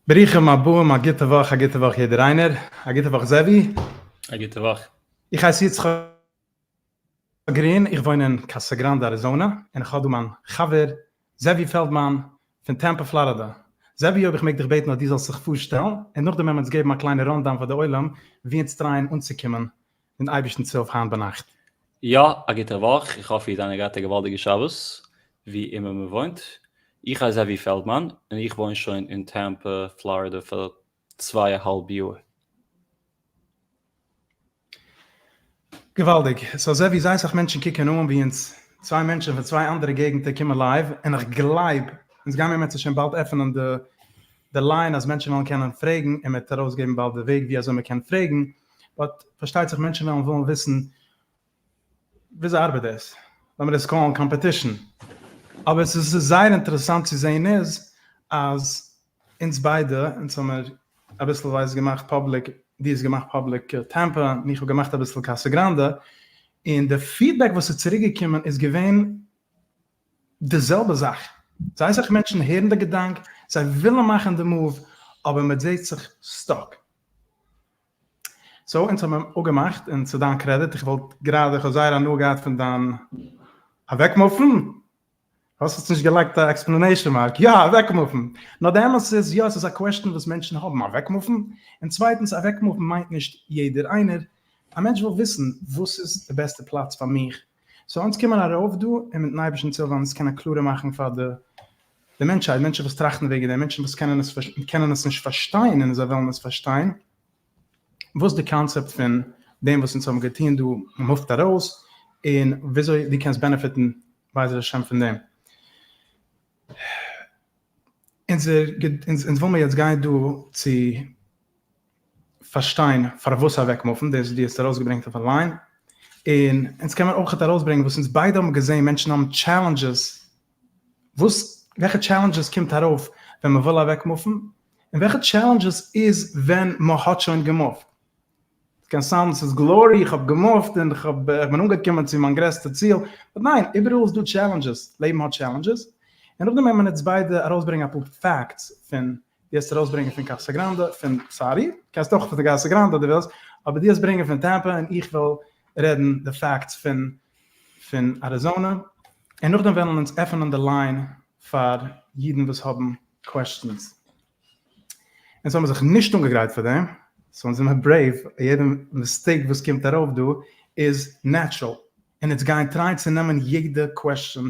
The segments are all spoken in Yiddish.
ברוכים הבאים, א גוטע וואך, א גוטע וואך יעדער איינער, א גוטע וואך זעווי. א גוטע וואך. איך הייס יצחק גרין, איך וואוין אין קאסא גראנדע אריזאנע, און איך האב דא מיין חבר זעווי פעלדמאן פון טעמפא פלארידע. זעווי אויב איך מעג דיך בעטן אז דו זאלסט זיך פארשטעלן, און נאכדעם וועלן מיר אונז געבן א קליינע rundown פאר די עולם ווי אונז טרייען אנצוקומען מיטן אייבערשטנ'ס הילף היינט ביינאכט. יא, א גוטע וואך, איך האף איר האט געהאט א געוואלדיגע שבת, ווי אימער מען וואוינט. איך הייס זעווי פעלדמאן, און איך וואוין שוין אין טעמפא, פלארידע פאר צוויי א האלב יאר. געוואלדיג! סאו אזוי ווי זייער סאך מענטשן קוקן אן ווי אונז צוויי מענטשן פון צוויי אנדערע געגנטער קומען live, און איך גלייב אונז גיימיר אם ירצה השם באלד עפענען די די line אז מענטשן וועלן קענען פרעגן, און מ'וועט ארויסגעבן באלד די וועג ווי אזוי מ'קען פרעגן, but פארשטייט זיך מענטשן וועלן ווילן וויסן וויאזוי ארבעט דאס? לאמיר עס call ן competition. אבער עס איז זייער אינטערעסאנט צו זען איז אז אונז ביידע, אונז האמיר אביסלווייז געמאכט public, דו האסט געמאכט public טעמפא און איך האב געמאכט אביסל קאסא גראנדע, און די feedback וואס איז צוריק געקומען איז געווען די זעלבע זאך. זייער אסאך מענטשן הערן די געדאנק, זיי ווילן מאכן די move, אבער מען זעט זיך stuck. so אונז האבן אפגעמאכט, און צו דיין קרעדיט, איך וואלט גראדע, איך האב זייער הנאה געהאט פון דיין אוועקמופן, האסט עס נישט געלייגט א explanation mark, יא אוועקמופן, נאר די אמת איז יא עס איז א question וואס מענטשן האבן, אוועקמופן, און צווייטנס אוועקמופן מיינט נישט יעדער איינער, א מענטש וויל וויסן וואס איז די בעסטע פלאץ פאר מיך, so אונז קומען ארויף דא און מיטן אייבערשטנ'ס הילף וועלן אונז קענען קלארער מאכן פאר די די מענטשהייט, מענטשן וואס טראכטן וועגן דעם, מענטשן וואס קענען עס קענען עס נישט פארשטיין און זיי וועלן עס פארשטיין, וואס די קאנצעפט פון דעם וואס אונז האבן געטון דא מופט ארויס, און וויאזוי דו קענסט benefit ן בעזר השם פון דעם. אונזער אונז וויל מיר יעצט גיין דא צו פארשטיין פארוואס אוועקמופן, דאס וואס דו האסט ארויסגעברענגט אויפן line, און אונז קען מען אויך ארויסברענגען וואס אונז ביידע האבן געזען, מענטשן האבן challenges, וואס וועלכע challenges קומט ארויף ווען מען וויל אוועקמופן, און וועלכע challenges איז ווען מען האט שוין געמופט. ס'קען sound ן ס'איז glory, איך האב געמופט און איך האב איך בין אנגעקומען צו מיין גרעסטע ציל, but ניין, איבעראל איז דא challenges, לעבן האט challenges, און נאכדעם וועלן מיר אונז ביידע ארויסברענגען אפאר facts פון דו האסט ארויסברענגען פון קאסא גראנדע, פון sorry, קענסט אויך פון קאסא גראנדע אויב דו ווילסט, אבער דו האסט ברענגען פון טעמפא און איך וועל רעדן די facts פון פון אריזאנע, און נאכדעם וועלן אונז עפענען די line פאר אידן וואס האבן questions. אונז האבן זיך נישט אנגעגרייט פאר דעם, so אונז זעמיר brave, יעדע mistake וואס קומט ארויף דא איז natural, און אונז גייען טרייען צו נעמען יעדע question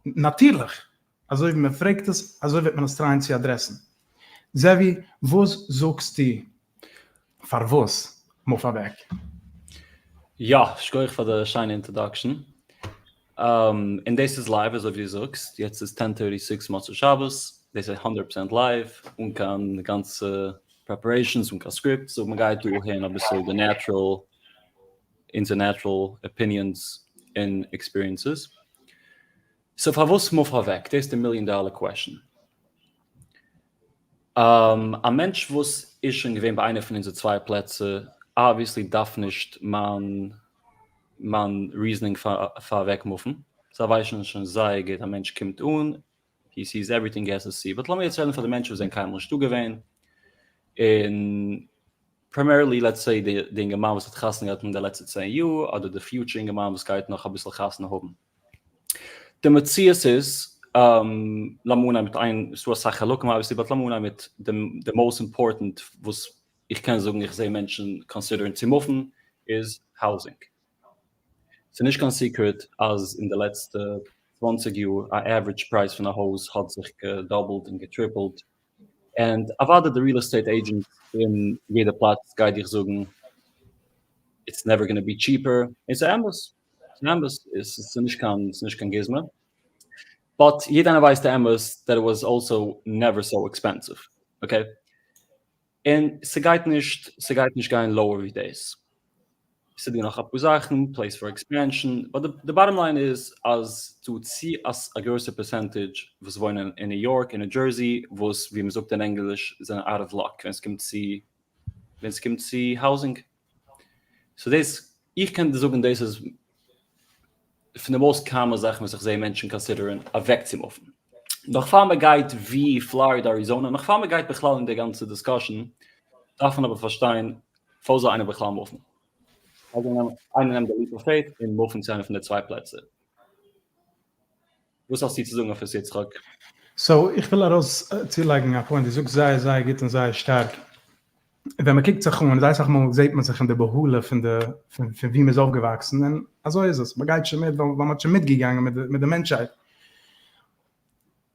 נאטירליך, אזוי ווי מען פרעגט עס אזוי וועט מען עס טרייען צו אדרעסן. זעווי וואס זאגסטו פארוואס move אוועק? יא, שכוח פאר די שיינע introduction. און דאס איז live אזוי ווי דו זאגסט, יעצט איז ten thirty six מוצאי שבת, דאס איז הונדערט פראצענט live, אן קיין גאנצע preparations, אן קיין script, so מען גייט דא הערן אביסל די natural, אונזער natural opinions און experiences. so פארוואס move אוועק? דאס איז די million dollar question. א מענטש וואס איז שוין געווען ביי איינע פון אונזער צוויי פלעצער, obviously דארף נישט מיין מיין reasoning פאר אוועק מופן, זיי ווייסן שוין זייער גוט, א מענטש קומט אן, he sees everything he has to see, but לאמיר יעצט רעדן פאר די מענטשן וואס זענען קיינמאל נישטא געווען. און primarily let's say די אינגערמאן וואס האט חתונה געהאט אין די לעצטע 10 יאר, אדער די future אינגערמאן וואס גייט נאך אביסל חתונה האבן. די מציאות איז, לאמיר אנהייבן מיט איין, ס'דא אסאך חלקים obviously, but לאמיר אנהייבן מיט די most important וואס איך קען זאגן איך זע מענטשן consider ן צו move ן, איז housing. ס'איז נישט קיין secret אז אין די לעצטע 20 יאר א average פרייז פון א הויז האט זיך גע double ט און גע triple ט, און אוודאי די real estate agent אין יעדע פלאץ גייט דיך זאגן it's never gonna be cheaper, און ס'איז אמת, ס'איז אמת, ס'איז נישט קיין, ס'איז נישט קיין גוזמא, but יעדער איינער ווייסט די אמת that it was also never so expensive, okay? און ס'גייט נישט, ס'גייט נישט גיין lower ווי דאס. ס'דא נאך אפאר זאכן, place for expansion, but די bottom line איז אז דא צו א גרויסע percentage וואס וואוינען אין ניו יארק און ניו דזשערסי וואס ווי מ'זאגט אין ענגליש זענען out of luck ווען ס'קומט צו ווען ס'קומט צו housing. so דאס, איך קען דיר זאגן דאס איז פון די most common זאכן וואס איך זע מענטשן consider ן אוועקצו move ן. נאך פאר מ'גייט ווי פלארידע אריזאנע, נאך פאר מ'גייט בכלל אין די גאנצע discussion, דארף מען אבער פארשטיין פארוואס זאל איינער בכלל move ן? איינער נעמט די leap of faith און move ן צו איינע פון די צוויי פלעצער. וואס האסטו צו זאגן אויף עס יצחק? so איך וויל ארויס צולייגן א point, דו זאגסט זייער זייער גוט און זייער שטארק, ווען מען קוקט זיך אן, זייער אסאך מאל זעט מען זיך אין די בהלה פון די פון ווי מען איז אויפגעוואקסן, און אזוי איז עס, מען גייט שוין מיט ווייל מען האט שוין מיטגעגאנגען מיט די מיט די מענטשהייט.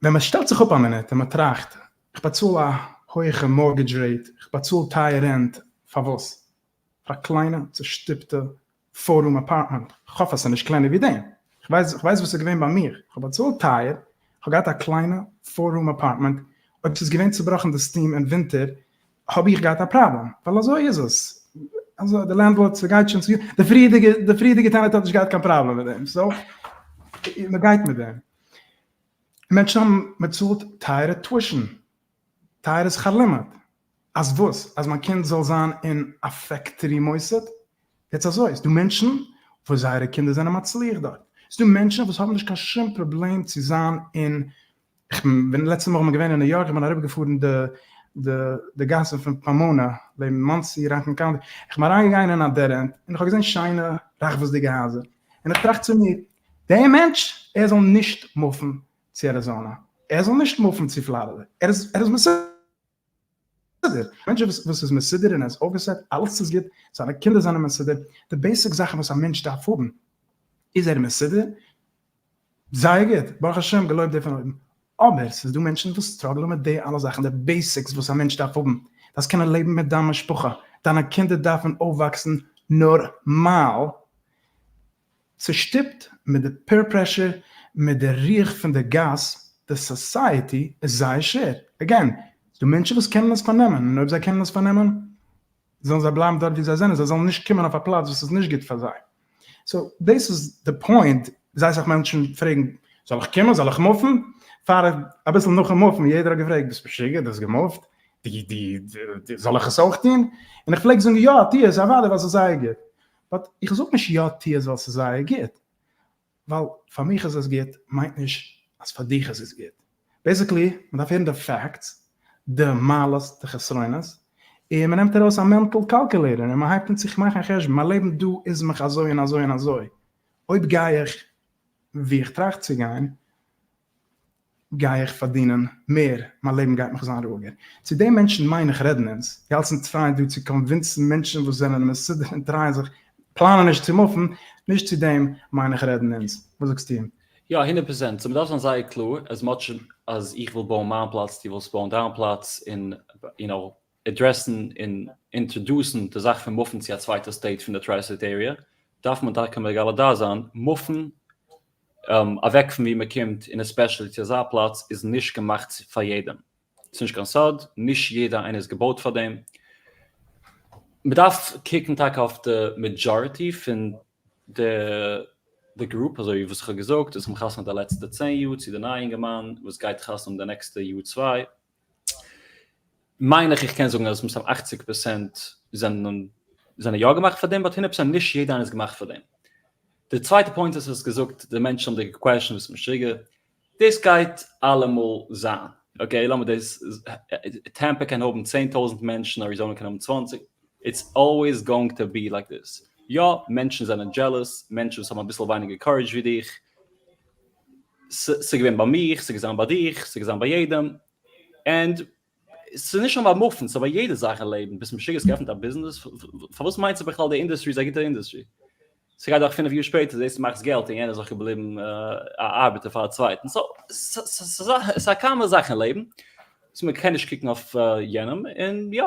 ווען מען שטעלט זיך אפ א מינוט און מען טראכט, איך באצאל א הויעכע mortgage rate, איך באצאל טייער rent, פארוואס? פאר א קליינע צושטופטע four room apartment, כ'האף אז ס'איז נישט קלענער ווי דעם, כ'ווייס כ'ווייס וואס איז געווען ביי מיר, כ'האב באצאלט טייער, כ'האב געהאט א קליינע four room apartment, אויב ס'איז געווען צובראכן די steam אין ווינטער האב איך געהאט א פראבלעם, ווייל אזוי איז עס, אזוי די landlord ס'גייט שוין צו, די פריערדיגע די פריערדיגע tenant האט נישט געהאט קיין פראבלעם מיט דעם, so מ'גייט מיט דעם. מענטשן האבן באצאלט טייערע tuition, טייערע שכר לימוד, אז וואס? אז מיין קינד זאל זיין אין א factory מוסד? יעצט אזוי, ס'דא מענטשן וואס זייערע קינדער זענען מצליח דארט, ס'דא מענטשן וואס האבן נישט קיין שום פראבלעם צו זיין אין, כ'בין לעצטע מאל כ'בין געווען אין ניו יארק, כ'בין אריבערגעפארן די די די גאסן פון פאמאנא, לעבן מאנסי, ראקלענד קאונטי, כ'בין אריינגעגאנגען אין א dead end, און כ'האב געזען שיינע רחבות'דיגע הייזער, און איך טראכט צו מיר, דער מענטש, ער זאל נישט move ן צו אריזאנא, ער זאל נישט move ן צו פלארידע, ער איז ער איז מסודר, מענטש וואס איז מסודר און ער איז אויפגעסעט, אלעס איז גוט, זיינע קינדער זענען מסודר, די basic זאכן וואס א מענטש דארף האבן, איז ער מסודר, זייער גוט, ברוך השם, געלויבט דער פון אויבן, אבער ס'איז דא מענטשן וואס struggle ען מיט די אלע זאכן, די basics וואס א מענטש דארף האבן, דארפסט קענען לעבן מיט דיין משפחה, דיינע קינדער דארפן אויפוואקסן נארמאל, צושטופט מיט די peer pressure, מיט די רוח פון די גאס, די society איז זייער שווער, again, ס'דא מענטשן וואס קענען עס פארנעמען, און אויב זיי קענען עס פארנעמען, זאלן זיי בלייבן דארט ווי זיי זענען, זיי זאלן נישט קומען אויף א פלאץ וואס איז נישט גוט פאר זיי. so דאס איז די point, זייער אסאך מענטשן פרעגן, זאל איך קומען, זאל איך move ן? פאר אביסל נאכן move ן, יעדער האט געפרעגט, ביסט משוגע, דו האסט גע move ט? די די די זאל איך עס אויך טון? און איך פלעג זאגן יא, טו עס, אוודאי ווייל ס'איז זייער גוט. but איך זאג נישט יא טו עס ווייל ס'איז זייער גוט, ווייל פאר מיך איז עס גוט מיינט נישט אז פאר דיך איז עס גוט. basically מ'דארף הערן די facts, די מעלות די חסרונות, און מ'נעמט ארויס א mental calculator און מ'הייבט אן זיך מאכן א חשבון, מיין לעבן דא איז מיך אזוי און אזוי און אזוי, אויב גיי איך וואו איך טראכט צו גיין, גיי איך פארדינען מער, מיין לעבן גייט מיך זיין רואיגער. צו די מענטשן מיין איך רעדן אונז, די אלס אונז try ען דא צו convince ן מענטשן וואס זענען מסודר און try ען זיך, plan ען נישט צו move ן, נישט צו דעם מיין איך רעדן אונז. וואס זאגסטו? יא, 100%. so מ'דארף זיין זייער קלאר, as much אז איך וויל בויען מיין פלאץ, דו ווילסט בויען דיין פלאץ, און you know, address ן און introduce ן די זאך פון move ן צו א צווייטע state פון די tri-state area, דארף מען טאקע מגלה דעת זיין, move ן אוועק פון ווי מען קומט און especially צו אזא פלאץ איז נישט געמאכט פאר יעדעם, ס'איז נישט קיין סוד, נישט יעדער איינער איז געבויט פאר דעם, מען דארף קוקן טאקע אויף די majority פון די די group, אזוי ווי וואס איך האב געזאגט, וואס האבן חתונה די לעצטע 10 יאר, צו די נייע אינגערמאן וואס גייט חתונה האבן די נעקסטע יאר צוויי, מיין איך איך קען זאגן אז מסתם 80% זענען זענען יא געמאכט פאר דעם, but 100% נישט יעדער איינער איז געמאכט פאר דעם. די צווייטע point איז האסט געזאגט די מענטשן האבן דיך גע question ביסט משוגע, דאס גייט אלעמאל זיין. Okay, לאמיר דאס, טעמפא קען האבן 10,000 מענטשן, אריזאנע קען האבן 20, it's always going to be like this. יא, מענטשן זענען jealous, מענטשן וואס האבן אביסל ווייניגער courage ווי דיך, ס'איז געווען ביי מיך, ס'איז געזיין ביי דיך, ס'איז געזיין ביי יעדעם, and ס'איז נישט נאר ביי מופן, ס'איז ביי יעדע זאך אין לעבן, ביסט משוגע, האסט געעפנט א ביזנעס, פארוואס מיינסטו בכלל די אינדוסטרי איז א גוטע אינדוסטרי? ס'גייט דורך 5 יאר שפעטער זעסטו מאכסט געלט און יענער איז נאך געבליבן א ארבעטער פאר א צווייטן, so ס'איז א כמה זאכן אין לעבן וואס מען קען נישט קוקן אויף יענעם, און יא,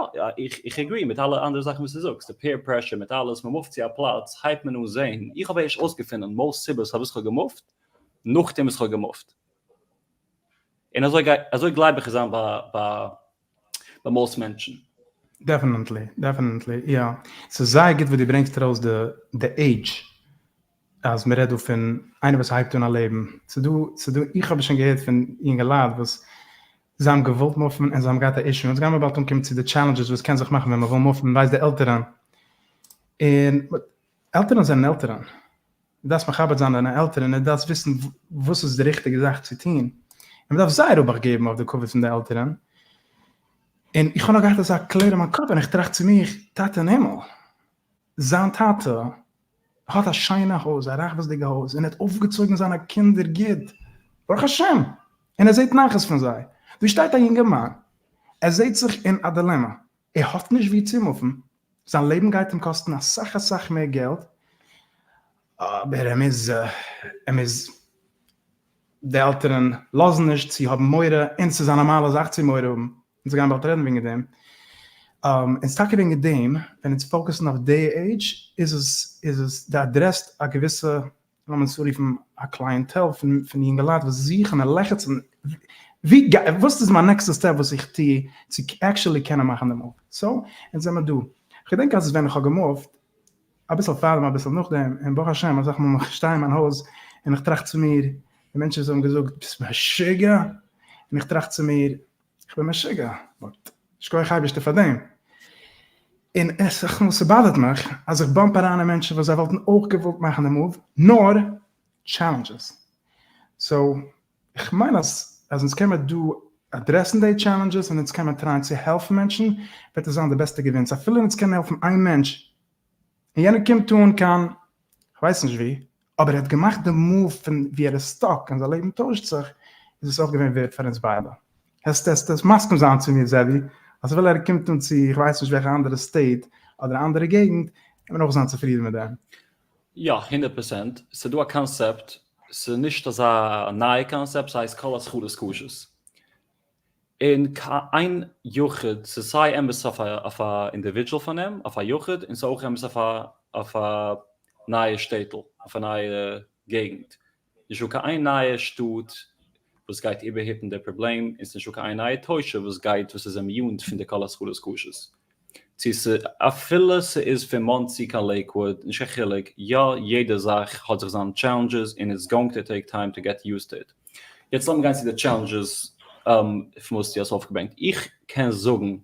איך agree מיט אלע אנדערע זאכן וואס דו זאגסט, די peer pressure מיט אלעס, מען מופט צו א פלאץ הייבט מען אן זען, איך האב ערשט אויסגעפונען most סיבות פארוואס כ'האב געמופט, נאכדעם וואס כ'האב געמופט. און אזוי גייט, אזוי גלייב איך איז זיין ביי ביי most מענטשן. Definitely, definitely, יא. ס'איז זייער גוט וואס דו ברענגסט ארויס די די עידזש, אז מ'רעדט דא פון איינער וואס הייבט אן א לעבן, ס'איז דא, ס'איז דא, איך האב שוין געהערט פון יונגעלייט וואס זיי האבן געוואלט מופן און זיי האבן געהאט א issue, אונז גיימיר באלד אנקומען צו די challenges וואס קען זיך מאכן ווען מ'וויל מופן, מ'ווייסט די עלטערן, און עלטערן זענען עלטערן, דו דארפסט מכבד זיין דיינע עלטערן און דו דארפסט וויסן וואס איז די ריכטיגע זאך צו טון, און מען דארף זייער אבאכט געבן אויף די כבוד פון די עלטערן, און איך האב נאר געהאט אזא קלער אין מיין קאפ און איך טראכט צו מיך, טאטע אין הימל, זיין טאטע האט א שיינע הויז, א רחבות'דיגע הויז, און ער האט אויפגעצויגן זיינע קינדער גוט, ברוך השם, און ער זעט נחת פון זיי. דא שטייט א יונגערמאן, ער זעט זיך אין א דילעמא, ער האט נישט וואו צו מופן, זיין לעבן גייט אים קאסטן אסאך אסאך מער געלט, אבער ער מוז, ער מוז, די עלטערן לאזן נישט צו האבן מורא, און ס'איז א נארמאלע זאך צו מורא האבן, אונז גייען באלד רעדן וועגן דעם, און ס'איז טאקע וועגן דעם, ווען אונז focus ן אויף די עידזש, איז עס, איז עס, די אדרעסט א געוויסע לאמיר עס אנרופן א clientele פון יונגעלייט וואס זוכן און לעכצן, ווי גיי, וואס איז מיין נעקסטע step וואס איך טו צו actually קענען מאכן די move, so אונז זעמער דא. כ'געדענק אז ווען איך האב געמופט, אביסל פארדעם אביסל נאכדעם, און ברוך השם אסאך מאל איך שטיי אין מיין הויז און איך טראכט צו מיר, די מענטשן וואס האבן געזאגט ביסט משוגע, און איך טראכט צו מיר, איך בין משוגע, but שכוח אייבערשטער פאר דעם. און אסאך מאל ס'באדערט מיך אז איך bump אריין אין מענטשן וואס זיי וואלטן אויך געוואלט מאכן די move, נאר challenges. So איך מיין אז אז אונז קען מיר דא אדרעסן די challenges און אונז קען מיר טרייען צו העלפן מענטשן, וועט עס זיין די בעסטע געווינס. אפילו אונז קענען העלפן איין מענטש און יענער קומט אן קיין כ'ווייס נישט וואו, אבער ער האט געמאכט די move פון וואו ער איז stuck און זיין לעבן טוישט זיך, איז עס אויך געווען ווערד פאר אונז ביידע. העסט העסט מסכים זיין צו מיר זעבי, אז אפילו ער קומט אן צו איך ווייס נישט וועלכע אנדערע state אדער אנדערע געגנט, וועט מען אויך זיין צופרידן מיט דעם. יא, 100%. ס'איז דא א קאנסעפט, ס'איז נישט אזא נייע קאנסעפט, ס'הייסט כל התחלות קשות. און קיין יחיד, ס'איז סיי אמת אויף א individual פארנעם, אויף א יחיד, און ס'איז אויך אמת אויף א נייע שטעטל, אויף א נייע געגנט. נישטא קיין איין נייע שטאט וואס גייט איבערהיפן די פראבלעם, און ס'איז נישטא קיין איין נייע תושב וואס גייט וואס איז immune פון די כל התחלות קשות. צו אפילו ס'איז פון מאנסי קיין לעיקוואוד, נישט קיין חילוק, יא יעדע זאך האט זיך זיינע challenges און it's going to take time to get used to it. יעצט לאמיר גיין צו די challenges פון וואס דו האסט אויפגעברענגט. איך קען זאגן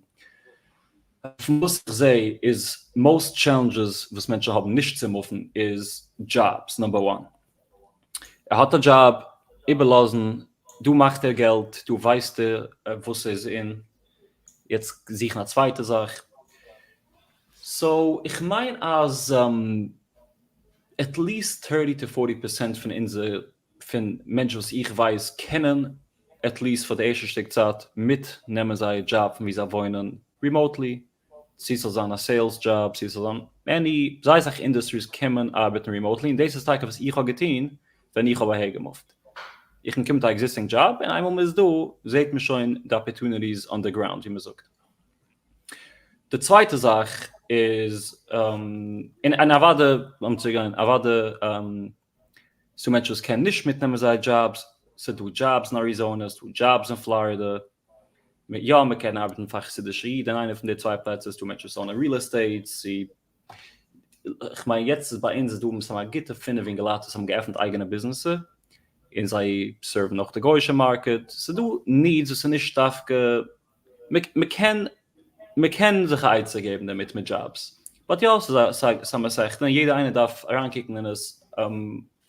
פון וואס איך זע איז most challenges וואס מענטשן האבן נישט צו מופן איז jobs number one. ער האט א דזשאב, איבערלאזן, דא מאכט ער געלט, דא ווייסט ער וואס איז אין, יעצט זוכן א צווייטע זאך. So איך מיין אז at least 30 to 40% פון אונזער, פון מענטשן וואס איך ווייס קענען at least פאר די ערשטע שטיק צייט מיט נעמען זייער דזשאב פון ווי זיי וואוינען remotely, צו ס'זאל זיין א sales דזשאב, צו ס'זאל זיין any, זייער אסאך industries קען מען ארבעטן remotely, און דאס איז טאקע וואס איך האב געטון ווען איך האב אהער געמופט. איך בין געקומען מיט א existing דזשאב, און איינמאל מ'איז דא זעט מען שוין די opportunities on the ground ווי מ'זאגט. די צווייטע זאך איז, און אוואדע, לאמיר צוריק גיין, אוואדע ס'דא מענטשן וואס קענען נישט מיטנעמען זייער דזשאבס, ס'דא דזשאבס אין אריזאנע, ס'דא דזשאבס אין פלארידע, יא מ'קען ארבעטן פאר א חסידישע איד אין איינע פון די צוויי פלעצער, ס'דא מענטשן וואס own ען real estate, צו כ'מיין יעצט איז ביי אונז איז דא מסתם א גוטע פינף אינגעלייט וואס האבן געעפנט אייגענע ביזנעסער, און זיי serve ן אויך די גוי'אישע market, ס'דא needs וואס איז נישט דווקא מ'קען מ'קען זיך א עצה געבן דערמיט מיט jobs, but יא ס'איז א מסכתא און יעדער איינער דארף אריינקוקן אין עס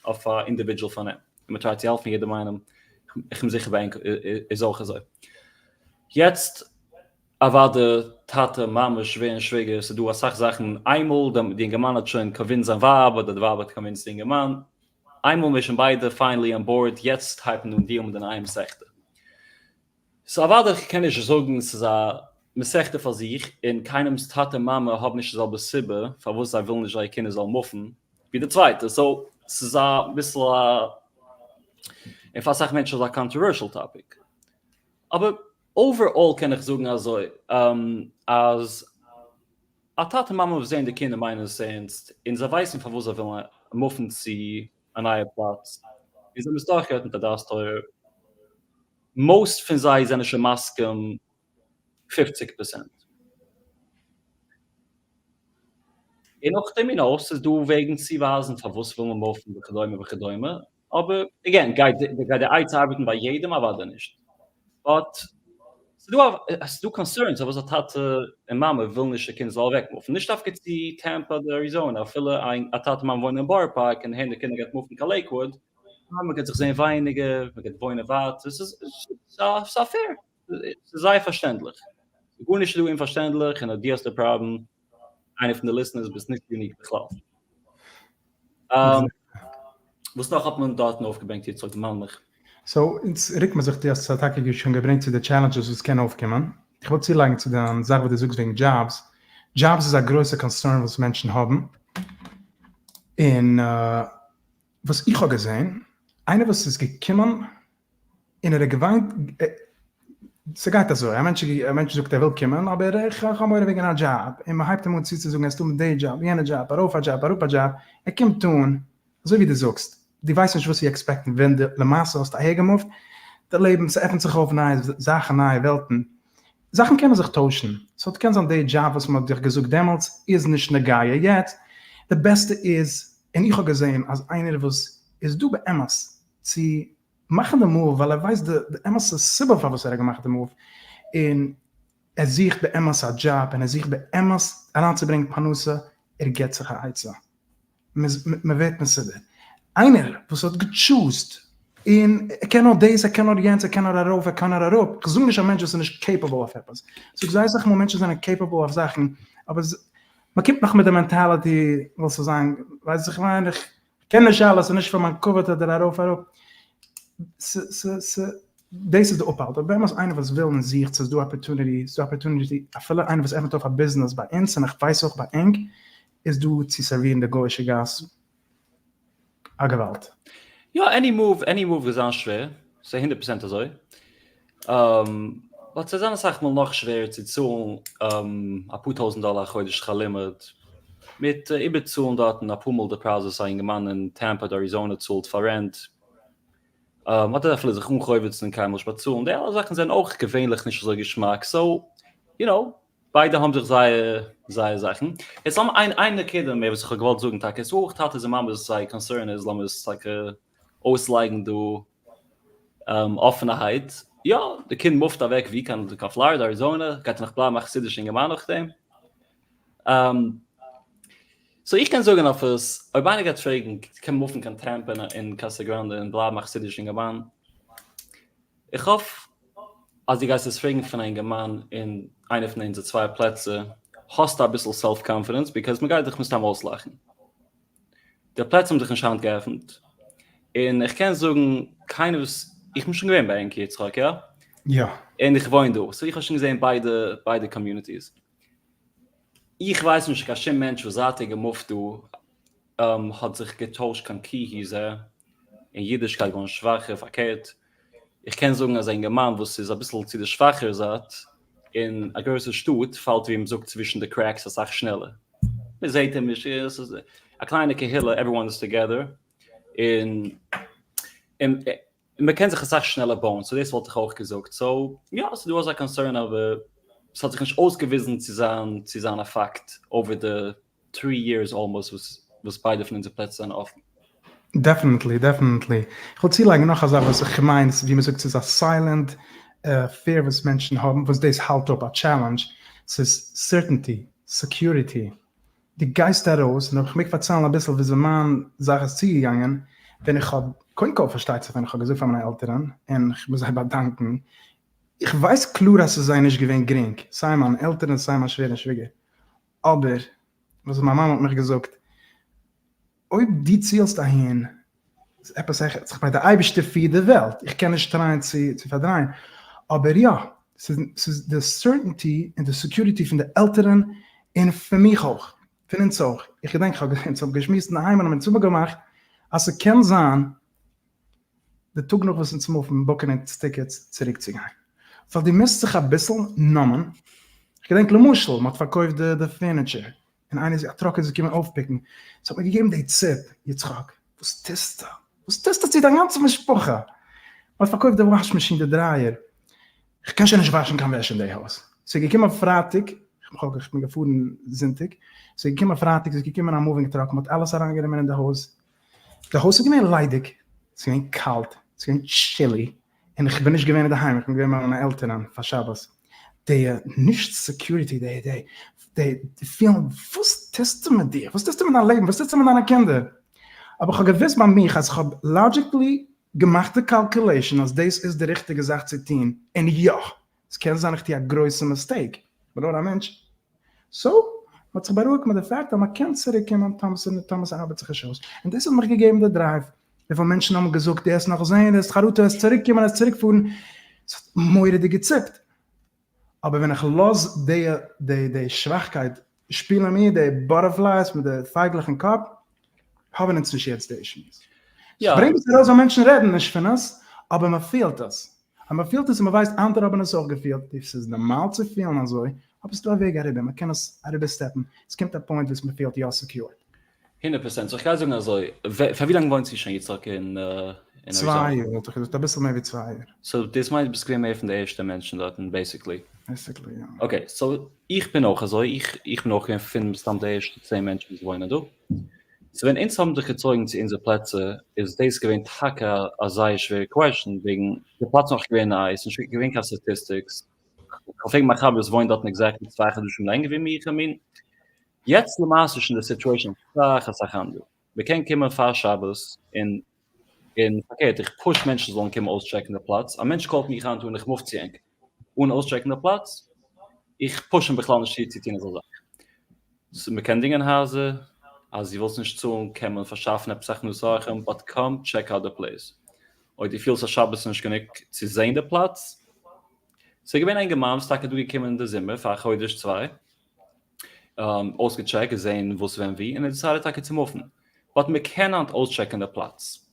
אויף א individual פארנעם, און מ'טרייט צו העלפן יעדעם איינעם, איך בין זיכער ביי ענק איז אויך אזוי. יעצט אוואדע טאטע מאמע שווער און שוויגער ס'איז דא אסאך זאכן איינמאל די אינגערמאן האט שוין convinced זיין ווייב אדער די ווייב האט convinced די אינגערמאן איינמאל מ'איז שוין ביידע finally on board יעצט הייבט מען אן deal ן מיט די נייע מסכתא. so אוודאי איך קען נישט זאגן ס'איז א מסכתא פאר זיך און קיינעמ'ס טאטע מאמע האבן נישט די זעלבע סיבה פארוואס זיי ווילן נישט זייער קינדער זאלן מופן ווי די צווייטע so ס'איז א ביסל א און פאר אסאך מענטשן איז א controversial topic אבער overall קען איך זאגן אזוי אז א טאטע מאמע וואס זעען די קינדער מיינען עס ערנסט און זיי ווייסן פארוואס זיי ווילן מופן צו א נייע פלאץ און זיי האבן עס דורכגערעדט מיט א דעת תורה most פון זיי זענען שוין מסכים 50 פראצענט. און נאכדעם you know ס'איז דא וועגן צו ווייזן פארוואס וויל מען מופן וכדומה וכדומה, אבער again גייט די עצה ארבעטן ביי יעדעם? אוודאי נישט, but ס'איז דא concerns פארוואס א טאטע און מאמע ווילן נישט די קינד זאל אוועק מופן, נישט דווקא צו טעמפא אדער אריזאנע, אפילו א טאטע מאמע וואוינען אין בארא פארק און הערן די קינדער גייט מופן קיין לעיקוואוד, מען גייט זיך זען ווייניגער, מען גייט וואוינען ווייטער, ס'איז א fair, ס'איז זייער פארשטענדליך, גארנישט איז דא אומפארשטענדליך, און אויב דו האסט די פראבלעם, איינער פון די listeners, ביסט נישט unique בכלל. וואס נאך האט מען דארטן אויפגעברענגט יצחק דערמאן מיך? so אונז רוקט מען זיך, דו האסט טאקע שוין געברענגט צו די challenges וואס קען אויפקומען, איך וויל צולייגן צו דיין זאך וואס דו זאגסט וועגן jobs, jobs איז א גרויסע concern וואס מענטשן האבן, און וואס איך האב געזען, איינער וואס איז געקומען און ער האט געוויינט, ס'גייט אזוי, א מענטש א מענטש זאגט ער וויל קומען אבער איך האב מורא וועגן א דזשאב, און מ'הייבט אים אן צו צו זאגן עס איז דא די דזשאב, יענע דזשאב, ארויף א דזשאב, אראפ א דזשאב, ער קומט אן, אזוי ווי דו זאגסט, דו ווייסט נישט וואס צו expect ן ווען דו למעשה האסט אהער געמופט, די לעבן, ס'עפנט זיך אויף נייע זאכן, נייע וועלטן, זאכן קענען זיך טוישן, so קען זיין די דזשאב וואס מ'האט דיך געזאגט דעמאלטס איז נישט נוגע יעצט, די בעסטע איז, און איך האב געזען אז איינער וואס איז דא באמת צו מאכן די move ווייל ער ווייסט די אמת'ע סיבה פארוואס ער האט געמאכט די move, און ער זוכט באמת א דזשאב און ער זוכט באמת אריינצוברענגן פרנסה, ער געבט זיך א עצה, מען ווערט מסודר. איינער וואס האט געטשוזט און ער קען נאר דאס, ער קען נאר יענץ, ער קען נאר ארויף, ער קען נאר אראפ, איך זאג נישט א מענטש וואס איז נישט capable אויף עפעס, איך זאג זייער אסאך מאל מענטשן זענען capable אויף זאכן, אבער מען קומט נאך מיט די mentality, ווילסטו זיין, ווייס איך מיין, איך קען נישט אלעס, ס'איז נישט פאר מיין כבוד אדער ארויף אראפ, ס ס ס דאס איז די אפהאלט, אבער באמת איינער וואס וויל און זוכט, ס'איז דא opportunity, ס'איז דא opportunity, אפילו איינער וואס עפענט אויף א ביזנעס ביי אונז, און איך ווייס אויך ביי ענק, איז דא צו סערווירן די גוי'אישע גאס א געוואלד. יא, any move, any move איז זיין שווער, ס'איז הונדערט פראצענט אזוי, but ס'איז זיין אסאך מאל נאך שווערער צו צאלן אפאר טויזנט דאלער א חודש שכר לימוד, מיט איבערצאלן דארטן אפאר מאל די פרייז וואס א אינגערמאן אין טעמפא אדער אריזאנע צאלט פאר rent, אדער אפילו זיך אנ'חובות'ן און קיינמאל נישט באצאלן, די אלע זאכן זענען אויך געווענליך נישט אזוי געשמאק, so you know, ביידע האבן זיך זייער זייער זאכן. יעצט לאמיר איין איין נקודה מער וואס איך האב געוואלט זאגן טאקע, ס'איז אויך טאטעס און מאמעס זייער concern איז, לאמיר עס טאקע אויסלייגן דא אפענערהייט, יא, די קינד מופט אוועק ווי קיין קיין פלארידע, אריזאנע, גייט ער נאך בלייבן א חסידישע אינגערמאן נאכדעם? so איך קען זאגן אויף עס, אויב איינער גייט פרעגן קען מען מופן קיין טעמפא און קאסא גראנדע און בלייבן א חסידישע אינגערמאן? איך האף אז דו גייסט עס פרעגן פון א אינגערמאן אין איינע פון אונזער צוויי פלעצער, האסטו אביסל self confidence because מ'גייט דיך מסתם אויסלאכן. די פלעצער האבן זיך נישט היינט געעפנט, און איך קען זאגן קיינער וואס, איך בין שוין געווען ביי ענק יצחק, יא? יא. און איך וואוין דא, so איך האב שוין געזען ביידע ביידע communities. איך ווייס נישט קיין שום מענטש וואס זייט ער געמופט דא האט זיך געטוישט קיין כי הוא זה, און אידישקייט געווארן שוואכער, פארקערט, איך קען זאגן אז א אינגערמאן וואס איז אביסל צו די שוואכערע זייט אין א גרויסע שטאט פאלט ווי מ'זאגט צווישן די cracks אסאך שנעלער, מ'זעט אים נישט, עס איז א קליינע קהילה, everyone is together, און און מ'קען זיך אסאך שנעלער בויען, so דאס וואלט איך אויך געזאגט, so יא ס'איז דא אזא concern אבער ס'האט זיך נישט אויסגעוויזן צו זיין צו זיין א פאקט over the three years almost וואס וואס ביידע פון אונזער פלעצער זענען אפן. definitely definitely. איך וויל צולייגן נאך א זאך וואס איך מיין ווי מ'זאגט ס'איז א silent fear וואס מענטשן האבן וואס דאס האלט אפ א challenge, ס'איז certainty, security. דו גייסט ארויס, און אויב כ'מעג פארציילן אביסל וויאזוי מיין זאך איז צוגעגאנגען, ווען איך האב, קודם כל פארשטייט זיך ווען איך האב געזאגט פאר מיינע עלטערן, און כ'מוז זיי באדאנקן. איך ווייס קלאר אז ס'איז זיי נישט געווען גרינג, סיי מיין עלטערן סיי מיין שווער און שוויגער, אבער וואס מיין מאמע האט מיך געזאגט, אויב דו צילסט אהין, איז עפעס העכער, איך מיין דער אייבערשטער פירט די וועלט, איך קען נישט try ען צו צו פארדרייען, אבער יא, ס'איז ס'איז די certainty און די security פון די עלטערן און פון מיך אויך, פון אונז אויך, איך געדענק איך האב אונז האבן געשמועסט אינדערהיים און האבן אונז אפגעמאכט אז ס'קען זיין די טאג נאך וואס אונז move ן book ן אונז tickets צוריק צו גיין, ווייל דו מוזט זיך אביסל נאמען, איך געדענק למשל מ'האט פארקויפט די די furniture, און איינער איז א truck איז געקומען אויפ pick ן, ס'האט מיר געגעבן די ציפ, יצחק, וואס טוסטו? וואס טוסטו צו דיין גאנצע משפחה? מ'האט פארקויפט די wash machine די dryer, כ'קען שוין נישט וואשן קיין וועש אין די הויז, ס'איז געקומען פרייטאג, איך בין געפארן זונטאג, ס'איז געקומען פרייטאג, ס'איז געקומען א moving truck, מ'האט אלעס אריינגענומען אין די הויז, די הויז איז געווען ליידיג, ס'איז געווען קאלט, ס'איז געווען chilly, און איך בין נישט געווען אינדערהיים, איך בין געווען ביי מיינע עלטערן פאר שבת, די נישט security, די די די פילן, וואס טוסטו מיט דיר? וואס טוסטו מיט דיין לעבן? וואס טוסטו מיט דיינע קינדער? אבער איך האב געוואוסט ביי מיך אז איך האב logically געמאכט די calculation אז דאס איז די ריכטיגע זאך צו טון, און יא, עס קען זיין איך טו א גרויסע mistake, איך בין נאר א מענטש, so, מ'האט זיך בארואיגט מיט די fact אז מ'קען צוריק קומען טאמער ס'ארבעט זיך נישט אויס, און דאס האט מיך געגעבן די drive, וויפיל מענטשן האבן געזאגט דו וועסט נאך זען, דו האסט חרטה, וועסט צוריק קומען, וועסט צוריק פארן, ס'האט מורא'דיג געציפט, אבער ווען איך לאז די די די שוואכקייט שפילן מיר די butterflies מיט די פייגלעך אין קאפ, האבן אונז נישט יעצט די שמועס. כ'ברענג עס ארויס ווייל מענטשן רעדן נישט פון עס, אבער מ'פילט עס. אז מ'פילט עס און מ'ווייסט אנדערע האבן עס אויך געפילט, עס איז נארמאל צו פילן אזוי, אבער ס'איז דא א וועג אריבער, מ'קען עס אריבער step ן, עס קומט א point וואס מ'פילט יא secured. 100%, so כ'גיי זאגן אזוי, פאר ווי לאנג וואוינסטו שוין יצחק אין אריזאנע? 2 יאר וואלט איך געזאגט, אביסל מער ווי 2 יאר. so דאס מיינט ביסט געווען מער פון די ערשטע מענטשן דארטן basically. Basically יא. Okay, so איך בין אויך אזוי, איך איך בין אויך געווען פון מסתם די ערשטע 10 מענטשן וואס וואוינען דא. So ווען אונז האבן זיך געצויגן צו אונזער פלעצער איז דאס געווען טאקע א זייער שווערע question וועגן די פלאץ איז נאך געווען ניי, ס'איז נישט געווען קיין statistics, כ'האב פרעגן מיין חבר וואס וואוינט דארטן exactly 2 חדשים לענגער ווי מיך, I mean, יעצט למעשה איז שוין די situation אסאך אסאך אנדערש, מ'קען קומען פאר שבת און און פארקערט איך push מענטשן זאלן קומען אויס check ן די פלאץ, א מענטש call ט מיך היינט אן איך move צו ענק אן אויס check ן די פלאץ, איך push אים בכלל נישט צו צו טון אזא זאך. So מ'קען דינגען הייזער, אז דו ווילסט נישט צאלן קען מען פארשאפן עפעס הכנסת אורחים, but come check out די place. אויב דו פילסט אז שבת איז נישט גענוג צו זען די פלאץ, ס'איז געווען א אינגערמאן וואס איז טאקע דא געקומען אין די זומער פאר א חודש צוויי, אויסגע check ט, געזען וואס ווען ווי, און ער decided טאקע צו move ן. But מ'קען היינט אויס check ן די פלאץ.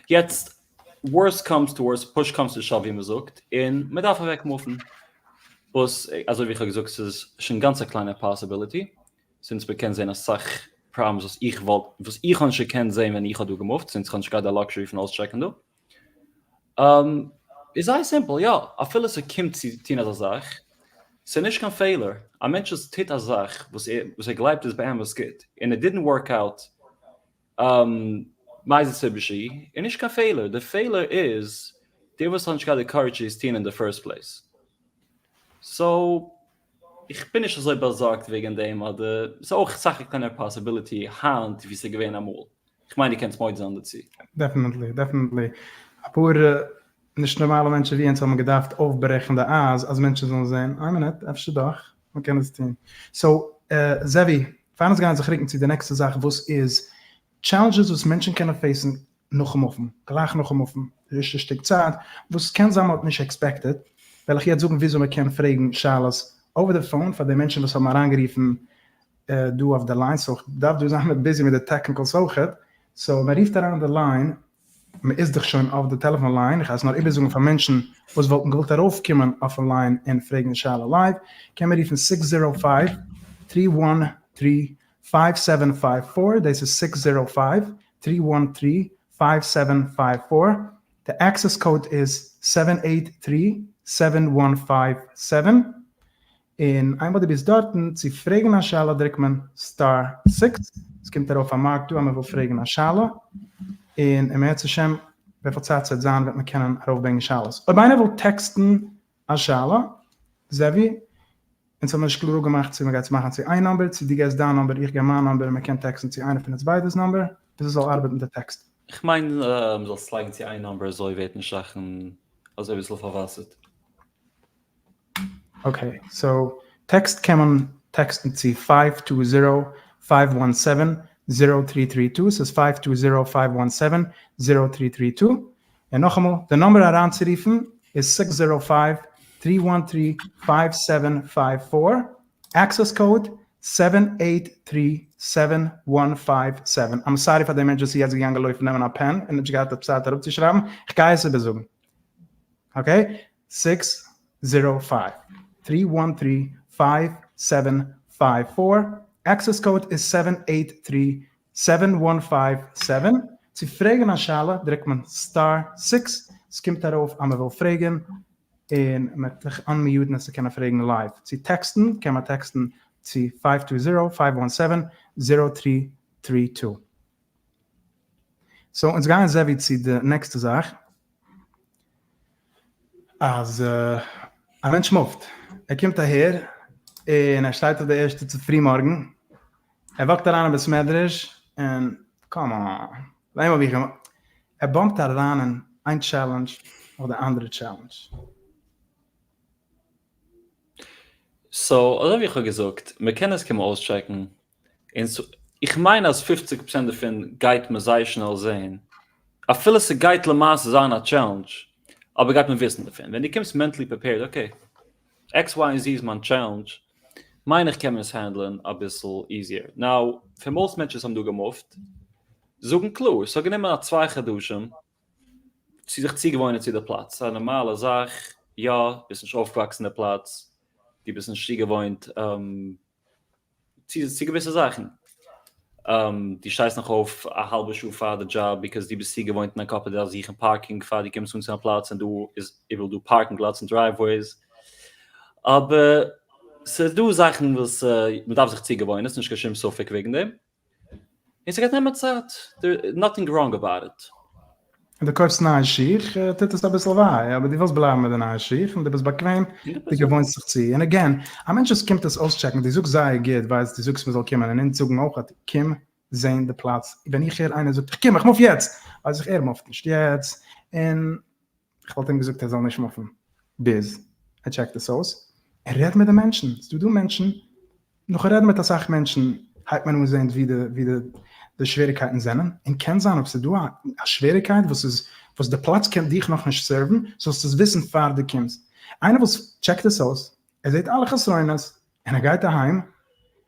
יעצט, worst comes to worst, push comes to shove ווי מ'זאגט, און מ'דארף אוועק move ן. וואס אזוי ווי איך האב געזאגט ס'איז שוין גאנץ א קליינע possibility, since מ'קען זען אסאך problems וואס איך וואלט, וואס איך האב נישט געקענט זען ווען איך האב דא גע move ט, since איך האב נישט געהאט די luxury פון אויס check ן דא. איז זייער simple, יא, אפילו ס'קומט צו טון אזא זאך, ס'איז נישט קיין פעלער, א מענטש וואס טוט א זאך וואס ער וואס ער גלייבט איז באמת גוט, און it didn't work out מאיזה סיבה שהיא, איז נישט קיין פעלער, די פעלער איז דער וואס האט נישט געהאט די courage צו עס טון אין די first place. So איך בין נישט אזוי באזארגט וועגן דעם, אדער ס'איז אויך אסאך א קלענערע possibility היינט ווי ס'איז געווען אמאל. איך מיין דו קענסט מודה זיין דערצו. Definitely, definitely. אפאר נישט נארמאלע מענטשן ווי אונז האבן געדארפט אויפברעכן די אייז אז מענטשן זאלן זען, איין מינוט, אפשר דאך, מען קען עס טון. So, זעווי, פאר אונז גייען זיך רוקן צו די נעקסטע זאך וואס איז challenges וואס מענטשן קענען face ן נאכן move ן, גלייך נאכן move ן, די ערשטע שטיק צייט, וואס קען זיין מען האט נישט expected, וועל איך יעצט זאגן וויאזוי מען קען פרעגן שאלות over the phone פאר די מענטשן וואס האבן אריינגערופן דא אויף די line, so כ'דארף דא זיין busy מיט די technicals אויכעט, so מען רופט אריין די line, מען איז דאך שוין אויף די טעלעפאן line, איך גיי עס נאר איבערזאגן פאר מענטשן וואס וואלטן געוואלט ארויפקומען אויפן line און פרעגן שאלה live, קען מען רופן 605 313 5754, דאס איז 605 313 5754, די access code איז 783 7157, און איינמאל דו ביסט דארטן, צו פרעגן א שאלה דרוקט מען star six, עס קומט ארויף א mark דא אז מען וויל פרעגן א שאלה, און אם ירצה השם וויפיל צייט ס'וועט זיין וועט מען קענען ארויפברענגען שאלות. אויב איינער וויל טעקסטן א שאלה, זעווי, אונז האבן נישט קלאר אפגעמאכט צו מ'גייט עס מאכן צו איין number, צו דו געסט דיין number איך געב מיין number און מ'קען טעקסטן צו איינע פון אונז ביידע'ס number, וויאזוי זאל ארבעטן די טעקסט? איך מיין מ'זאל עס לייגן צו איין number אזוי ווערט נישט זאכן אזוי אביסל פארוואסערט. Okay, so text קען מען טעקסטן צו five two zero five one seven zero three three two, ס'איז five two zero five one seven zero three three two, און נאכאמאל, די number אריינצורופן איז six zero five three one three five seven five four, access code seven eight three seven one five seven. I'm sorry פאר די מענטש וואס איז יעצט געגאנגען לויפן נעמען א pen און נישט געהאט די צייט אראפצושרייבן, כ'גיי עס איבערזאגן. Okay? six zero five three one three five seven five four, access code איז seven eight three seven one five seven, צו פרעגן א שאלה דרוקט מען star six, ס'קומט ארויף אז מ'וויל פרעגן און מ'וועט זיך unmute ן עס צו קענען פרעגן live, צו טעקסטן קען מען טעקסטן צו five two zero five one seven zero three three two. So אונז גייען זעווי צו די נעקסטע זאך, אז א מענטש מופט, ער קומט אהער און ער שטייט אויף די ערשטע צופרי מארגן, ער וואקט אריין אין בית מדרש און come on, וועם האב איך געמאכט, ער באמפט אריין אין איין challenge נאך די אנדערע challenge. So אזוי ווי איך האב געזאגט, מען קען עס קומען אויסטשעקן, און איך מיין אז 50% דערפון גייט מען זייער שנעל זעהן, אפילו ס'גייט למעשה זיין א challenge, אבער גייט מען וויסן דערפון, ווען דו קומסט mentally prepared, okay, X Y און Z איז מיין challenge, מיין איך קען מען עס הענדלען אביסל easier. Now, פאר most מענטשן וואס האבן דא געמופט, זאגן קלאר, ס'האט גענומען א צוויי חדשים צו זיך צוגעוואוינען צו די פלאץ, ס'איז א נארמאלע זאך, יא, ביסט נישט אויפגעוואקסן אין די פלאץ, דו ביסט נישט צוגעוואוינט צו געוויסע זאכן, דו שטייסט נאך אויף א האלבע שעה פאר די job because דו ביסט צוגעוואוינט אין דיין קאפ אז דו דארפסט זוכן parking פאר דו קומסט אן צו א פלאץ און דא איז איבעראל דא parking lots און driveways, אבער ס'איז דא זאכן וואס מ'דארף זיך צוגעוואוינען, ס'נישט קיין שום ספק וועגן דעם. און ס'גייט נעמען צייט, nothing wrong about it. ווען דו קויפסט נייע שיך טוט עס אביסל וויי, אבער דו ווילסט בלייבן מיט די נייע שיך און דו ביסט באקוועם, דו געוואוינסט זיך צו. און again, א מענטש וואס קומט עס אויסטשעקן, דו זאגסט זייער גוט, ווייסט, דו זאגסט מ'זאל קומען, און אונז זאגן אויך קום זען די פלאץ. ווען איך הער איינער זאגט איך קום, איך מוף יעצט, ווייס איך ער מופט נישט יעצט, און איך וואלט אים געזאגט ער זאל נישט מופן ביז ער טשעקט עס אויס, און רעד מיט די מענטשן, ס'דא דא מענטשן, נאכן רעדן מיט אסאך מענטשן הייבט מען אן זען ווי די ווי די די שוועריקייטן זענען, און קען זיין אויב ס'איז דא א שוועריקייט וואס איז וואס די פלאץ קען דיך נאכנישט סערוון, זאלסטו עס וויסן פאר דו קומסט. איינער וואס טשעקט עס אויס, ער זעט אלע חסרונות, און ער גייט אהיים,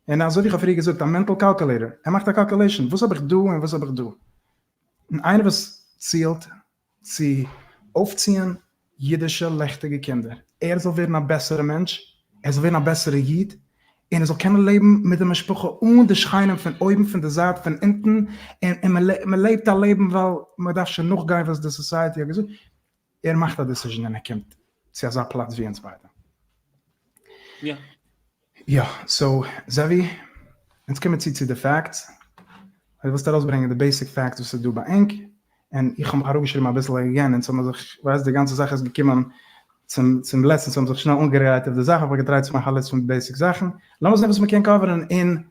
און אזוי ווי איך האב פריער געזאגט א mental calculator, ער מאכט א calculation, וואס האב איך דא און וואס האב איך דא, און איינער וואס צילט צו אויפציען אידישע לעכטיגע קינדער, ער זאל ווערן א בעסערע מענטש, ער זאל ווערן א בעסערע איד, און ער זאל קענען לעבן מיט די משפחה אן די שכנים פון אויבן, פון די זייט, פון אונטן, און מען לעבט א לעבן ווייל מען דארף שוין נאכגיין וואס די society האט געזאגט, ער מאכט א decision און ער קומט צו אזא פלאץ ווי אונז ביידע. יא. יא, so זאבי, אונז קומען צו צו די facts, אויב ווילסטו ארויסברענגען די basic facts וואס איז דא ביי ענק, און איך האב מיך אראפגעשריבן אביסל again, אונז האבן זיך, ווייסט די גאנצע זאך איז געקומען צום צום לעצטן, אונז האבן זיך שנעל אנגעגרייט אויף די זאך, האב איך געטרייט צו מאכן א list פון basic זאכן, לאמיר זען וואס מ'קען קאווערן, און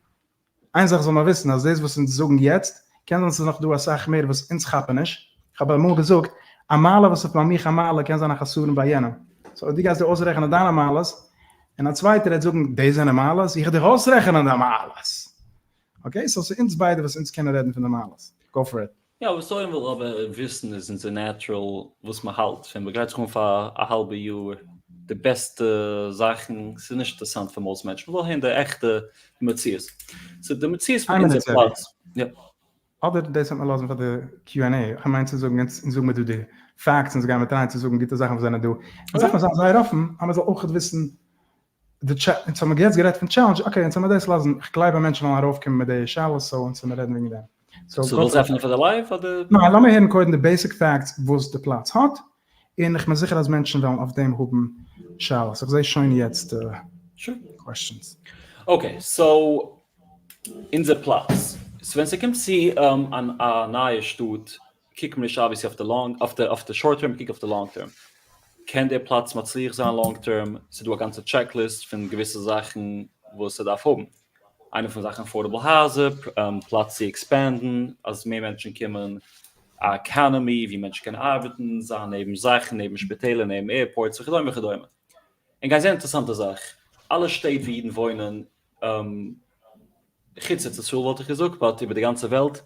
איין זאך זאל מען וויסן אז דאס וואס אונז זאגן יעצט, קען זיין ס'איז נאך דא אסאך מער וואס אונז כאפן נישט, איך האב אמאל געזאגט, א מעלה וואס איז ביי מיך א מעלה קען זיין א חסרון ביי יענעם, so אויב דו גייסט דיר אויסרעכענען דיינע מעלות, און א צווייטער העט זאגן דאס זענען מעלות, איך וועל דיך אויסרעכענען די מעלות. Okay, so ס'איז אונז ביידע וואס אונז קענען רעדן פון די מעלות. Go for it. יא, וואס עולם וויל אבער וויסן איז אונזער natural וואס מען האלט פון, מען גרייט זיך אן פאר א האלבע יאר די בעסטע זאכן, ס'איז נישט אינטערעסאנט פאר most מענטשן, מען וויל הערן די עכטע מציאות, so די מציאות פון אונזער פלאץ, יא. אדער דאס וועט מען לאזן פאר די Q and A, כ'מיין צו זאגן אונז זאגן מיר דא די facts אונז גייען מיר טרייען צו זאגן גוטע זאכן וואס זענען דא, אונז דארף מען זיין זייער אפן אז מען זאל אויכעט וויסן די טשע אונז האבן יעצט גערעדט פון challenge, okay אונז האמיר דאס לאזן, איך גלייב אז מענטשן וועלן ארויפקומען מיט די שאלות so אונז וועמיר רעדן וועגן דעם. So ווילסט עפענען פאר די live אדער? ניין לאמיר הערן קודם די basic facts וואס די פלאץ האט, און איך בין זיכער אז מענטשן וועלן אויף דעם האבן שאלות, איך זעה שוין יעצט די questions. Okay so אונזער פלאץ, so ווען ס'קומט צו א נייע שטאט קוקט מען נישט obviously אויף די long אויף די אויף די short term, מ'קוקט אויף די long term. קען דער פלאץ מצליח זיין long term? ס'איז דא א גאנצע checklist פון געוויסע זאכן וואס ס'דארף האבן. איינע פון די זאכן affordable הייזער, פלאץ צו עקספענדן אז מער מענטשן קומען, א economy ווי מענטשן קענען ארבעטן, זיין נעבן זאכן, נעבן שפיטעלער, נעבן airports וכדומה וכדומה. און גיי זען אינטערעסאנטע זאך, אלע שטעט ווי אידן וואוינען, חוץ ארץ ישראל וואלט איך געזאגט, but איבער די גאנצע וועלט,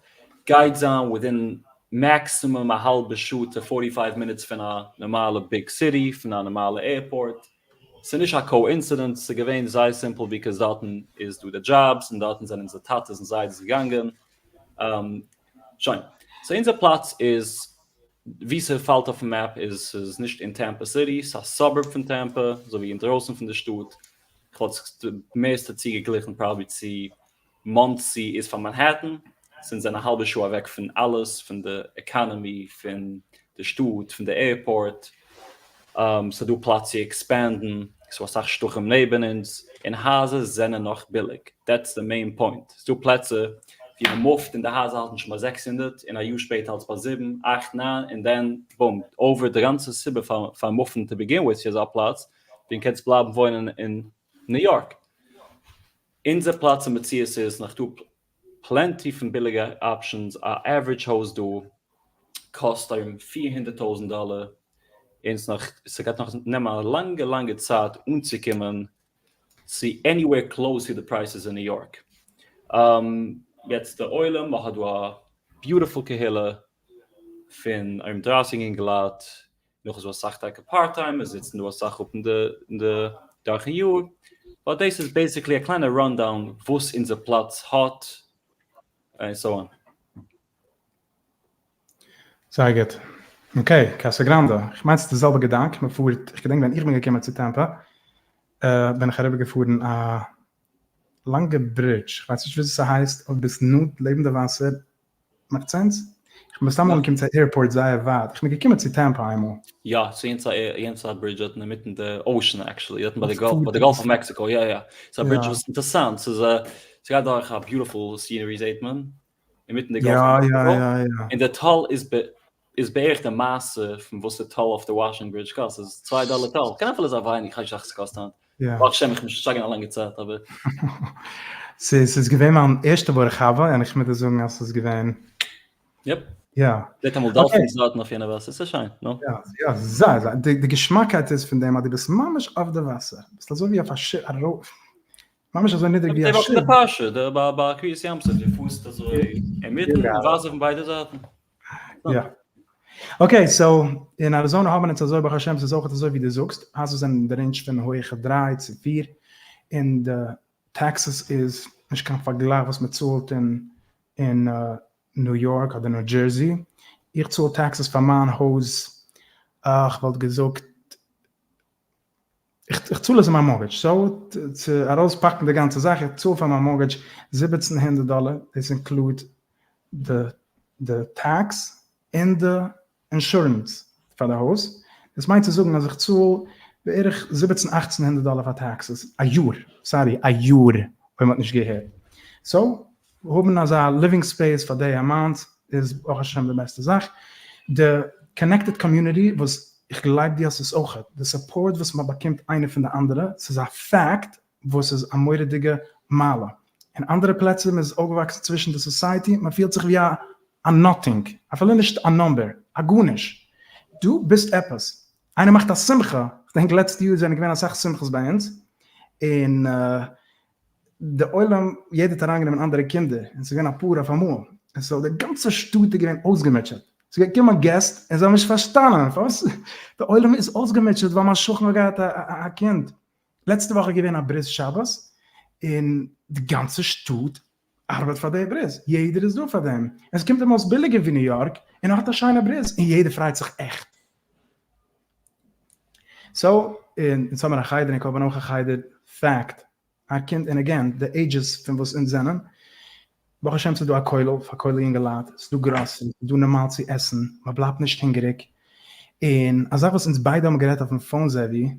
גייט זיין within maximum א האלבע שעה to 45 minutes פון א נארמאלע big city, פון א נארמאלע airport. ס'איז נישט א coincidence, ס'איז געווען זייער simple because דארטן איז דא די דזשאבס און דארטן זענען אונזער טאטעס און זיידעס געגאנגען. שוין. so אונזער פלאץ איז ווי ס'פאלט אויפן map איז ס'איז נישט אין טעמפא סיטי, ס'איז א suburb פון טעמפא, אזוי ווי אינדרויסן פון די שטאט. כ'וואלט עס די מערסטע צוגעגליכן probably צו מאנסי איז פאר מאנהעטן, ס'אונז זענען א האלבע שעה אוועק פון אלעס, פון די economy, פון די שטאט, פון די airport, ס'דא פלאץ צו expand ן, ס'דא אסאך שטחים נעבן אונז, און הייזער זענען נאך ביליג, that's the main point, ס'דא פלעצער ווי מ' move ט און די הייזער האלטן שוין ביי 600 און א יאר שפעטער האלט עס ביי 7, 8, 9 און then boom, over די גאנצע סיבה פאר move ן to begin with צו אזא פלאץ ווי קענסט בלייבן וואוינען אין ניו יארק. אונזער פלאץ אין מציאות איז נאך דא plenty פון ביליגע options, א average הויז דא קאסט ארום 400,000 דאלער, און ס'נאך ס'גייט נאך נעמען א לאנגע לאנגע צייט אנצוקומען צו anywhere close צו די prices אין ניו יארק. יעצט די עולם, מ'האט דא א beautiful קהילה פון ארום 30 אינגעלייט, נאך איז דא אסאך טאקע part time, עס זיצן דא אסאך אפ אין די אין די דורכן יאר, but דאס איז basically א קליינע rundown וואס אונזער פלאץ האט, און so on. זייער גוט. okay, קאסא גראנדע. איך מיין ס'איז די זעלבע געדאנק, מען פארט, איך געדענק ווען איך בין געקומען צו טעמפא, בין איך אריבער געפארן א לאנגע ברידזש, איך ווייס נישט וויאזוי ס'הייסט, אבער ביסט נאנט לעבן די וואסער, מאכט sense? איך בין מסתם אנגעקומען צו א airport זייער ווייט, איך בין געקומען צו טעמפא איינמאל. יא, ס'איז יענץ א יענץ א ברידזש דארטן אינמיטן די ocean actually, דארטן ביי די Gulf, ביי די Gulf of Mexico, יא יא, ס'איז א ברידזש וואס איז אינטערעסאנט, ס'איז א, ס'גייט דורך א beautiful scenery זעהט מען, אינמיטן די Gulf of Mexico, און די toll איז איז בערך די מעשה פון וואס די toll אויף די וואשינגטאן ברידזש קאסט, ס'איז 2 דאלער toll, קען אפילו זיין ווייניג, כ'ווייס נישט וואס ס'קאסט היינט. ברוך השם איך בין שוין שטארק אין א לאנגע צייט אבער. ס'איז געווען מיין ערשטע ברוך הבא און איך מוז דיר זאגן אז ס'איז געווען. yep. יא. זעט אמאל dolphins דארטן אויף יענע וואסער, ס'איז שיין, נו? יא, יא, זייער זייער, די געשמאקייט איז פון דעם אז דו ביסט ממש אויף די וואסער, ביסט אזוי ווי אויף א שיף, ארויף, ממש אזוי נידריג ווי א שיף. די פרשה, די ביי קריעת ים סוף, דו פארסט אזוי אינמיטן, וואסער פון ביידע זייטן. יא. okay, so אין אריזאנע האבן אונז אזוי ברוך השם ס'איז אויכעט אזוי ווי דו זאגסט, הייזער זענען אין די range פון הויעכע דריי צו פיר, און די taxes איז נישט קיין פארגלייך וואס מען צאלט אין אין ניו יארק אדער ניו דזשערסי, איך צאל taxes פאר מיין הויז כ'וואלט געזאגט איך צאל עס אין מיין mortgage, so צו ארויספאקן די גאנצע זאך, איך צאל פאר מיין mortgage 1700 דאלער, דאס include די די tax און די אינשורענס פאר די הויז, דאס מיינט צו זאגן אז איך צאל בערך זיבעצן אכצן הונדערט דאלער פאר taxes א יאר, sorry א יאר אויב מ'האט נישט געהערט, so האבן אזא living space פאר די amount איז ברוך השם די בעסטע זאך, די connected community וואס איך גלייב דו האסט עס אויכעט, די support וואס מען באקומט איינער פון די אנדערע, ס'איז א fact וואס איז א מורא'דיגע מעלה, אין אנדערע פלעצער מען איז אויפגעוואקסן צווישן די society מען פילט זיך ווי א א nothing, אפילו נישט א number, א גארנישט, דו ביסט עפעס, איינער מאכט א שמחה, כ'דענק לעצטע יאר זענען געווען אסאך שמחות ביי אונז, און די עולם יעדער האט אריינגענומען אנדערע קינדער און ס'איז געווען אפאר אויף אמאל, און so די גאנצע שטאט איז געווען אויסגעמוטשעט, ס'איז געקומען געסט און זיי האבן נישט פארשטאנען פארוואס די עולם איז אויסגעמוטשעט ווייל מיין שכן האט געהאט א קינד. לעצטע וואך איז געווען א ברית שבת און די גאנצע שטאט ארבעט פאר די ברית, יעדער איז דא פאר דעם, עס קומט אים אויס ביליגער ווי ניו יארק און ער האט א שיינע ברית און יעדער פרייט זיך עכט. so אונז האבן א חדר און כהאב אויך א חדר, fact, א קינד און again די ages פון וואס אונז זענען, ברוך השם ס'איז דא א כולל פאר כולל יונגעלייט, ס'איז דא גראסערי, ס'איז דא נארמאל צו עסן, מ'בלייבט נישט הונגעריג, און א זאך וואס אונז ביידע האבן גערעדט אויפן phone זעווי,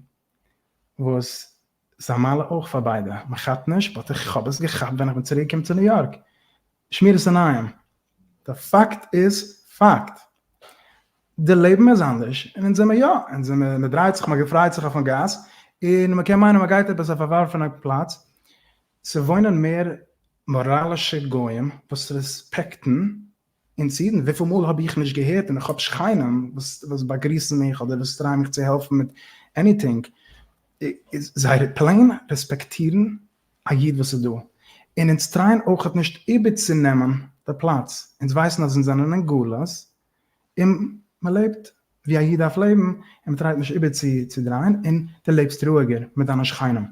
וואס ס'איז א מעלה אויך פאר ביידע, מ'כאפט נישט, but איך האב עס געכאפט ווען איך בין צוריק געקומען צו ניו יארק, שמירת עיניים, די פאקט איז פאקט, די לעבן איז אנדערש, און אונז זעמער יא, אונז זעמער, מען דרייט זיך, מען געפרייט זיך אויפן גאס, און מען קען מיינען מען גייט עפעס אויף א פארווארפענע פלאץ, ס'וואוינען מער מאראלישע גוים וואס רעספעקטן אונז אידן, וויפיל מאל האב איך נישט געהערט, און איך האב שכנים וואס באגריסן מיך אדער וואס try ען מיך צו העלפן מיט anything. זיי plain רעספעקטירן א איד וואס איז דא, און אונז טרייען אויכעט נישט איבערצונעמען די פלאץ, אונז ווייסן אז אונז זענען אין גלות, און מען לעבט ווי א איד דארף לעבן, און מען טרייט נישט איבערצודרייען, און דו לעבסט רואיגער מיט דיינע שכנים.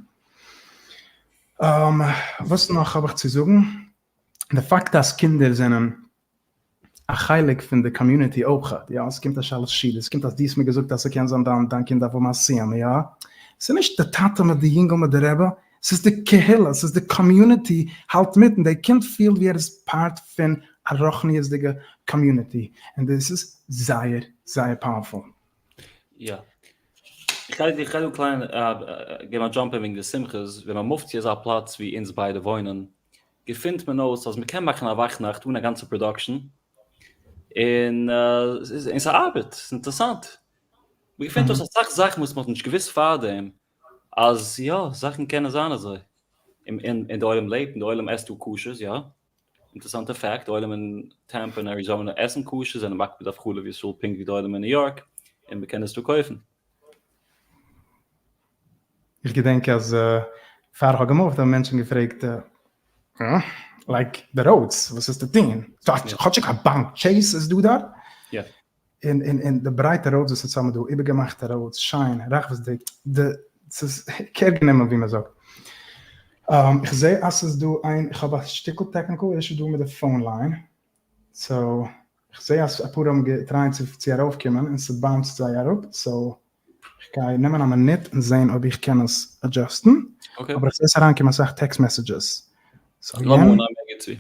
וואס נאך האב איך צו זאגן? די פאקט אז קינדער זענען א חלק פון די community אויך, יא, עס קומט א שלש סעודות, עס קומט אז דו האסט מיר געזאגט אז ס'קען זיין דיין דיין קינד דארף האבן א סיום, יא, ס'איז נישט די טאטע מיט די יונגל מיט די רבי, ס'איז די קהילה, ס'איז די community האלט מיט, און די קינד פילט ווי ער איז part פון א רוחניות'דיגע community, און דאס איז זייער זייער powerful. יא. איך גיי איך גיי דא קליין געבן א jump אין וועגן די שמחות, ווען מען מופט צו אזא פלאץ ווי אונז ביידע וואוינען, געפינט מען אויס אז מ'קען מאכן א וואכנאכט אן א גאנצע production, און און ס'ארבעט, ס'איז אינטערעסאנט. מ'געפינט אויס אסאך זאכן וואס מ'האט נישט געוואוסט פארדעם, אז יא, זאכן קענען זיין אזוי. און און די עולם לעבט, און די עולם עסט דא כשר'ס, יא. אינטערעסאנטע fact, די עולם אין טעמפא און אריזאנע עסן כשר, זענען מקפיד אויף חלב ישראל פונקט ווי די עולם אין ניו יארק, און מ'קען עס דא קויפן. איך געדענק אז פאר איך האב געמופט האבן מענטשן געפרעגט like די roads וואס איז צו טון? כאטשיג א באנק טשעיס איז דא דארט? און און און די ברייטע roads וואס אונז האבן דא, איבערגעמאכטע roads, שיין, רחבות'דיג, די ס'איז care גענומען ווי מ'זאגט. איך זעה אז ס'איז דא איין, איך האב א שטיקל technical issue דא מיט די phone line, so איך זעה אז אפאר האבן געטרייען צו צו ארויפקומען און ס'באונסט זיי אראפ, so כ'גיי נעמען א מינוט און זעהן אויב איך קען עס adjust ן, אבער איך זעה עס אריינקומען אסאך text messages, so לאמיר אנהייבן ערגעץ ווי.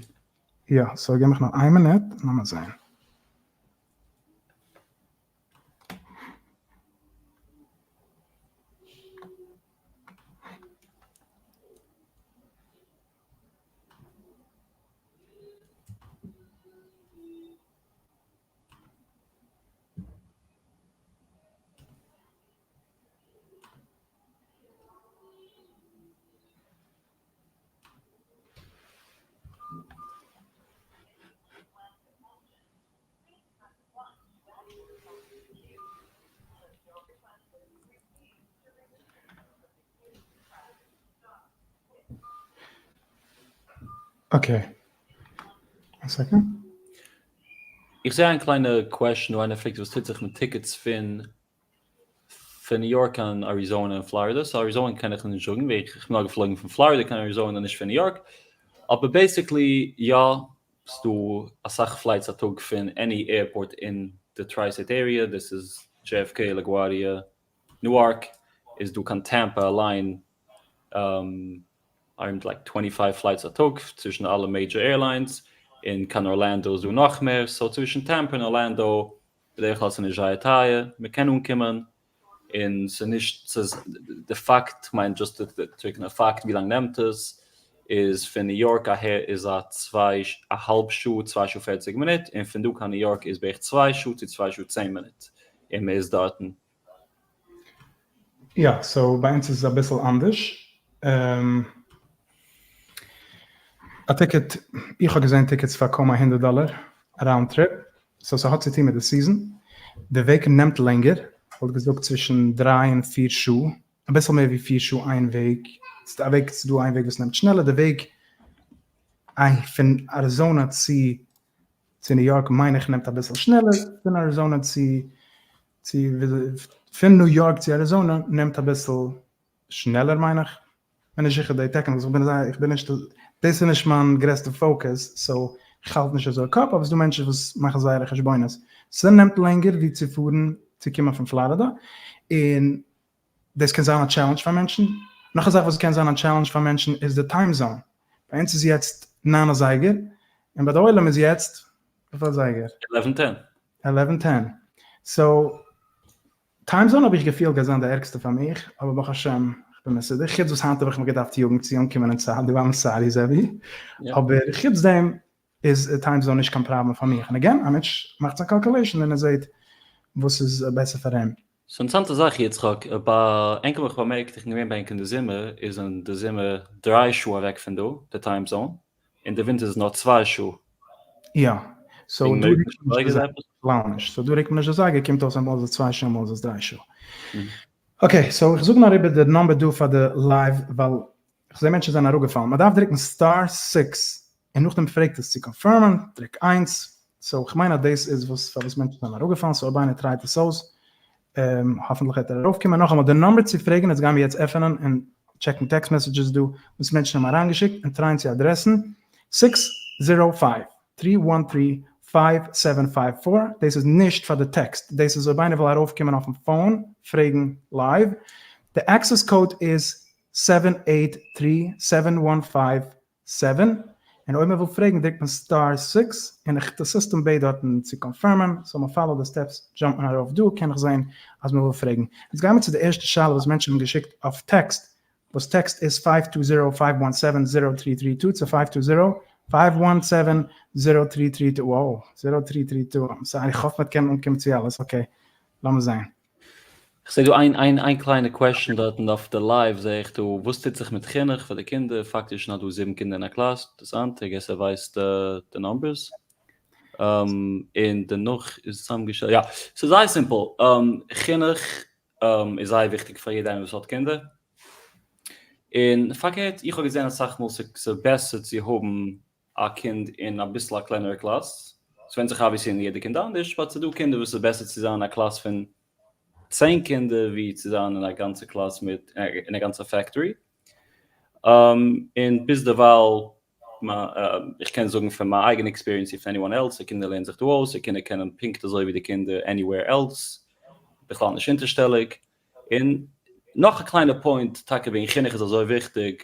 יא, so געב מיך נאר איין מינוט און לאמיר זעהן. Okay. א second. איך זעה איין קליינע question דא, איינער פרעגט וואס טוט זיך מיט tickets פון פון ניו יארק קיין אריזאנע און פלארידע, so אריזאנע קען איך נישט זאגן ווייל איך בין נאר געפלויגן פון פלארידע קיין אריזאנע נישט פון ניו יארק, אבער basically יא, ס'דא אסאך flights א טאג פון any airport אין די tri-state area, דאס איז JFK, לאגווארדיע, ניוארק, איז דא קיין טעמפא אליין ארום like twenty five flights א טאג צווישן אלע major airlines, און קיין ארלענדא איז דא נאך מער, so צווישן טעמפא און ארלענדא בדרך כלל ס'נישט זייער טייער, מ'קען אנקומען, און ס'נישט ס'איז די פאקט, כ'מיין just די טרוקענע פאקט ווי לאנג נעמט עס, איז פון ניו יארק אהער איז א צוויי א האלב שעה צוויי שעה פערציג מינוט, און פון דא קיין ניו יארק איז בערך צוויי שעה צו צוויי שעה צען מינוט, און מ'איז דארטן. יא, so ביי אונז איז עס אביסל אנדערש. א ticket, איך האב געזען tickets פאר קוים א הונדערט דאלער א round trip, so ס'האט צו טון מיט די season. די וועג נעמט לענגער, כ'וואלט געזאגט צווישן דריי און פיר שעה, אביסל מער ווי פיר שעה איין וועג, ס'דא א וועג, ס'דא איין וועג וואס נעמט שנעלער, די וועג פון אריזאנא צו צו ניו יארק מיין איך נעמט אביסל שנעלער, פון אריזאנא צו צו פון ניו יארק צו אריזאנא נעמט אביסל שנעלער מיין איך, כ'בין נישט זיכער די technicals, איך בין זייער איך בין נישט דאס איז נישט מיין גרעסטע focus so כ'האלט נישט אזוי קאפ אבער ס'דא מענטשן וואס מאכן זייערע חשבונות, ס'נעמט לענגער ווי צו פארן צו קומען פון פלארידא און דאס קען זיין א challenge פאר מענטשן, נאך א זאך וואס קען זיין א challenge פאר מענטשן איז די time zone, ביי אונז איז יעצט ניין אזייגער, און ביי די עולם איז יעצט וויפיל אזייגער? Eleven ten. Eleven ten, so time zone האב איך געפילט גייט זיין די ערגסטע פאר מיך, אבער ברוך השם איך בין מסודר, חוץ וואס היינט האב איך מיך געדארפט יאגן צו אנקומען אין צייט דא, I'm sorry זעבי, אבער חוץ דעם איז time zone נישט קיין פראבלעם פאר מיך, און again א מענטש מאכט זיין calculation און ער זעט וואס איז בעסער פאר אים. ס'אינטערעסאנטע זאך יצחק, ביי ענק האב איך באמערקט, איך בין געווען ביי ענק אין די זומער, איז אין די זומער דריי שעה אוועק פון דא, די time zone, אין די ווינטער איז עס נאר צוויי שעה. יא, so דא רוקט מען נישט די זייגער, בכלל נישט, so דא רוקט מען נישט די זייגער, קומט אויס אמאל איז עס צוויי שעה אמאל איז עס דריי שעה. Okay, so איך זאג נאר איבער די number דא פאר די live ווייל איך זע מענטשן זענען אראפגעפאלן. מען דארף דרוקן star six און נאכדעם פרעגט עס צו confirm ען, דרוק איינס. So איך מיין אז דאס איז וואס פארוואס מענטשן זענען אראפגעפאלן, so אויב איינער try ט עס אויס, האפנטליך וועט ער ארויפקומען. נאכאמאל די number צו פרעגן, יעצט גיימיר יעצט עפענען און check ן text messages דא וואס מענטשן האבן אריינגעשיקט און try ען צו address ן, 605 313 5754, דאס איז נישט פאר די טעקסט, דאס איז אויב איינער וויל ארויפקומען אויפן phone פרעגן live, די access code איז 7837157, און אויב מען וויל פרעגן דרוקט מען star six, און איך די סיסטעם בעט דארטן צו confirm ען, so מען follow די steps jump ט מען ארויף דא קען איך זען אז מען וויל פרעגן. יעצט גיימיר צו די ערשטע שאלה וואס מענטשן האבן געשיקט אויף טעקסט, וואס טעקסט איז five two zero five one seven zero three three two צו five two zero five one seven zero three three two, wow, zero three three two, I'm sorry, איך האף מ'וועט קענען אנקומען צו אלעס, okay, לאמיר זען. כ'זעה דא איין איין איין קליינע question דארטן אויף די live זעה איך דא, וואס טוט זיך מיט חינוך פאר די קינדער, פאקטיש נאר דא זיבן קינדער אין א קלאס, אינטערעסאנט, I guess ער ווייסט די numbers. און דערנאך איז צוזאמגעשטעלט, יא, ס'איז זייער simple, חינוך איז זייער וויכטיג פאר יעדע איינער וואס האט קינדער, און פארקערט איך האב געזען אסאך מאל ס'איז בעסער צו האבן א קינד אין אביסל א קלענערע קלאס, ס'ווענדט זיך obviously אין יעדע קינד אנדערש, but ס'דא קינדער וואס ס'איז בעסער צו זיין אין א קלאס פון צען קינדער ווי צו זיין אין א גאנצע קלאס מיט אין א גאנצע factory, און ביזדערווייל איך קען זאגן פון מיין אייגענע experience און פון anyone else, די קינדער לערנען זיך דא אויס, די קינדער קענען פונקט אזוי ווי די קינדער anywhere else, בכלל נישט אונטערשטעליג. און נאך א קליינע point, טאקע וועגן חינוך איז אזוי וויכטיג,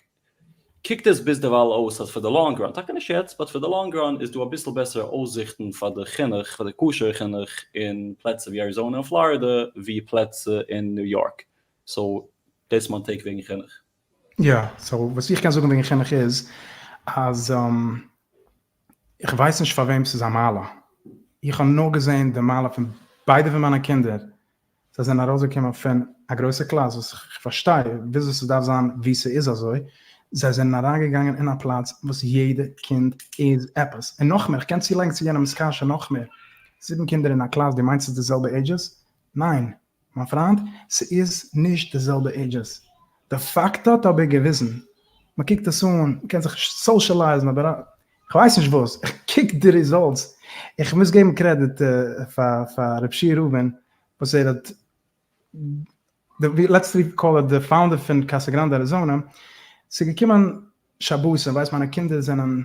קוקט עס ביזדערווייל אויס אז פאר די long run, טאקע נישט יעצט, but פאר די long run איז דא אביסל בעסערע אויסזיכטן פאר די חינוך, פאר די כשר'ע חינוך אין פלעצער ווי אריזאנע און פלארידע, ווי פלעצער אין ניו יארק. So דאס איז מיין take וועגן חינוך. יא, so וואס איך קען זאגן וועגן חינוך איז אז איך ווייס נישט פאר וועם ס'איז א מעלה, איך האב נאר געזען די מעלה פון ביידע פון מיינע קינדער, זיי זענען ארויסגעקומען פון א גרויסע קלאס וואס איך פארשטיי וויאזוי ס'דארף זיין ווי ס'איז אזוי, זיי זענען אריינגעגאנגען אין א פלאץ וואס יעדע קינד איז עפעס, און נאכמער, איך קען צולייגן צו יענעמ'ס קשיא נאכמער, זיבן קינדער אין א קלאס דו מיינסט ס'איז די זעלבע ages? ניין, מיין פריינט, ס'איז נישט די זעלבע ages. די פאקט האט אבער געוויזן, מ'קוקט עס אן, מ'קען זיך socialize ן אבער כ'ווייס נישט וואס, איך קוק די results, איך מוז געבן קרעדיט פאר פאר ר' שי' רובין וואס ער האט, let's call it די founder פון קאסא גראנדע אריזאנע, ס'איז געקומען שבתים, ווייסט מיינע קינדער זענען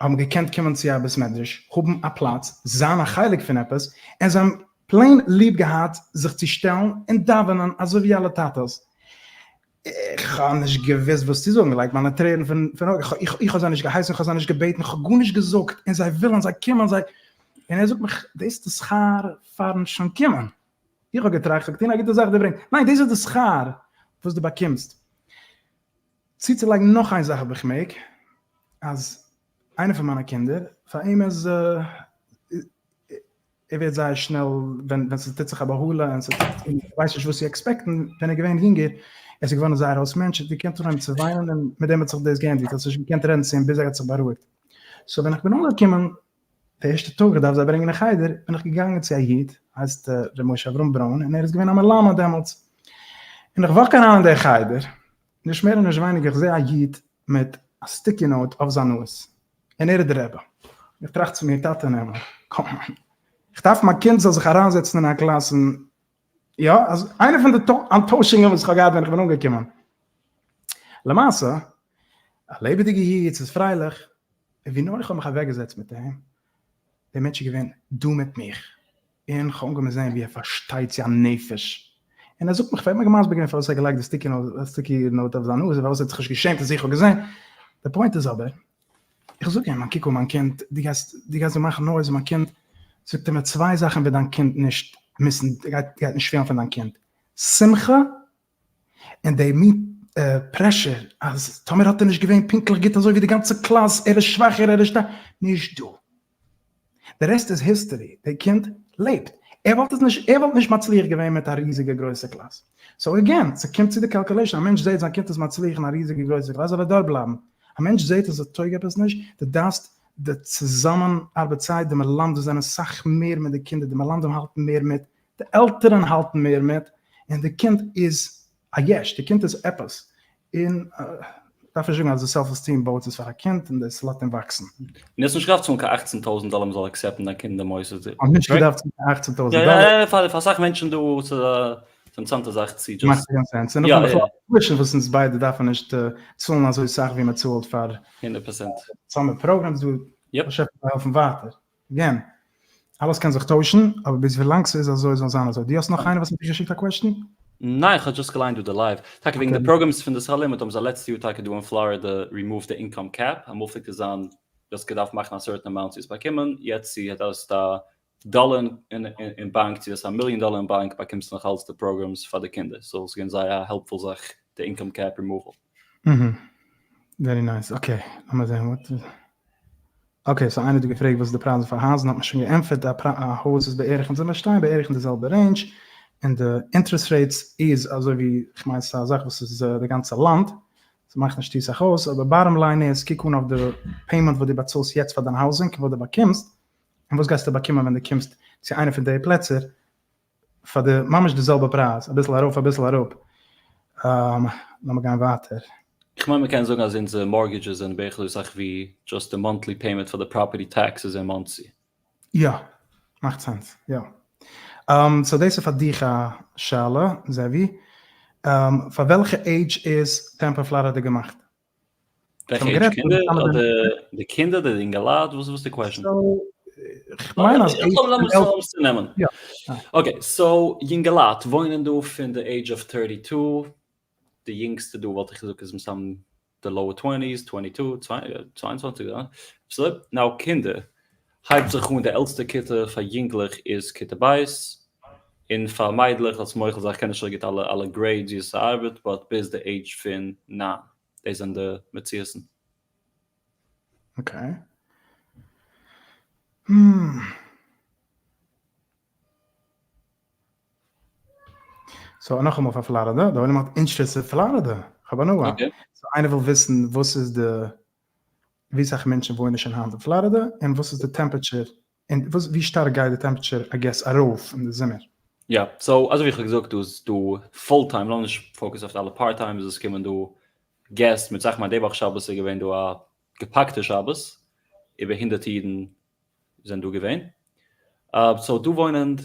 האבן געקענט קומען צו א בית מדרש, האבן א פלאץ, זיין א חלק פון עפעס, און זיי האבן plain ליב געהאט זיך צו שטעלן און דאווענען אזוי ווי אלע טאטעס. איך האב נישט געוואוסט וואס צו זאגן, like מיינע טרערן פון פון אויג, איך האב זיי נישט געהייסן, איך האב זיי נישט געבעטן, איך האב גארנישט געזאגט, און זיי ווילן, זיי קומען, זיי, און ער זאגט מיך, דאס איז די שכר פארן שוין קומען. איך האב געטראכט, איך האב געטון א גוטע זאך, דיר ברענגט, ניין, דאס איז די שכר וואס דו באקומסט. צוצולייגן נאך איין זאך אויב איך מעג, אז איינער פון מיינע קינדער, פאר אים איז, ער ווערט זייער שנעל ווען ווען ס'טוט זיך א בהלה און ס'טוט און ער ווייסט נישט וואס צו expect ן, ווען ער איז געווען יונגער, ער איז געווארן זייער אויס מענטש, האט געקענט אנהויבן צו וויינען און מיט דעם האט זיך דאס געענדיגט, האסט נישט געקענט רעדן צו אים ביז ער האט זיך בארואיגט. So ווען איך בין אנגעקומען די ערשטע טאג איך דארף זיי ברענגען אין חדר, בין איך געגאנגען צו א איד, הייסט ר' משה אברהם ברוין, און ער איז געווען א מלמד דעמאלטס, און איך walk אריין אין די חדר, נישט מער און נישט ווייניגער איך זע א איד מיט א sticky note אויף זיין נאז, און ער איז די רבי. איך טראכט צו מיר, טאטע אין הימל, come on, איך דארף מיין קינד זאל זיך אריינזעצן אין א קלאס און יא, אז איינע פון די אנטוישונגען וואס איך האב געהאט ווען איך בין אנגעקומען. למעשה, א לעבעדיגע איד, ס'איז פרייליך, און ווי נאר איך האב מיך אוועקגעזעצט מיט אים, דער מענטש איז געווען דא מיט מיך, און כ'האב אנגעהויבן זען ווי ער פארשטייט צו א נפש, און ער זאגט מיך, ער האט מיר מסביר געווען פארוואס ער האט געלייגט די sticky note אויף זיין נאז, און פארוואס ער האט זיך נישט געשעמט אז איך האב געזען, די point איז אבער, איך זאג אים, קוק אן מיין קינד, דו גייסט דו גייסט דא מאכן noise, מיין קינד, זאגט ער מיר, צוויי זאכן וועט דיין קינד נישט miss ן, גייט גייט נישט פעלן פון דיין קינד, שמחה, און די מין pressure אז טאמער האט ער נישט געווען פונקטליך גוט אזוי ווי די גאנצע קלאס, ער איז שוואכער, ער איז שטארק, נישט דא. די rest איז history, די קינד לעבט, ער וואלט עס נישט, ער וואלט נישט מצליח געווען מיט א ריזיגע גרויסע קלאס. So again, ס'קומט צו די calculation, א מענטש זעט זיין קינד איז מצליח אין א ריזיגע גרויסע קלאס זאל ער דארט בלייבן, א מענטש זעט אז עס טויג עפעס נישט, די דארפסט די צוזאמען ארבעט צייט, די מלמדים זענען סאך מער מיט די קינדער, די מלמדים האלטן מער מיט, די עלטערן האלטן מער מיט, און די קינד איז. א יש, די קינד איז עפעס, און דארף נישט זאגן אז די self esteem בויט עס פאר א קינד און דאס לאזט אים וואקסן. און האסט נישט געדארפט צאלן קיין 18 טויזנט דאלער מ'זאל accept ן דיין קינד אין די מוסד. האט נישט געדארפט צאלן קיין 18 טויזנט דאלער. יא יא פאר אסאך מענטשן דא איז א אינטערעסאנטע זאך צו just. מאכט קיין sense. און נאכדעם בכלל tuition וואס אונז ביידע דארפן נישט צאלן אזוי סאך ווי מ'צאלט פאר 100%. summer programs דא. באשעפער זאל העלפן ווייטער. Again, אלעס קען זיך טוישן, אבער ביז ווילאנג ס'איז אזוי זאל זיין אזוי. דו האסט נאך איינער וואס האט דיר געשיקט א question? ניין, כ'האב just געליינט דא די live. טאקע וועגן די programs פון די שכר לימוד האבן זיי לעצטע יאר טאקע דא אין פלארידע רימאווד די income cap, אמאל פלעגט עס זיין דו האסט געדארפט מאכן א certain amount צו עס באקומען, יעצט צו האסט א דאלער אין באנק צו האסט א מיליאן דאלער אין באנק באקומסטו נאך אלץ די programs פאר די קינדער, so ס'איז געווען זייער א helpful זאך די income cap רימאוועל. Very nice, okay, לאמיר זעהן וואט. Okay, so איינער האט דא געפרעגט וואס איז די פרייזן פאר הייזער, האט מען שוין געענטפערט, א הויז איז בערך, אונז זעמיר שטיין בערך אין די זעלבע range, און די interest rates איז אזוי ווי, כ'מיין ס'איז א זאך וואס איז די גאנצע לאנד, ס'מאכט נישט צו סאך אויס, אבער bottom line איז, קוק אן אויף די payment וואס דו באצאלסט יעצט פאר דיין housing און וואס דו באקומסט, און וואס גייסטו באקומען ווען דו קומסט צו איינע פון די פלעצער, פאר די ממש די זעלבע פרייז, אביסל ארויף אביסל אראפ. לאמיר גיין ווייטער. איך מיין מ'קען זאגן אז אונזער mortgages זענען בערך אזוי סאך ווי just די monthly payment פאר די property taxes אין מאנסי. יא, מאכט sense, יא. So דאס איז פאר דיך א שאלה, זעווי. פאר וועלכע עידזש איז טעמפא פלארידע געמאכט? וועלכע עידזש? קינדער אדער די קינדער אדער די אינגעלייט? וואס איז די question? כ'מיין אז לאמיר עס צונעמען. Okay, so יונגעלייט וואוינען דא פון די age of thirty two, די יונגסטע דא וואלט איך געזאגט איז מסתם די lower twenties, twenty two, 22 יא, now קינדער הייבט זיך אן די עלטסטע כיתה פאר יונגלעך איז כיתה ב', און פאר מיידלעך זאלסט מוחל זיין איך קען נישט אזוי גוט אלע אלע grades ווי עס ארבעט but ביז די עידזש פון 9 דאס זענען די מציאות'ן. Okay. So נאכאמאל פאר פלארידע, די עולם האט interest אין פלארידע, כ'האב הנאה. So איינער וויל וויסן וואס איז די ווי סאך מענטשן וואוינען שוין היינט אין פלארידע, און וואס איז די temperature, און וואס ווי שטארק גייט די temperature I guess ארויף אין די זומער? יא, so אזוי ווי איך האב געזאגט דא איז דא full time, לאמיר נישט focus אויף אלע part timers וואס קומען דא געסט מיט זאכן, כ'מיין די וואך שבת איז געווען דא א געפאקטע שבת, איבער הונדערט אידן זענען דא געווען, so דא וואוינען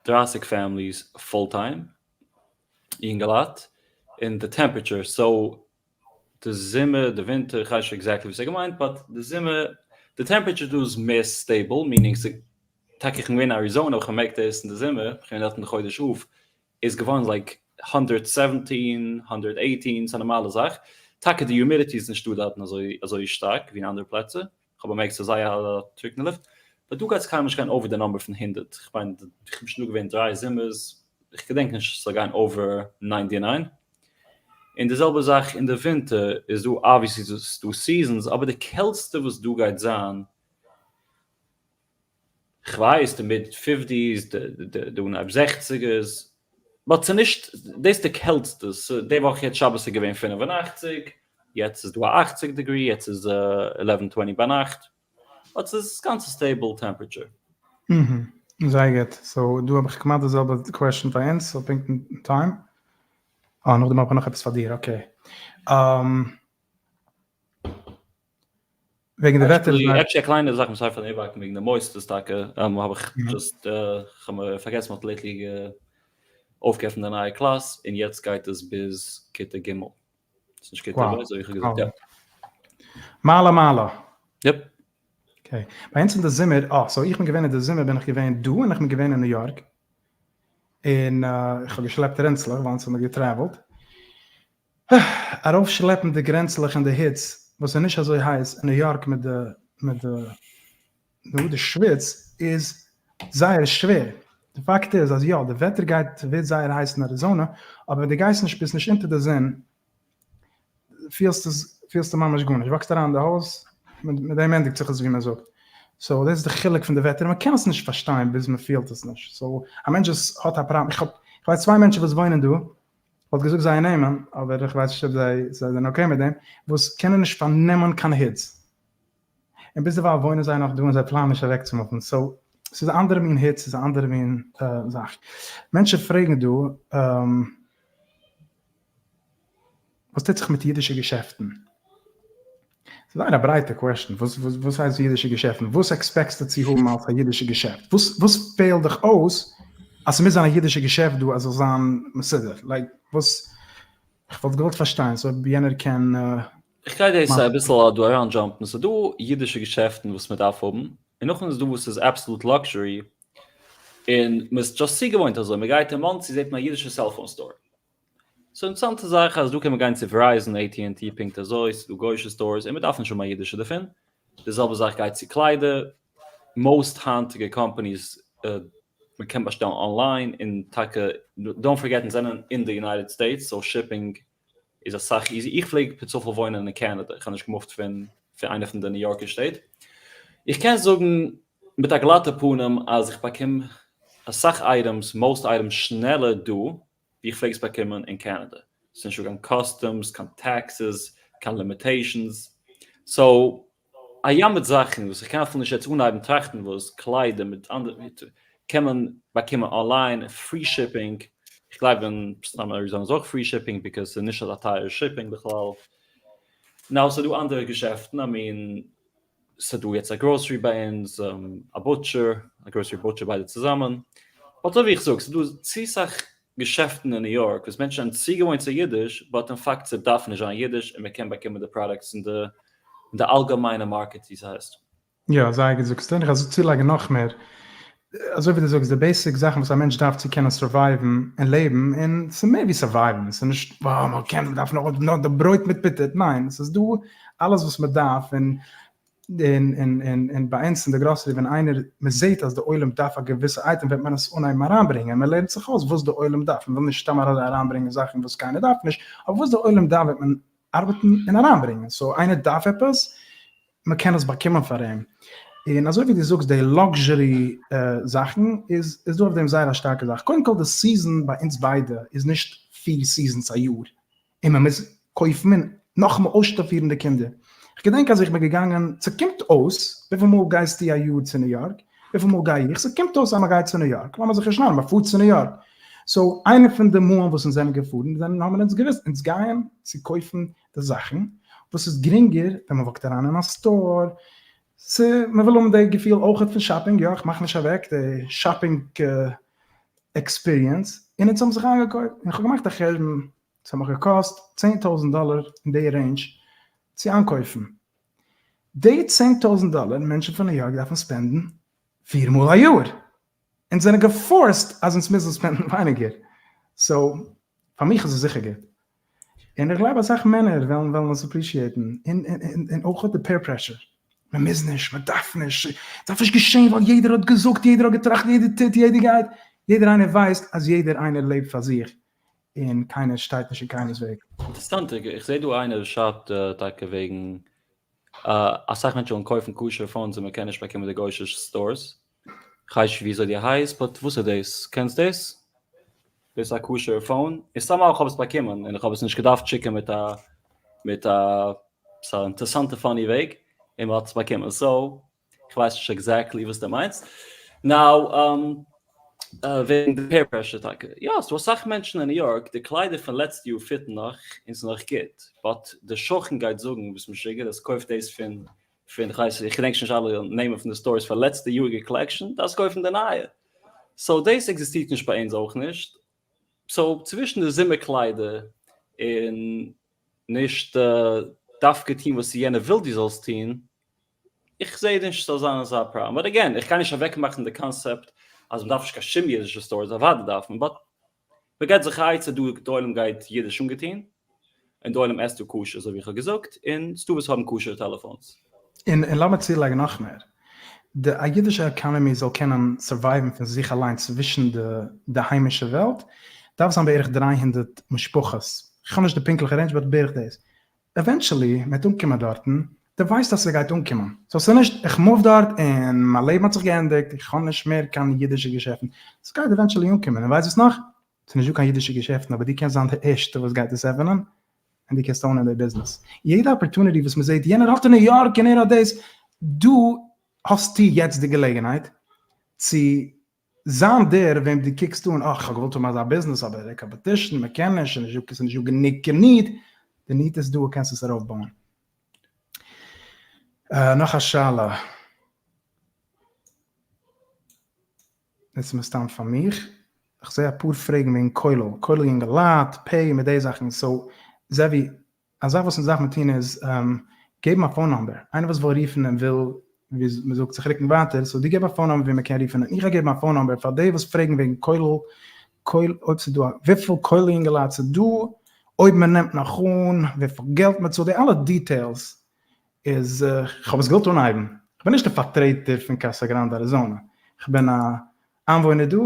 30 families full time, יונגעלייט, און די temperature, so די זומער, די ווינטער, איך ווייס נישט exactly וואס ער געמיינט, but די זומער, די temperature דא איז מער stable, meaning ס'איז, טאקע איך בין געווען אין אריזאנע, איך האב באמערקט דאס אין די זומער, איך בין געווען דארט אין די חודש אב, איז געווארן like 117, 118, ס'איז א נארמאלע זאך, טאקע די humidity איז נישטא דארטן אזוי אזוי שטארק ווי אין אנדערע פלעצער, איך האב באמערקט ס'איז זייער א טרוקענע לופט, but דא גייט עס קיינמאל נישט גיין over די number פון הונדערט, איך מיין איך בין שוין דא געווען דריי זומערס, איך געדענק נישט ס'זאל גיין over ninety nine. און די זעלבע זאך אין די ווינטער איז דא obviously איז דא seasons אבער די קעלטסטע וואס דא גייט זיין כ'ווייס די mid fifties די אנהייב זעכציגערס but ס'נישט דאס די קעלטסטע די וואך יעצט שבת איז געווען 85 יעצט איז דא א 80 degree יעצט איז eleven twenty ביינאכט but ס'איז גאנץ א stable temperature. זייער גוט, so דא האב איך כמעט די זעלבע question פאר אונז, so פונקט אין time. אה, נאכדעם האב איך נאך עפעס פאר דיר, okay. וועגן די וועטער איז אפשר א קליינע זאך וואס פארן איבערהאקן וועגן די מוסדות טאקע, האב איך just, כ'האב מיר פארגעסן מ'האט lately אויפגעעפנט די נייע קלאס און יעצט גייט עס ביז כיתה ג'. ס'איז נישט כיתה ב', אזוי ווי איך האב געזאגט, יא. מעלה מעלה. Yep. Okay. ביי אונז אין די זומער, אה, so איך בין געווען אין די זומער בין איך געווען דא און איך בין געווען אין ניו יארק. און איך האב געשלעפט רענצלעך ווייל אונז האבן גע travel ט. ארויפשלעפן די רענצלעך אין די היץ וואס איז נישט אזוי הייס אין ניו יארק מיט די מיט די נו די שוויץ איז זייער שווער. די פאקט איז אז יא די וועטער גייט ווערט זייער הייס אין אריזאנע אבער ווען די גייסט נישט ביסט נישט אונטער די זון פילסט עס פילסטו ממש גארנישט walk סט אריין אין די הויז מיט דעם ענדיגט זיך עס ווי מען זאגט. So דאס איז די חילוק פון די וועטער מען קען עס נישט פארשטיין ביז מען פילט עס נישט. So א מענטש וואס האט א פראבלעם איך האב איך ווייס צוויי מענטשן וואס וואוינען דא כ'וואלט געזאגט זייער נעמען אבער איך ווייס נישט אויב זיי זענען okay מיט דעם וואס קענען נישט פארנעמען קיין היץ. און ביזדערווייל וואוינען זיי נאך דא און זיי פלאנען נישט אוועקצומופן, so ס'איז א אנדערע מין היץ, ס'איז א אנדערע מין זאך. מענטשן פרעגן דא. וואס טוט זיך מיט אידישע געשעפטן? ס'איז זייער א ברייטע קוועשטען, וואס וואס הייסט אידישע געשעפטן? וואס עקספעקטסטו צו האבן אלס א אידישע געשעפט? וואס וואס פעלט דיך אויס אז ס'מוז זיין א אידישע געשעפט דא אז ס'זאל זיין מסודר? לייק וואס? כ'וואלט געוואלט פארשטיין, סאו אויב יענער קען. איך גיי דאס אביסל דא אריין jump ן, ס'איז דא אידישע געשעפטן וואס מ'דארף האבן, און נאכדעם איז דא וואס איז absolute luxury, און מ'איז just צוגעוואוינט אזוי, מ'גייט אין מאנסי זעט מען א אידישע cellphone store, ס'איז אינטערעסאנטע זאך אז דא קען מען גיין צו Verizon, AT&T פונקט אזוי, ס'איז דא גוישע stores און מ'דארף נישט האבן א אידישע דערפון, די זעלבע זאך גייט צו קליידער, most היינטיגע companies מ'קען באשטעלן אנליין און טאקע don't forget אונז זענען אין די United States so shipping איז אסאך easy, איך פלעג פער צופאל וואוינען אין קענעדע, איך האב נישט געמופט פון פון איינע פון די ניו יארקער שטעט, איך קען זאגן מיט א גלאטע פנים אז איך באקום אסאך items, most items שנעלער דא ווי איך פלעג עס באקומען אין קענעדע, ס'איז נישטא קיין customs, קיין taxes, קיין limitations, so א ים מיט זאכן וואס איך קען אפילו נישט יעצט אנהייבן טראכטן וואס, קליידער מיט אנדערע, קען מען באקומען online, free shipping, איך גלייב אין סתם אריזאנע איז אויך free shipping because ס'איז נישט אזא טייערע shipping בכלל, now ס'איז דא אנדערע געשעפטן, I mean ס'דא יעצט א גראסערי ביי אונז, א butcher, א grocery butcher ביידע צוזאמען, but אזוי ווי איך זאג, ס'דא צו סאך געשעפטן אין ניו יארק וואס מענטשן זענען צוגעוואוינט צו אידיש, but אין פאקט ס'דארף נישט זיין אידיש און מ'קען באקומען די products אין די אין די אלגעמיינע market ווי ס'הייסט. יא, זייער גוט זאגסטו, און איך וועל צולייגן נאך מער, אזוי ווי דו זאגסט, די basic זאכן וואס א מענטש דארף צו קענען survive ן און לעבן, און ס'איז מער ווי survive ן, ס'איז נישט וואו מען קען, מען דארף נאר נאר די ברויט מיט פוטער, ניין, ס'איז דא אלעס וואס מען דארף, און און און און און ביי אונז אין די גראסערי ווען איינער, מען זעט אז די עולם דארף א געוויסע אייטעם וועט מען עס אנהייבן אריינברענגען, מען לערנט זיך אויס וואס די עולם דארף, מען וויל נישט סתם אריינברענגען זאכן וואס קיינער דארף נישט, אבער וואס די עולם דארף וועט מען ארבעטן און אריינברענגען, so איינער דארף עפעס, מען קען עס באקומען פאר אים, און אזוי ווי דו זאגסט די luxury זאכן איז איז דא אויף דעם זייער א שטארקע זאך, קודם כל די season ביי אונז ביידע איז נישט פיר seasons א יאר, און מען מוז קויפן און נאכאמאל אויסשטאפירן די קינדער, כ'געדענק אז איך בין געגאנגען, ס'קומט אויס, וויפיל מאל גייסטו א יאר צו ניו יארק? וויפיל מאל גיי איך? ס'קומט אויס אז מ'גייט צו ניו יארק, לאמיר זיך נישט נארן, מ'פארט צו ניו יארק. so איינע פון די מאלן וואס אונז זענען געפארן זענען האבן אונז געוואוסט אונז גייען צו קויפן די זאכן וואס איז גרינגער ווען מ'וואקט אריין אין א store, ס' מ'וויל האבן די געפיל אויכעט פון shopping, יא איך מאך נישט אוועק די shopping experience, און אונז האבן זיך איינגעקויפט, און איך האב געמאכט א חשבון, ס'האט מיך געקאסט 10,000 דאלער אין די range צו איינקויפן. די 10,000 דאלער מענטשן פון ניו יארק דארפן spend ן פיר מאל א יאר. אונז זענען גע forced אז אונז מוזן spend ן ווייניגער. so פאר מיך איז עס זיכער גוט. און איך גלייב אסאך מענער וועלן וועלן עס appreciate ן. און און אויך די peer pressure. מען מוז נישט, מען דארף נישט, דארף נישט געשען ווייל יעדער האט געזאגט, יעדער האט געטראכט, יעדער טוט, יעדער גייט. יעדער איינער ווייסט אז יעדער איינער לעבט פאר זיך. און קיינער שטייט נישט אין קיינערס וועג. אינטערעסאנט, איך זעה דא איינער שרייבט טאקע וועגן אסאך מענטשן ווילן קויפן כשר phones און מען קען נישט באקומען די גוישע stores, כ'ווייס נישט וויאזוי די הייסט but וואס איז דאס? קענסט דאס? דאס איז א כשר phone, און סתם איך האב עס באקומען און איך האב עס נישט געדארפט שיקן מיט א מיט א ס'איז א אינטערעסאנטע funny וועג און מען האט עס באקומען so כ'ווייס נישט exactly וואס דו מיינסט. now וועגן די peer pressure טאקע, יא ס'דא אסאך מענטשן אין ניו יארק די קליידער פון לעצטע יאר fit ן נאך און ס'איז נאך גוט, but די שכן גייט זאגן ביסט משוגע דאס קויפט דאס פון פון כ'ווייס איך געדענק שוין נישט אלע נעמען פון די stores פאר לעצטע יאריגע collection דארפסט קויפן די נייע. so דאס עקזיסטירט נישט ביי אונז אויך נישט. so צווישן די זומער קליידער און נישט דווקא טון וואס יענער וויל דו זאלסט טון, איך זעה נישט ס'זאל זיין אזא פראבלעם, but again, איך גיי נישט אוועקמאכן די קאנסעפט אז מ'דארף נישט קיין שום אידישע stores, אוודאי דארף מען, but מ'געט זיך א עצה דא, די עולם גייט אידיש אנגעטון, און די עולם עסט דא כשר אזוי ווי איך האב געזאגט, און ס'דא וואס האבן כשר'ע טעלעפאונס. און לאמיר צולייגן נאך מער, די א אידישע economy זאל קענען survive ן פון זיך אליין צווישן די די היימישע וועלט, דארף זיין בערך 300 משפחות, כ'האב נישט די פונקטליכע range but בערך דאס, eventually מ'וועט אנקומען דארטן, דו ווייסט אז ס'גייט אנקומען, so ס'איז נישט איך move דארט און מיין לעבן האט זיך געענדיגט, איך האב נישט מער קיין אידישע געשעפטן, ס'גייט eventually אנקומען, און ווייסט וואס נאך? ס'איז נישט דא קיין אידישע געשעפטן אבער דו קענסט זיין די ערשטע וואס גייט עס עפענען, און דו קענסט own ען די ביזנעס. יעדע opportunity וואס מ'זעט יענער האט אין ניו יארק און ער האט דאס, דא האסטו יעצט די געלעגנהייט צו זיין דער וועם דו קוקסט אן, אך, כ'האב געוואלט האבן אזא ביזנעס, אבער די competition, מ'קען נישט, ס'איז נישט דא גענוג need. די need איז דא קענסט עס ארויפבויען. נאך א שאלה. דאס איז מסתם פאר מיך. איך זעה אפאר פרעגן וועגן כולל, כולל יונגעלייט, pay מיט די זאכן, so זאבי, א זאך וואס אונז דארף מען טון איז געבן א phone number, איינער וואס וויל רופן און וויל ווי מען זאגט זיך רוקן ווייטער, so דו געב א phone number ווי מען קען רופן און איך גיי געבן א phone number פאר די וואס פרעגן וועגן כולל, כולל אויב ס'איז דא א וויפיל כולל יונגעלייט ס'איז דא, אויב מען נעמט נאך אן, וויפיל געלט מען צאלט, די אלע details איז, כ'האב עס געוואלט אנהייבן, כ'בין נישט די פארטרעטער פון קאסא גראנדע אריזאנע, כ'בין א איינוואוינער דא,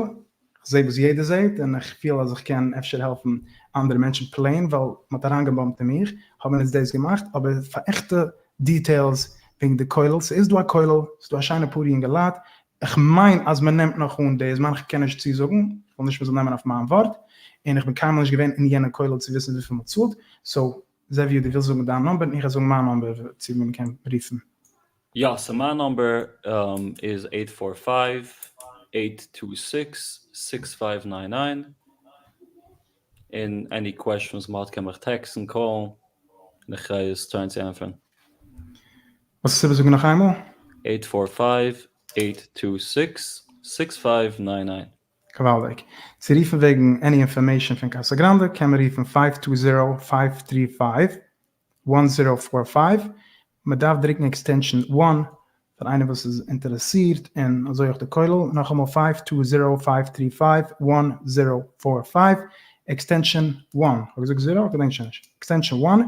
כ'זע וואס יעדער זעט און איך פיל אז איך קען אפשר העלפן אנדערע מענטשן plain ווייל מ'האט אריינגעבאמפט אין מיך, האבן אונז דאס געמאכט, אבער פאר עכטע details וועגן די כולל, ס'איז דא א כולל, ס'איז דא א שיינע פאר יונגעלייט, כ'מיין אז מ'נעמט נאך אן די זמן, כ'קען נישט צוזאגן, כ'וויל נישט מ'זאל נעמען אויף מיין ווארט, און איך בין קיינמאל נישט געווען אין יענע כולל צו וויסן וויפיל מ'צאלט, so זעוויער דו ווילסט זאגן דיין number און איך וועל זאגן מיין number צו ווי מ'קען רופן. יא, so מיין number איז eight four five, eight two six, six five nine nine, און any question וואס מ'האט קען מיך טעקסטן, קאלן, און איך גיי עס טרייען צו ענטפערן. וואס איז איבערזאגן נאך איינמאל? eight four five, eight two six, six five nine nine. געוואלדיג. צו רופן וועגן any information פון קאסא גראנדע קען מען רופן five two zero five three five one zero four five, מען דארף דרוקן extension one פאר איינער וואס איז אינטערעסירט און אזוי אויך די כולל, נאכאמאל five two zero five three five one zero four five extension one, כ'האב געזאגט zero? כ'געדענק שוין נישט, extension one,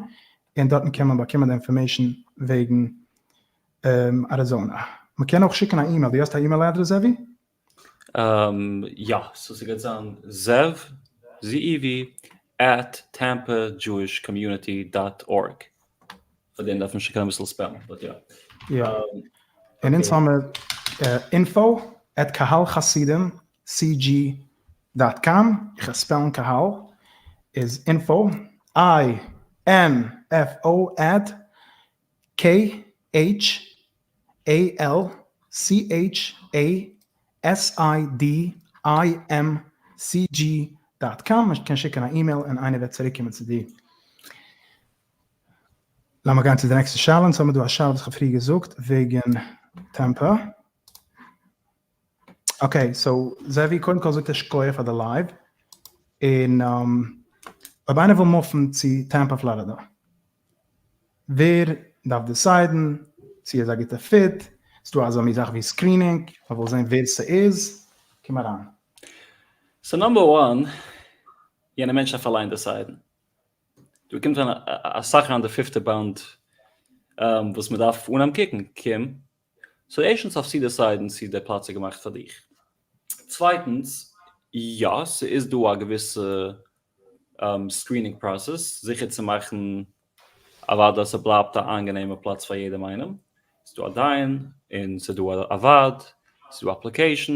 און דארטן קען מען באקומען די information וועגן אריזאנע. מען קען אויך שיקן א אימעיל, דו האסט א email address זעווי? יא, so ס'גייט זיין זאב, ZEV, at Tampa Jewish Community dot org. פאר דעם דארף מען שוין קענען אביסל ספעלן, but יא. יא. און אונז האמיר info at קהל חסידים CG dot com, איך וועל ספעלן קהל, איז info, I N F O at K H A L C H A S I D I M C G dot com, מען קען שיקן א אימעיל און איינער וועט צוריק קומען צו דיר. לאמיר גיין צו די נעקסטע שאלה, אונז האבן דא א שאלה וואס איך האב פריער געזאגט וועגן טעמפא. okay, so זעווי קודם כל זאגט ער שכוח פאר די live, און אויב איינער וויל מופן צו טעמפא פלארידא, ווער דארף דיסיידן צו ער איז א גוטע fit, ס'דא אזא מין זאך ווי screening, מ'וויל זען ווער ס'איז, קום אריין. so number one, יענער מענטש דארף אליין דיסיידן. דא קומט אריין אסאך אריין די פיפטע באנד וואס מ'דארף אנהייבן קוקן, קום so ערשטנס דארפסטו דיסיידן צו דער פלאץ איז געמאכט פאר דיך. צווייטנס, יא, ס'איז דא א געוויסע screening process זיכער צו מאכן אוודאי אז ס'בלייבט א איינגענעמע פלאץ פאר יעדעם איינעם. ס'איז דא א דיין און ס'איז דא א ועד, ס'איז דא application,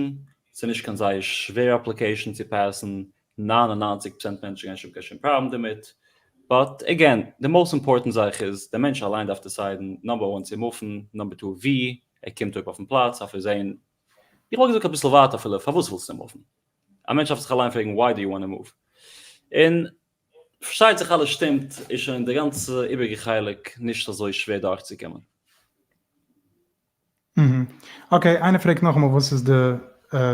ס'איז נישט קיין זייער שווער application צו פעסן, 99 פראצענט מענטשן גייען נישט האבן קיין שום פראבלעם דערמיט, but again, די most important זאך איז, דער מענטש אליין דארף דיסיידן, number one צו מופן, number two ווי ער קומט אויב אויפן פלאץ דארף ער זען, איך וואלט געזאגט אביסל ווייט אפילו, פארוואס ווילסטו מופן? א מענטש דארף זיך אליין פרעגן why do you want to move? און פארשטייט זיך אלעס שטימט, איז שוין די גאנצע איבעריגע חלק נישט אזוי שווער דורכצוקומען. okay, איינער פרעגט נאכאמאל וואס איז די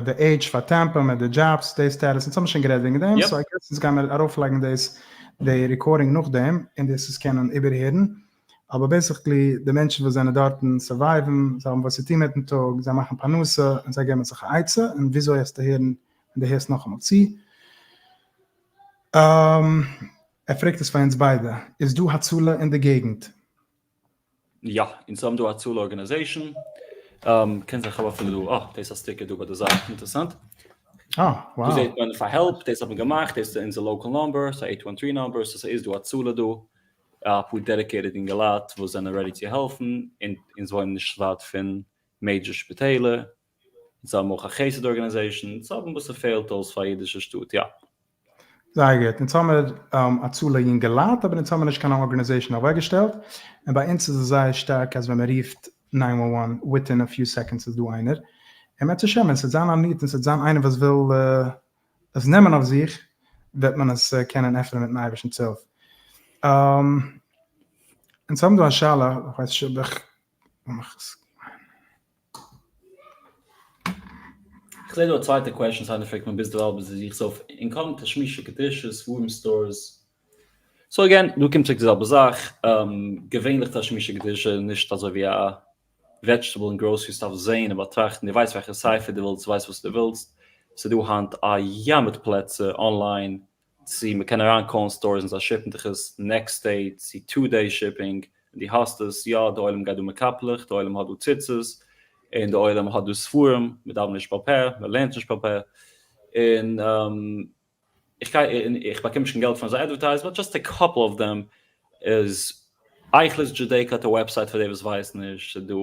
די עידזש פאר טעמפא מיט די jobs די status, אונז האבן שוין גערעדט וועגן דעם, so I guess אונז גיימער ארויפלייגן דאס די recording נאכדעם און דאס עס קענען איבערהערן, אבער basically די מענטשן וואס זענען דארטן סורווייוון, זיי האבן וואס צו טון מיטן טאג, זיי מאכן פרנסה און זיי געבן זיך א עצה, און וויאזוי העסטו הערן ווען דו הערסט נאכאמאל צו. ער פרעגט עס פאר אונז ביידע, איז דא הצלה אין די געגנט? יא, אונז האבן דא הצלה organization, קען זיין כ'האב אפילו דא, אה, דאס איז א sticker דא ביי די זייט, אינטערעסאנט. אה, wow. דא זעט מען פאר help, דאס האט מען געמאכט, דאס איז אונזער local number, ס'איז א eight one three number, so ס'איז דא הצלה דא, אפאר dedicated אינגעלייט וואס זענען ready צו העלפן, און אונז וואוינען נישט ווייט פון major שפיטעלער, אונז האבן אויך א חסד organization, אונז האבן וואס ס'פעלט אויס פאר א אידישע שטאט, יא. זייער גוט, אונז האמיר הצלה יונגעלייט אבער אונז האמיר נישט קיין organization אוועקגעשטעלט, און ביי אונז איז עס זייער שטארק אז ווען מען רופט nine one one within a few seconds איז דא איינער, און בעזהשם ווען ס'וועט זיין א need און ס'וועט זיין איינער וואס וויל עס נעמען אויף זיך וועט מען עס קענען עפענען מיטן אייבערשטנ'ס הילף. אונז האבן דא א שאלה, איך ווייס נישט אויב איך איך זעה דא א צווייטע question, איינער פרעגט מיר ביזדערווייל ביז דו זוכסט אויף income, תשמישי קדושה, ספרים stores. So again, דא קומט צוריק די זעלבע זאך, געווענליך תשמישי קדושה נישט אזוי ווי א vegetable אין grocery store זעהן און באטראכטן, דו ווייסט וועלכע ספר דו ווילסט, ווייסט וואס דו ווילסט, ס'איז דא היינט א ים מיט פלעצער online צו מ'קען אריין call ן stores און זיי ship ן דיך עס next day צו two day shipping, און דו האסט עס, יא די עולם גייט דא מיט קאפלעך, די עולם האט דא ציצית, און די עולם האט דא ספרים, מ'דאווענט נישט בעל פה, מ'לערנט נישט בעל פה, און איך גיי און איך באקום נישט קיין געלט פון זיי advertise but just a couple of them איז אייכלער'ס Judaica האט א website פאר די וואס ווייסן נישט, ס'איז דא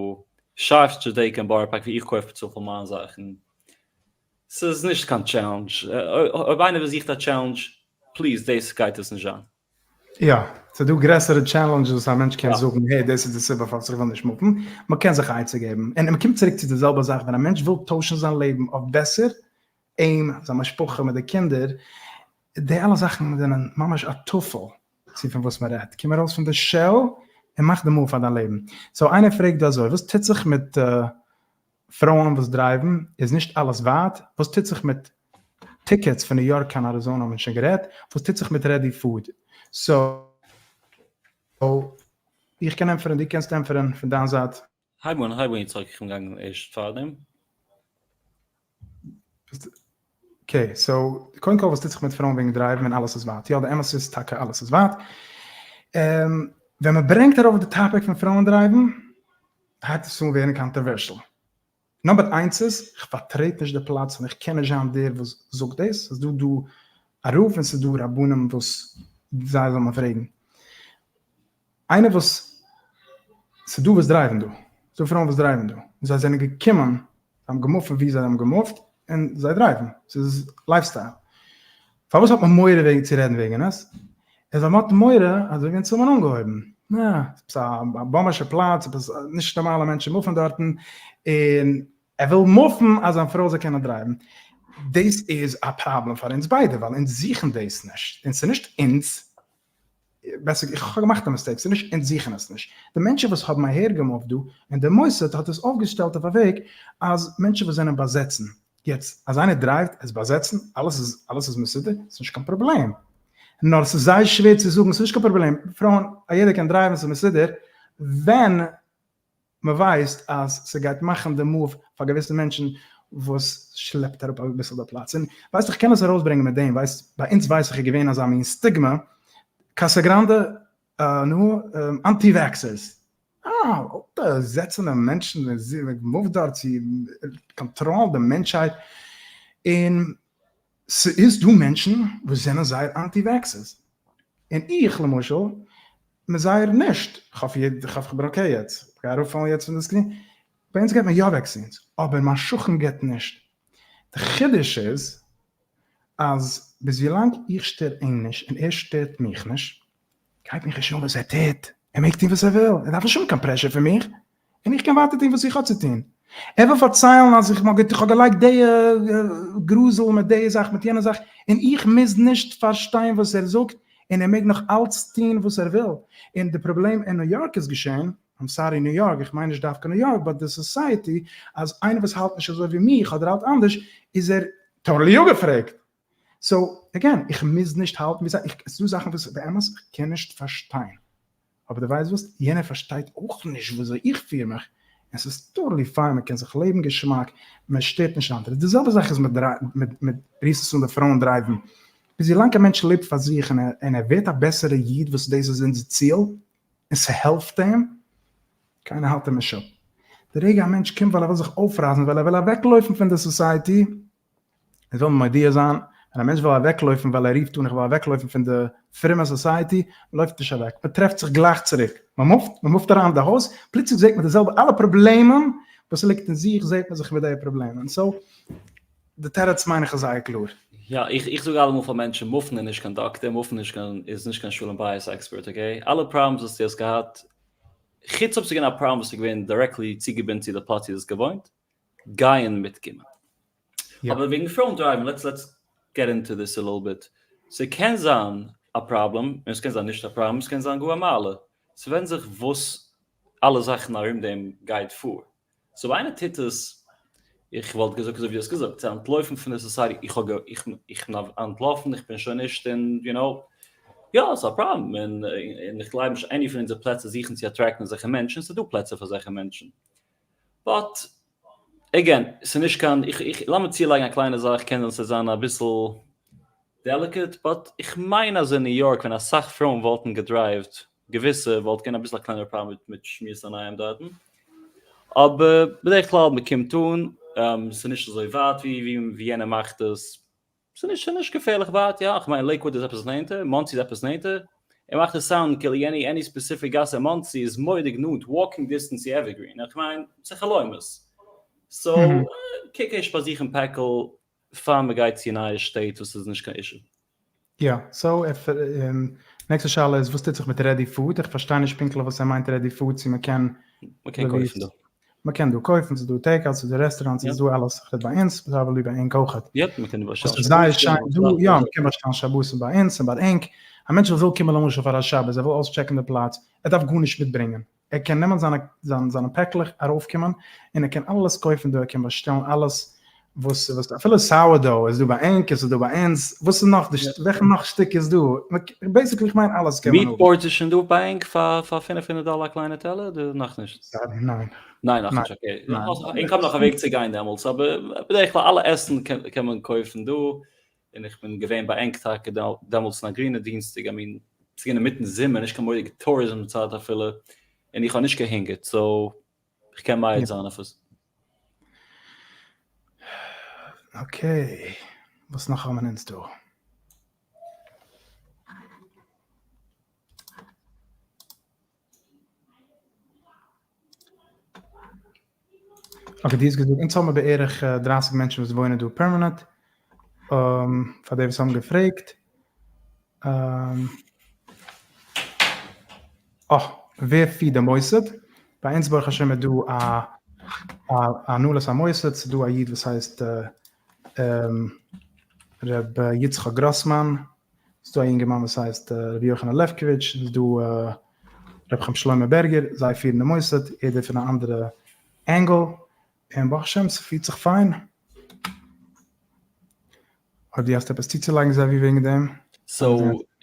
שארפ'ס Judaica אין בארא פארק ווי איך קויף צופיל מיין זאכן, ס'איז נישט קיין challenge, אויב איינער זוכט א challenge please דאס גייט עס נישט זיין. יא, ס'איז דא גרעסערע challenges וואס א מענטש קען זאגן, hey דאס איז די סיבה פארוואס איך וויל נישט move ן, מ'קען זיך א עצה געבן, און מ'קומט צוריק צו די זעלבע זאך, ווען א מענטש וויל טוישן זיין לעבן אויף בעסער, אים, זיין משפחה מיט די קינדער, די אלע זאכן זענען ממש א טפל צו פון וואס מען רעדט, קום ארויס פון די shell און מאך די move פאר דיין לעבן. So איינער פרעגט דא אזוי, וואס טוט זיך מיט פרויען וואס drive ן, איז נישט אלעס ווייט? וואס טוט זיך מיט tickets פון ניו יארק קיין אריזאנא האבן מיר שוין גערעדט, וואס טוט זיך מיט ready food? So איך קען ענטפערן, דו קענסט ענטפערן פון דיין זייט. הייב אן, הייב אן יצחק, איך בין געגאנגען ערשט פארדעם. Okay, so קודם כל וואס טוט זיך מיט פרויען וועגן drive ן ווען אלעס איז ווייט? יא די אמת איז טאקע אלעס איז ווייט. ווען מען ברענגט ארויף די topic פון פרויען drive ן הייבט עס אן ווערן controversial. Number איינס איז, איך פארטרעט נישט די פלאץ און איך קען נישט זיין דער וואס זאגט דאס, ס'איז דא דא א רב און ס'איז דא רבנים וואס זיי זאל מען פרעגן. איינער וואס, ס'איז דא וואס drive ן דא, ס'איז דא פרויען וואס drive ן דא, און זיי זענען געקומען, זיי האבן גע move ט פון וואו זיי האבן גע move ט, און זיי drive ן, ס'איז lifestyle. פארוואס האט מען מורא וועגן צו רעדן וועגן עס? איז ווייל מ'האט מורא אזוי ווי אונז האבן אנגעהויבן, נע, עפעס א באמישע פלאץ, עפעס נישט נארמאלע מענטשן move ן דארטן, און ער וויל move ן אז זיין פרוי זאל קענען drive ן. דאס איז א פראבלעם פאר אונז ביידע, ווייל אונז זוכן דאס נישט, און ס'איז נישט אונז, בעסער איך האב געמאכט א mistake, ס'איז נישט אונז זוכן עס נישט, די מענטשן וואס האבן אהער גע move ט דא, און די מוסד האט עס אויפגעשטעלט אויף א וועג אז מענטשן וואס זענען באזעצן, יעצט אז איינער drive ט עס באזעצן, אלעס איז אלעס איז מסודר, ס'איז נישט קיין פראבלעם, נאר ס'איז זייער שווער צו זאגן ס'איז נישט קיין פראבלעם, פרויען א יעדער קען drive ן ס'איז מסודר, ווען מ'ווייסט אז ס'גייט מאכן די move פאר געוויסע מענטשן וואס שלעפט אראפ אביסל די פלאץ, און ווייסט איך קען עס ארויסברענגען מיט דעם, ווייסט ביי אונז ווייס איך איז געווען אזא מין סטיגמע, קאסא גראנדע נו, anti vaxxers, אה, אלטע זעצענע מענטשן move ט דארט צו קאנטראלן די מענטשהייט, און ס'איז דא מענטשן וואס זענען זייער anti vaxxers, און איך למשל בין זייער נישט, כ'האף כ'האף כ'בין okay יעצט, כ'גיי אראפפאלן יעצט פון די screen, ביי אונז געט מען יא vaccines, אבער מיין שכן געט נישט, די חידוש איז אז ביז ווילאנג איך שטער אים נישט און ער שטערט מיך נישט, גייט מיך נישט אן וואס ער טוט, ער מעג טון וואס ער וויל, ער דארף נישט האבן קיין pressure פון מיך, און איך קען ווייטער טון וואס איך האב צו טון. ער וויל פארציילן אז איך האב געלייגט די גראזל מיט די זאך מיט יענע זאך, און איך מוז נישט פארשטיין וואס ער זאגט, און ער מעג נאך אלץ טון וואס ער וויל. און די פראבלעם אין ניו יארק איז געשען, I'm sorry ניו יארק, איך מיין נישט דווקא ניו יארק, but די society, אז איינער וואס האלט נישט אזוי ווי מיך אדער האלט אנדערש, איז ער totally אפגעפרעגט. So, again, איך מוז נישט האלטן ווי זיי, ס'איז דא זאכן וואס באמת איך קען נישט פארשטיין, אבער דו ווייסט וואס, יענער פארשטייט אויך נישט וויאזוי איך פיר מיך, און ס'איז totally fine, מ'קען זיך לעבן געשמאק, מען שטערט נישט אנדערע, די זעלבע זאך איז מיט מיט רופסט עס אן די פרויען drive ן, ביז ווילאנג א מענטש לעבט פאר זיך און ער ווערט א בעסערע איד וואס דאס איז אונזער ציל, און ס'העלפט אים, קיינער האלט אים נישט אפ. די רגע א מענטש קומט ווייל ער וויל זיך אויפרייסן, ווייל ער וויל אוועקלויפן פון די society, עס וויל מען מודיע זיין, ווען א מענטש וויל אוועקלויפן ווייל ער רופט אן איך וויל אוועקלויפן פון די פרומע society, מען לויפט נישט אוועק, מען טרעפט זיך גלייך צוריק, מען move ט, מען move ט אריין אין די הויז, פלוצלינג זעט מען די זעלבע אלע פראבלעמען וואס ליגט אין זיך זעט מען זיך מיט די פראבלעמען, so די תירוץ מיין איך איז זייער קלאר. יא, איך איך זאג אלעמאל פאר מענטשן, move ן איז נישט קיין דאקטער, move ן איז נישט קיין איז נישט קיין שלום בית expert, okay? אלע problems וואס דו האסט געהאט, חוץ אויב ס'איז געווען א פראבלעם וואס איז געווען directly צוגעבינדן צו די פלאץ וואו דו האסט געוואוינט, גייען מיטקומען. אבער וועגן פרויען drive ן, let's let's get into this a little bit. ס'קען זיין. א פראבלעם, און עס קען זיין נישט א פראבלעם, עס קען זיין גאר א מעלה, ס'ווענד זיך וואס אלע זאכן ארום דעם גייט פאר. so איינער טוט עס, איך וואלט געזאגט אזוי ווי דו האסט געזאגט, צו אנטלויפן פון די society, איך האב איך בין אנטלאפן, איך בין שוין נישט אין, you know, יא, ס'איז א פראבלעם, און איך גלייב נישט any פון אונזערע פלעצער זוכן צו attract ן אזעלכע מענטשן, ס'איז דא פלעצער פאר אזעלכע מענטשן, but again, ס'איז נישט קיין, איך, איך, לאמיר צולייגן א קליינע זאך, קען זיין ס'וועט זיין אביסל delicate, but איך מיין אז אין ניו יארק ווען אסאך פרויען וואלטן גע drive ט, געוויסע, וואלט געווען אביסל א קלענערע פראבלעם מיט שמירת עיניים דארטן, אבער בדרך כלל מ'קומט אן, ס'איז נישט אזוי ווייט ווי ווי יענער מאכט עס, ס'איז נישט נישט געפערליך ווייט, יא, כ'מיין לעיקוואד איז עפעס נענטער, מאנסי איז עפעס נענטער, ער מאכט עס sound ן כאילו any any specific גאס אין מאנסי איז מורא'דיג נאנט, walking distance צו עווערגרין, איך מיין ס'איז חלומות. so קוק ערשט ביי זיך אין פעקל פאר מ'גייט צו נייע שטעט וואס איז נישט קיין issue. יא, so נעקסטע שאלה איז וואס טוט זיך מיט ready food? איך פארשטיי נישט פונקטליך וואס ער מיינט ready food, צו מ'קען מ'קען קויפן דא. מ'קען דא קויפן, ס'איז דא take-out, ס'איז דא רעסטוראנטס, ס'איז דא אלעס, איך רעד ביי אונז, probably ביי ענק אויכעט. yep, מ'קען דא באשטעלן שבתים. זייער שיין דא, יא, מ'קען באשטעלן שבתים ביי אונז און ביי ענק. א מענטש וואס וויל קומען למשל פאר א שבת, ער וויל אויסטשעקן די פלאץ, ער דארף גארנישט מיטברענגען. ער קען נעמען זיינע זיינע פעקלעך ארויפקומען און ער קען אלעס קויפן דא, ער קען באשטעלן אלעס וואס וואס אפילו sourdough איז דא ביי ענק, עס איז דא ביי אונז, וואס איז נאך די וועלכע נאך שטיק איז דא, basically איך מיין אלעס קען מען האבן. meat boards איז שוין דא ביי ענק פאר פאר 500 דאלער א קליינע טעלער אדער נאכנישט? sorry ניין. ניין נאכנישט okay, איך האב נאך א וועג צו גיין דעמאלטס, אבער בדרך כלל אלע עסן קען מען קויפן דא, און איך בין געווען ביי ענק טאקע דעמאלטס אין א גרינע דינסטאג, I mean, ס'איז געווען אינמיטן זומער, נישט קיין מורא'דיגע tourism צייט אפילו, און איך האב נישט געהונגערט, so איך קען מעיד זיין אויף עס. okay, וואס נאך האבן אונז דא? okay, דו האסט געזאגט אונז האבן בערך 30 מענטשן וואס וואוינען דא permanent, פאר די וואס האבן געפרעגט. אה, ווער פירט די מוסד? ביי אונז ברוך השם איז דא א הנהלת המוסד, ס'איז דא א איד וואס הייסט ר' יצחק גראסמאן, ס'איז דא א יונגערמאן וואס הייסט ר' יוחנן לעפקאוויטש, ס'איז דא ר' חיים שלמה בערגער, זיי פירן די מוסד, יעדער פון א אנדערע angle, און ברוך השם ס'פירט זיך פיין. אויב דו האסט עפעס צוצולייגן זאבי וועגן דעם. so,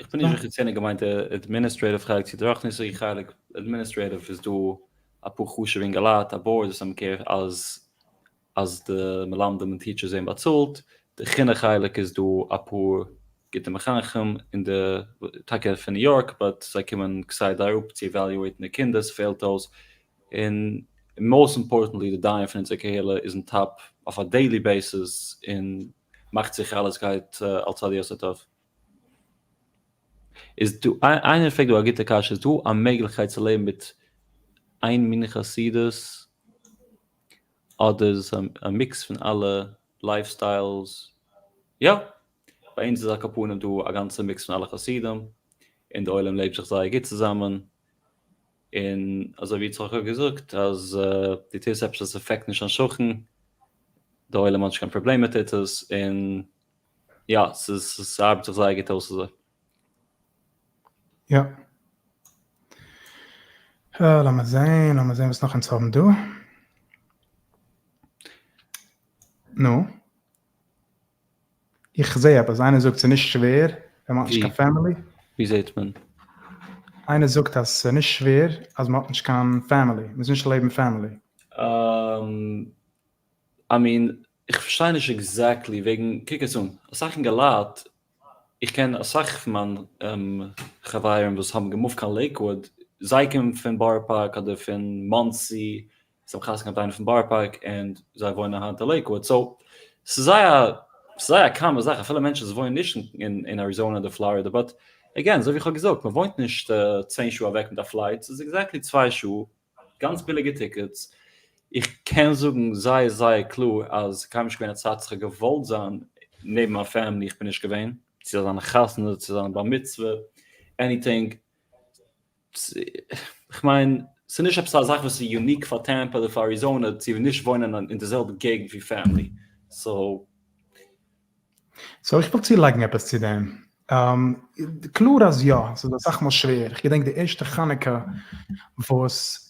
איך בין נישט זיכער צו איינער געמיינט די administrative חלק צו די רוחניות'דיגע חלק, administrative איז דא אפאר חשוב'ע אינגעלייט, א board וואס האבן care אז אז די מלמדים און teachers ווערן באצאלט, די חינוך חלק איז דא אפאר גוטע מחנכים אין די, טאקע פון ניו יארק, but זיי קומען כסדר אראפ צו evaluate ן די קינדער, ס'פעלט אויס, און most importantly די דיין פון אונזער קהילה איז אין top אויף א daily basis און מאכט זיכער אלעס גייט על צד היותר טוב. איז דא, איינער פרעגט דא א גוטע קשיא, איז דא א מעגליכקייט צו לעבן מיט איין מין חסידות? אדער איז עס א mix פון אלע lifestyles? יא, ביי אונז איז על כל פנים דא א גאנצע mix פון אלע חסידים, און די עולם לעבט זיך זייער גוט צוזאמען, און אזוי ווי יצחק האט געזאגט אז דו טוסט עפעס וואס affect נישט דיין שכן, די עולם האט נישט קיין פראבלעם מיט עס, און יא, ס'איז ס'ארבעט זיך זייער גוט אויס אזוי. יא. לאמיר זעהן, לאמיר זעהן וואס נאך אונז האבן דא. נו. איך זעה עפעס, איינער זאגט ס'איז נישט שווער ווען מ'האט נישט קיין family. ווי זעהט מען? איינער זאגט אז ס'איז נישט שווער אז מ'האט נישט קיין family, מ'איז נישט לעבן family. I mean, איך פארשטיי נישט exactly וועגן, קוק עס אן, אסאך אינגעלייט איך קען אסאך פון מיין חברים וואס האבן געמופט קיין לעיקוואוד, זיי קומען פון בארא פארק אדער פון מאנסי, זיי האבן חתונה געהאט איינער פון בארא פארק און זיי וואוינען היינט אין לעיקוואוד, so ס'איז זייער ס'איז זייער א common זאך אפילו מענטשן וואס וואוינען נישט אין אריזאנע אדער פלארידע, but again אזוי ווי איך האב געזאגט מען וואוינט נישט צען שעה אוועק מיט א flight, ס'איז exactly צוויי שעה, גאנץ ביליגע tickets, איך קען זאגן זייער זייער קלאר אז קיינמאל נישט געווען א צייט וואס איך האב געוואלט זיין נעבן מיין family איך בין נישט געווען, צו זיין א חתונה צו זיין בר מצוה, anything, איך מיין ס'איז נישט עפעס א זאך וואס איז unique פאר טעמפא אדער פאר אריזאנע צו נישט וואוינען אין די זעלבע געגנט ווי family, so. so איך וויל צולייגן עפעס צו דעם. קלאר אז יא, ס'איז אסאך מאל שווער, איך געדענק די ערשטע חנוכה וואס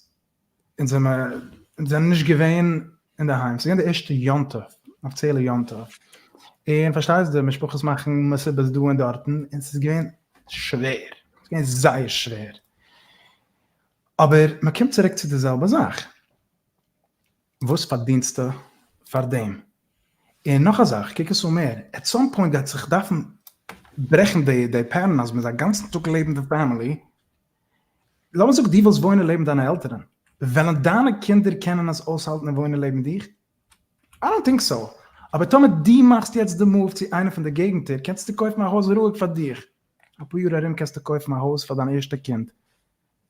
אונז זעמער אונז זענען נישט געווען אינדערהיים, ס'איז געווען די ערשטע יום טוב, אפיציעלע יום טוב, און פארשטייסט די משפחות מאכן מסיבות דא און דארטן, און ס'איז געווען שווער, ס'איז געווען זייער שווער, אבער מ'קומט צוריק צו די זעלבע זאך, וואס פארדינסטו פאר דעם? און נאך א זאך, קוק עס אן מער, at some point גייט זיך דארפן ברעכן די די pattern אז מ'איז א גאנצן טאג לעבן די family, לאמיר זאגן דו ווילסט וואוינען לעבן דיינע עלטערן, וועלן דיינע קינדער קענען עס אויסהאלטן און וואוינען לעבן דיך? I don't think so, אבער טאמער דו מאכסט יעצט די move צו איינע פון די געגנטער קענסטו קויפן א הויז רואיג פאר דיך, אפאר יאר ארום קענסטו קויפן א הויז פאר דיין ערשטע קינד,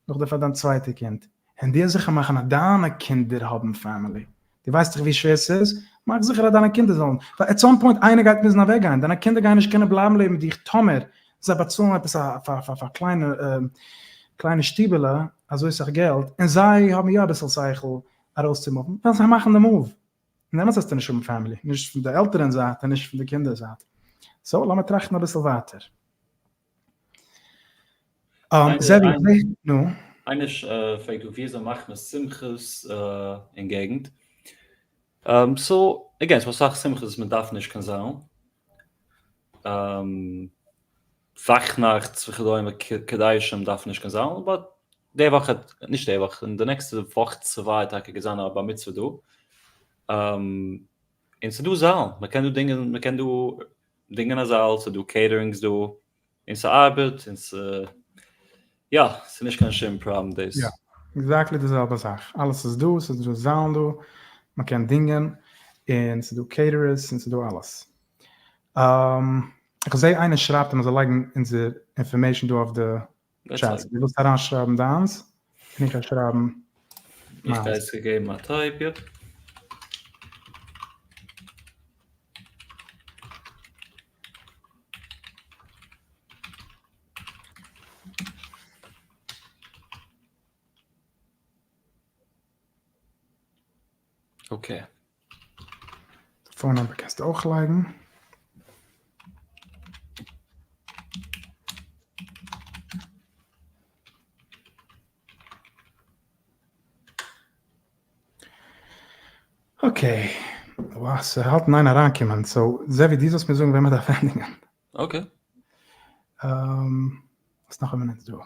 נאכדעם פאר דיין צווייטע קינד, און דו זיכער מאכן אז דיינע קינדער האבן family, דו ווייסט דאך ווי שווער ס'איז, מאך זיכער אז דיינע קינדער זאלן, ווייל at some point איינער גייט מוזן אוועק גיין, דיינע קינדער גייען נישט קענען בלייבן לעבן דיך טאמער זיי באצאלן עפעס א פאר פאר קליינע קליינע שטיבעלע אזוי סאך געלט, און זיי האבן יא אביסל שכל ארויסצומופן, וועלן זיי מאכן די move, און דעמאלטס וועסטו נישט האבן family, נישט פון די עלטערן זייט און נישט פון די קינדער זייט, so לאמיר טראכטן אביסל ווייטער. איינער פרעגט דא וויאזוי מאכט מען שמחות אין געגנט? so again ס'דא אסאך שמחות וואס מען דארף נישט קיין זאלן, פאכנאכטס וכדומה קדשים דארף נישט קיין זאלן, but די וואך נישט די וואך אין די נעקסטע וואך צוויי טאקע גייט זיין א בר מצוה דא, און ס'דא זאלן, מען קען דא דינגען מען קען דא דינגען א זאל, ס'דא caterings דא, און ס'ארבעט, און ס' יא, ס'נישט קיין שום פראבלעם דאס. יא, exactly די זעלבע זאך, אלעס איז דא, ס'איז דא זאלן דא, מ'קען דינגען, און ס'איז דא caterers, און ס'איז דא אלעס. איך זעה איינער שרייבט אז מ'זאל לייגן אונזער information דא אויף די טשעט, דו ווילסט אריינשרייבן דיינס, און איך גיי שרייבן מיינס. איך גיי עס געגעבן א type, yep. Okay. Phone number קענסטו אויך לייגן. Okay, wow, ס'האלט אין איין אריינקומען, so זעווי דו זאלסט מיר זאגן ווען מ'דארף ענדיגן. Okay. וואס נאך האבן אונז דא?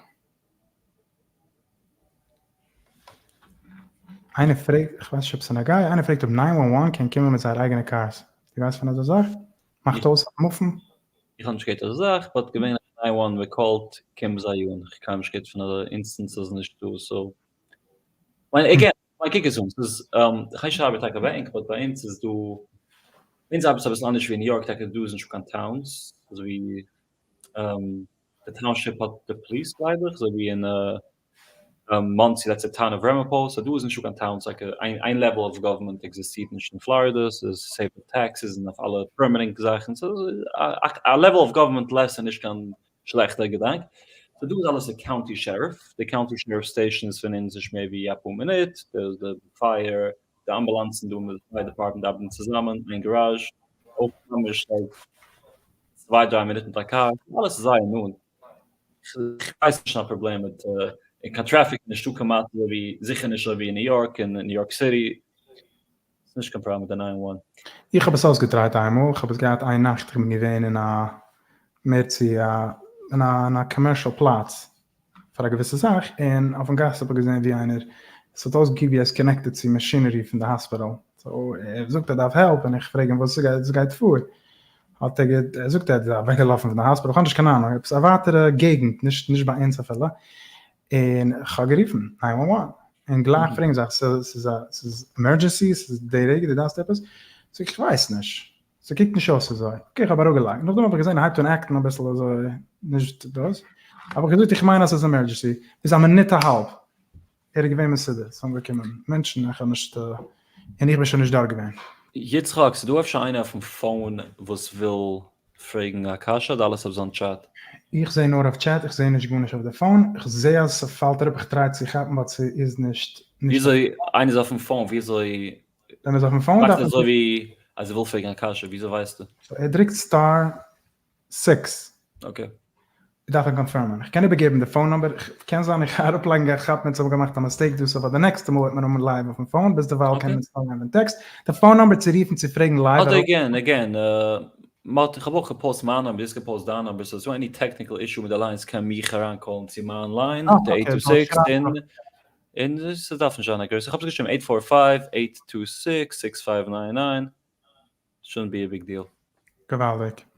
איינער פרעגט, איך ווייס נישט אויב ס'איז נוגע, איינער פרעגט אויב 911 קען קומען מיט זייער אייגענע cars. דו ווייסט פון אזא זאך? מאכט אויס א מופן? איך האב נישט געהערט אזא זאך, but געווענליך nine one מען call ט קומען זיי אן, איך קיינמאל נישט געהערט פון אזא instance אז נישט דא, so מיין again, מיין קוק עס אן, ס'איז, איך ווייס נישט ארבעט טאקע ביי ענק, but ביי אונז איז דא, אונז ארבעט עס אביסל אנדערש ווי אין ניו יארק, טאקע דא איז נישטא קיין towns, אזוי ווי די township האט די police גלייב איך, אזוי ווי אין מאנסי that's די town of Ramapo, so דא איז נישטא קיין towns, like איין level of government עקזיסטירט נישט אין פלארידע, ס'איז safe אויף taxes און אויף אלע permitting זאכן, so א level of government less איז נישט קיין שלעכטע געדאנק, so דא איז אלעס די county sheriff, די county sheriff station איז פון אונז נישט מער ווי אפאר מינוט, די פייער, די אמבולאנסן דא מיט די fire department ארבעטן צוזאמען, איין גאראזש, אויך ממש like צוויי דריי מינוט מיט א קאר, אלעס איז זייער נאנט, איך ווייס נישט א פראבלעם מיט און קיין טרעפיק איז נישטא כמעט אזוי ווי זיכער נישט אזוי ווי אין ניו יארק און ניו יארק סיטי, ס'איז נישט קיין פראבלעם מיט די nine one. איך האב עס אויסגעטרייט איינמאל, איך האב עס געהאט איין נאכט, איך בין געווען אין א מער צו א אין א אין א commercial פלאץ פאר א געוויסע זאך, און אויפן גאס האב איך געזען ווי איינער, עס האט אויסגעקוקט ווי ער איז connected צו machinery פון די האספיטאל, so ער זאגט ער דארף help, און איך פרעג אים וואס גייט פאר, האט ער ער זאגט ער איז אוועקגעלאפן פון די האספיטאל, איך האב נישט קיין אהנונג, עפעס א ווייטערע געגנט, נישט נישט ביי אונז אפילו, און איך האב גערופן nine one one, און גלייך פרעגן זיי, ס'איז א ס'איז emergency, ס'איז די רגע דו דארפסט עפעס, זאג איך איך ווייס נישט, ס'קוקט נישט אויס אזוי, okay איך האב אראפגעלייגט, נאכדעם האב איך געזען ער הייבט אן act ן אביסל אזוי נישט דאס, האב איך געזאגט איך מיין אז ס'איז emergency, ביז א מינוט א האלב ער איז געווען מסודר, ס'איז אנגעקומען מענטשן, איך האב נישט, און איך בין שוין נישט דארט געווען. יצחק, ס'דא אפשר איינער אויפן phone וואס וויל פרעגן א קשיא אדער אלעס אויף זיין טשעט? איך זעה נאר אויף טשעט, איך זעה נישט גארנישט אויף די phone, איך זעה אז ס'פאלט אראפ, איך try צו כאפן but ס'איז נישט. וויאזוי איינער איז אויפן phone וויאזוי ווען מ'איז אויפן phone דארף מען אזוי ווי אז ער וויל פרעגן א קשיא וויאזוי ווייסטו? ער דרוקט star six. Okay. דארף איך confirm ען. איך קען איבערגעבן די phone number, קען זיין איך אראפלייגן גיי כאפן אונז האבן געמאכט א mistake דא, so פאר די נעקסטע מאל וועט מען האבן live אויפן phone, ביז דערווייל קען מען עס נאר געבן טעקסט. די phone number צו רופן צו פרעגן live. אדער again, again, מ'האט, איך האב אויך גע post מיין number, דו האסט גע post דיין number, so ס'דא any technical issue מיט די lines קען מיך אריינקאלן צו מיין line, די eight two six, און און ס'דארף נישט זיין א גרויסע, איך האב עס געשריבן eight four five, eight two six, six five nine nine, shouldn't be a big deal. געוואלדיג.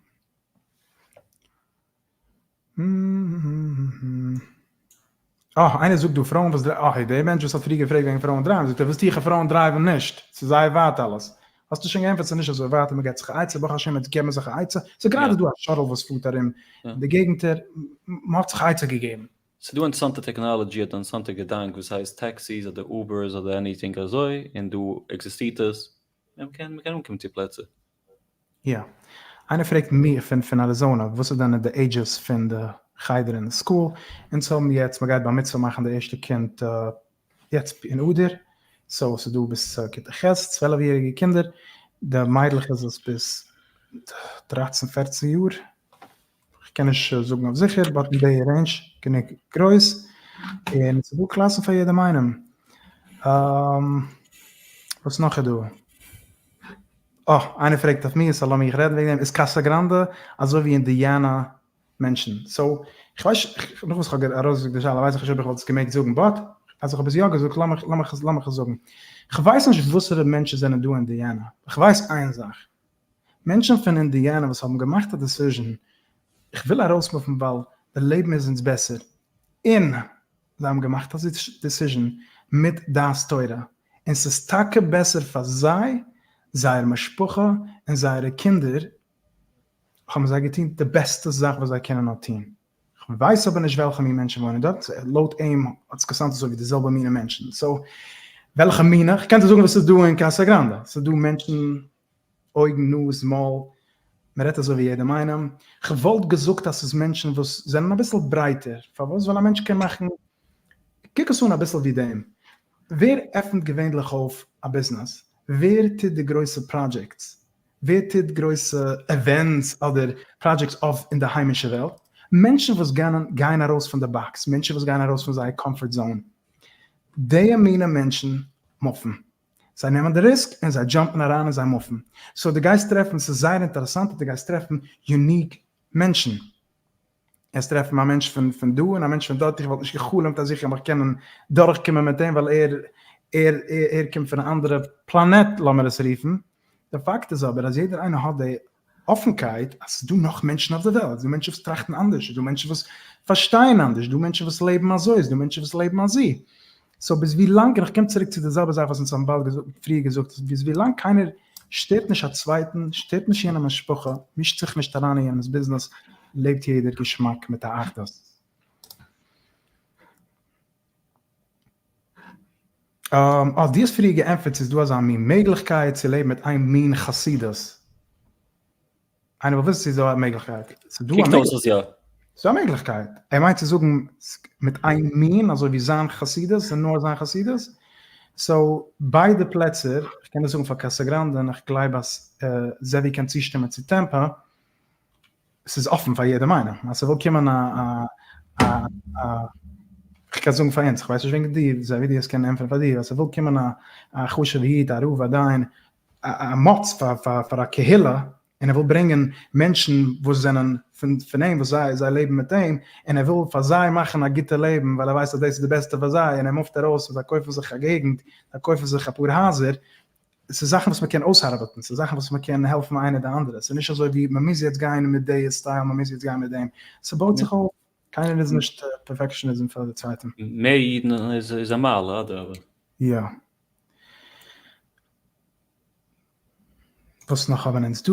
אה, איינער זאגט דא פרויען וואס drive, אה, דער מענטש וואס האט פריער געפרעגט וועגן פרויען drive ן, זאגט ער וואס טו איך אויב פרויען drive ן נישט? ס'איז זייער ווייט אלעס. האסטו שוין געענטפערט ס'איז נישט אזוי ווייט און מ'געט זיך א עצה, ברוך השם יעצט געבן זיך א עצה, ס'איז גראדע דא א shuttle וואס פארט ארום אין די געגנטער, מ'האט זיך א עצה געגעבן. ס'איז דא אינטערעסאנטע technology אדער אינטערעסאנטע געדאנק וואס הייסט taxis אדער Ubers אדער anything אזוי, און דא עקזיסטירט עס, און מ'קען מ'קען אנקומען צו פלעצער. יא. איינער פרעגט מיר פון פון אריזאנא וואס איז דען די ages פון די חדר און די school, אונז האבן יעצט מ'גייט בר מצוה מאכן די ערשטע קינד יעצט אין אדר, so ס'איז דא ביז כיתה ח' 12 יעריגע קינדער, די מיידלעך איז עס ביז דרייצן פערצן יאר, כ'קען נישט זאגן אויף זיכער but אין די range גענוג גרויס, און ס'איז דא קלאסן פאר יעדעם איינעם. וואס נאך איז דא? אה, איינער פרעגט אויף מיר, so לאמיך רעדן וועגן דעם, איז קאסא גראנדע אזוי ווי אינדיאנא מענטשן? so, כ'ווייס, נאך וואס כ'האב ארויסגעזאגט די שאלה ווייס איך נישט אויב איך וואלט עס געמעגט זאגן, but אז איך האב עס יא געזאגט לאמיך לאמיך עס זאגן. כ'ווייס נישט וואסערע מענטשן זענען דא אין אינדיאנא, כ'ווייס איין זאך, מענטשן פון אינדיאנא וואס האבן געמאכט א decision איך וויל ארויסמופן ווייל די לעבן איז אונז בעסער, און זיי האבן געמאכט א decision מיט דעת תורה, און ס'איז טאקע בעסער פאר זיי, זייער משפחה און זייערע קינדער, האבן זיי געטון די בעסטע זאך וואס זיי קענען נאר טון. כ'ווייס אבער נישט וועלכע מין מענטשן וואוינען דארט, לויט אים האט עס געסאונדט אזוי ווי די זעלבע מינע מענטשן, so וועלכע מינע? כ'קען דיר זאגן וואס ס'איז דא אין קאסא גראנדע, ס'איז דא מענטשן אויגן נאז מויל, מ'רעדט אזוי ווי יעדעם איינעם, כ'וואלט געזאגט אז ס'איז מענטשן וואס זענען אביסל ברייטער, פארוואס? ווייל א מענטש קען מאכן, קוק עס אן אביסל ווי דעם, ווער עפנט געווענליך אויף א ביזנעס? ווער טוט די גרויסע projects? ווער טוט גרויסע events אדער projects אויף אין די היימישע וועלט? מענטשן וואס גייען ארויס פון די box, מענטשן וואס גייען ארויס פון זייער comfort zone, די מינע מענטשן מופן. זיי נעמען די risk און זיי jump ן אריין און זיי מופן. so דו גייסט טרעפן, ס'איז זייער אינטערעסאנט אז דו גייסט טרעפן unique מענטשן. וועסט טרעפן א מענטש פון פון דא און א מענטש פון דארט, איך וואלט נישט גע'חלומ'ט אז איך גיי מיך קענען דורכקומען מיט אים ווייל ער ער ער קומט פון א אנדערע פלאנעט לאמיר עס רופן. די פאקט איז אבער אז יעדער איינער האט די אפנקייט אז ס'איז דא נאך מענטשן אויף די וועלט, ס'איז דא מענטשן וואס טראכטן אנדערש, ס'איז דא מענטשן וואס פארשטייען אנדערש, ס'איז דא מענטשן וואס לעבן אזוי, ס'איז דא מענטשן וואס לעבן אזי. so ביז ווי לאנג, און איך קום צוריק צו די זעלבע זאך וואס אונז האבן באלד געזאגט, פריער געזאגט, ביז ווי לאנג קיינער שטערט נישט א צווייטן, שטערט נישט יענע משפחה, מישט זיך נישט אריין אין יענעמ'ס ביזנעס, לעבט יעדער געשמאק מיט א אחדות. אה, דו האסט פריער געענטפערט ס'איז דא אזא מין מעגליכקייט צו לעבן מיט איין מין חסידות. איינער וויל וויסן צו ס'איז דא א מעגליכקייט. ס'איז דא א קוקט אויס אז יא. ס'איז דא א מעגליכקייט. ער מיינט צו זאגן מיט איין מין, אזוי ווי זיין חסידות און נאר זיין חסידות. so ביידע פלעצער, איך קען דאס זאגן פאר קאסא גראנדע און איך גלייב אז זעווי קען צושטימען צו טעמפא, ס'איז אפן פאר יעדעם איינעם, אז ס'וויל קומען א א א כ'קען זאגן פאר אונז, כ'ווייס נישט וועגן דיר, זעווי דו וועסט קענען ענטפערן פאר דיר, אז ס'וויל קומען א א חשוב'ע איד, א רב, א דיין, א מוץ פאר פאר פאר א קהילה, און ער וויל ברענגען מענטשן וואס זענען פון פון אים, וואס זיי זיי לעבן מיט אים, און ער וויל פאר זיי מאכן א גוטע לעבן, ווייל ער ווייסט אז דאס איז די בעסטע פאר זיי, און ער מופט ארויס און זיי קויפן זיך א געגנט, זיי קויפן זיך אפאר הייזער, ס'איז זאכן וואס מ'קען אויסארבעטן, ס'איז זאכן וואס מ'קען העלפן איינער די אנדערע, ס'איז נישט אזוי ווי מ'מוז יעצט גיין מיט די style, מ'מוז יעצט גיין מיט דעם, ס'בויט זיך אויף, קיינער איז נישט perfectionism פאר די צווייטע. מער אידן איז א מעלה, אדרבה. יא. וואס נאך האבן אונז דא?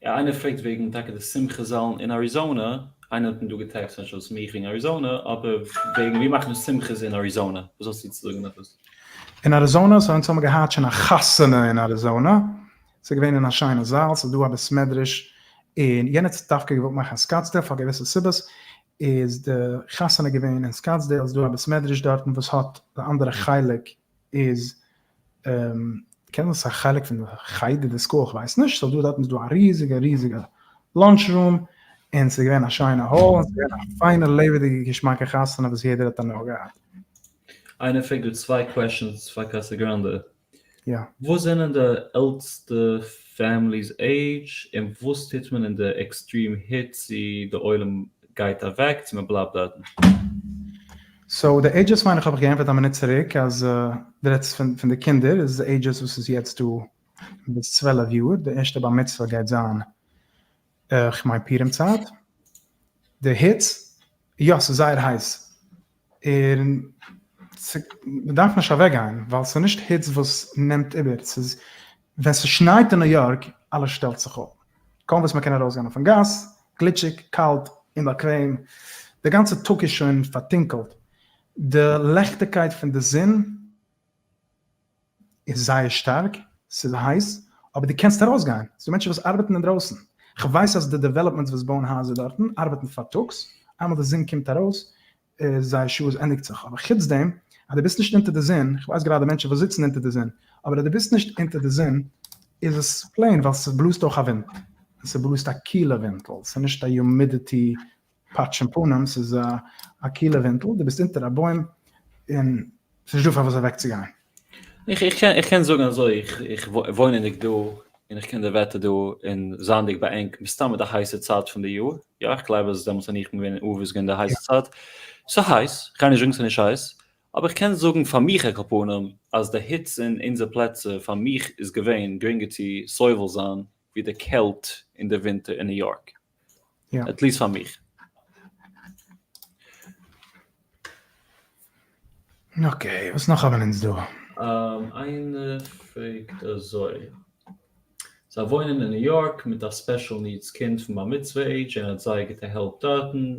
יא איינער פרעגט וועגן טאקע די שמחה זאלן אין אריזאנע, איינער האט מיר דא געטעקסט נישט וואס מיך וועגן אריזאנע, אבער וועגן ווי מאכט מען שמחות אין אריזאנע, וואס האסטו צו זאגן עפעס? אין אריזאנע, so אונז האבן געהאט שוין א חתונה אין אריזאנע, ס'איז געווען אין א שיינע זאל, ס'איז דא א בית מדרש, און יענער האט דווקא געוואלט מאכן סקאטסדעיל פאר געוויסע סיבות, איז די חתונה געווען אין סקאטסדעיל, איז דא א בית מדרש דארטן וואס האט די אנדערע חלק איז קען זיין ס'איז א חלק פון די חדר די school כ'ווייס נישט, ס'איז דא דארטן איז דא א ריזיגע ריזיגע lunch room. און ס'איז געווען א שיינע hall, און ס'איז געווען א פיינע לעבעדיגע געשמאקע חתונה וואס יעדער האט הנאה געהאט. איינער פרעגט דא צוויי questions פאר קאסא גראנדע. יא. וואס זענען די עלטסטע families age און וואס טוט מען אין די extreme היץ צו די עולם גייט אוועק צו מען בלייבט דארטן? so די ages מיין איך האב איך געענטפערט א מינוט צוריק אז די רעדסט פון די קינדער איז די ages וואס איז יעצט דא ביז 12 יאר, די ערשטע בר מצוה גייט זיין כ'מיין פורים צייט. די היץ, יא ס'איז זייער הייס, און מ'דארף נישט אוועקגיין ווייל ס'איז נישט היץ וואס נעמט איבער, ס'איז ווען ס'שנייט אין ניו יארק אלעס שטעלט זיך אפ, קוים וואס מ'קען ארויסגיין אויפן גאס, גליטשיג, קאלט, אומבאקוועם, די גאנצע טאג איז שוין פארטונקלט, די לעכטיגקייט פון די זון איז זייער שטארק, ס'איז הייס, אבער דו קענסט ארויסגיין, ס'דא מענטשן וואס ארבעטן אינדרויסן, כ'ווייס אז די developments וואס בויען הייזער דארטן ארבעטן פארטאגס, איינמאל די זון קומט ארויס איז זייער שעות ענדיגט זיך, אבער חוץ דעם אז דו ביסט נישט אונטער די זון, כ'ווייס גראדע מענטשן וואס זיצן אונטער די זון, אבער אז דו ביסט נישט אונטער די זון איז עס plain ווייל ס'בלאזט אויך א ווינט, און ס'בלאזט א קילע ווינטל, ס'איז נישט א humidity פאטש אין פנים, ס'איז א קילע ווינטל, דו ביסט אונטער א בוים און ס'נישט דא פארוואס אוועקצוגיין. איך איך קען איך קען זאגן אזוי, איך איך וואוינענדיג דא און איך קען די וועטער דא און זייענדיג ביי ענק מסתמא די הייסע צייט פון די יאר, יא איך גלייב אז דעמאלטס ווען איך בין געווען אין אב איז געווען די הייסע צייט, ס'איז הייס, כ'גיי נישט זאגן ס'איז נישט הייס, אבער איך קען זאגן פאר מיך על כל פנים אז די היץ אין אונזער פלעצער פאר מיך איז געווען גרינגער צו סובל זיין ווי די קעלט אין די ווינטער אין ניו יארק. at least פאר מיך. okay, וואס נאך האבן אונז דא? איינער פרעגט אזוי, זיי וואוינען אין ניו יארק מיט א special needs קינד פון בר מצוה עידזש און האט זייער גוטע help דארטן,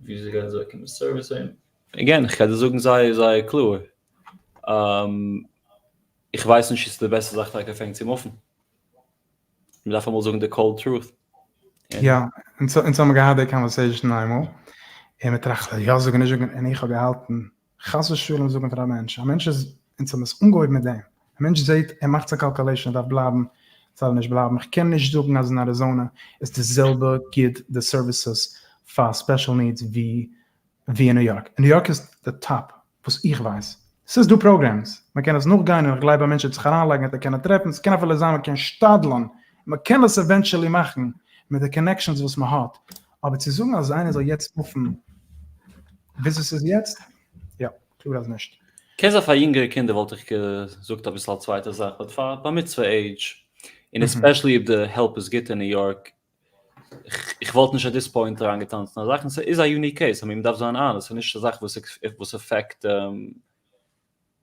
וויאזוי גייען זיי באקומען service אהין? Again, איך גיי דיר זאגן זייער זייער קלאר, איך ווייס נישט צו ס'איז די בעסטע זאך טאקע פאר ענק צו מופן. מען דארף אמאל זאגן די cold truth. יא, אונז אונז האבן געהאט די conversation איינמאל, און מען טראכט יא זאגן נישט זאגן, און איך האב געהאלטן חס ושלום זאגן פאר א מענטש, א מענטש איז, אונז האבן עס אנגעהויבן מיט דעם, א מענטש זעט, ער מאכט זיין calculation, ער דארף בלייבן, זאל ער נישט בלייבן, איך קען נישט זאגן אז אין אריזאנע איז די זעלבע גוט די services פאר special needs ווי ווי אין ניו יארק, אין ניו יארק איז די top וואס איך ווייס, ס'איז דא programs, מען קען עס נאכגיין און איך גלייב א מענטש וועט זיך אריינלייגן וועט ער קענען טרעפן, ס'קען אפילו זיין מען קען שתדל'ן, מען קען עס eventually מאכן מיט די connections וואס מען האט, אבער צו זאגן אז איינער זאל יעצט מופן וויאזוי ס'איז יעצט, יא, קלאר אז נישט. קען זיין פאר יונגערע קינדער וואלט איך געזאגט אביסל א צווייטע זאך, but פאר בר מצוה עידזש, און especially אויב די help איז גוט אין ניו יארק, איך וואלט נישט at this point אריינגעטאנצן אין א זאך, און ס'איז א unique case, I mean מ'דארף זיין honest, ס'איז נישט א זאך וואס affect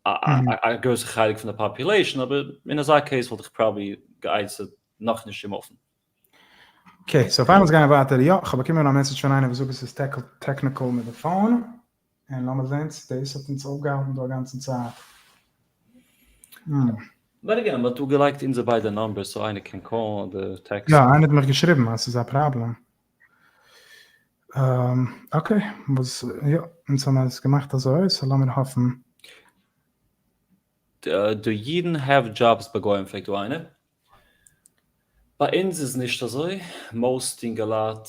א גרויסע חלק פון די population, אבער אין אזא case וואלט איך probably גע'עצה'ט נאכנישט צו מופן. Okay, so פאר אונז גייען ווייטער, יא, כ'האב באקומען א message פון איינער וואס זאגט עס איז technical מיט די phone, און לאמיר זען צו דאס האט אונז אויפגעהאלטן דא א גאנצן צייט. But again, מ'האט דא געלייגט אונזער ביידע numbers so איינער קען קאלן אדער טעקסטן. יא, איינער האט מיך געשריבן אז ס'איז א פראבלעם. Okay, וואס, יא, אונז האבן עס געמאכט אזוי, so לאמיר האפן. Do אידן have jobs ביי גוים פרעגט דא איינער. ביי אונז איז נישט אזוי, most אינגעלייט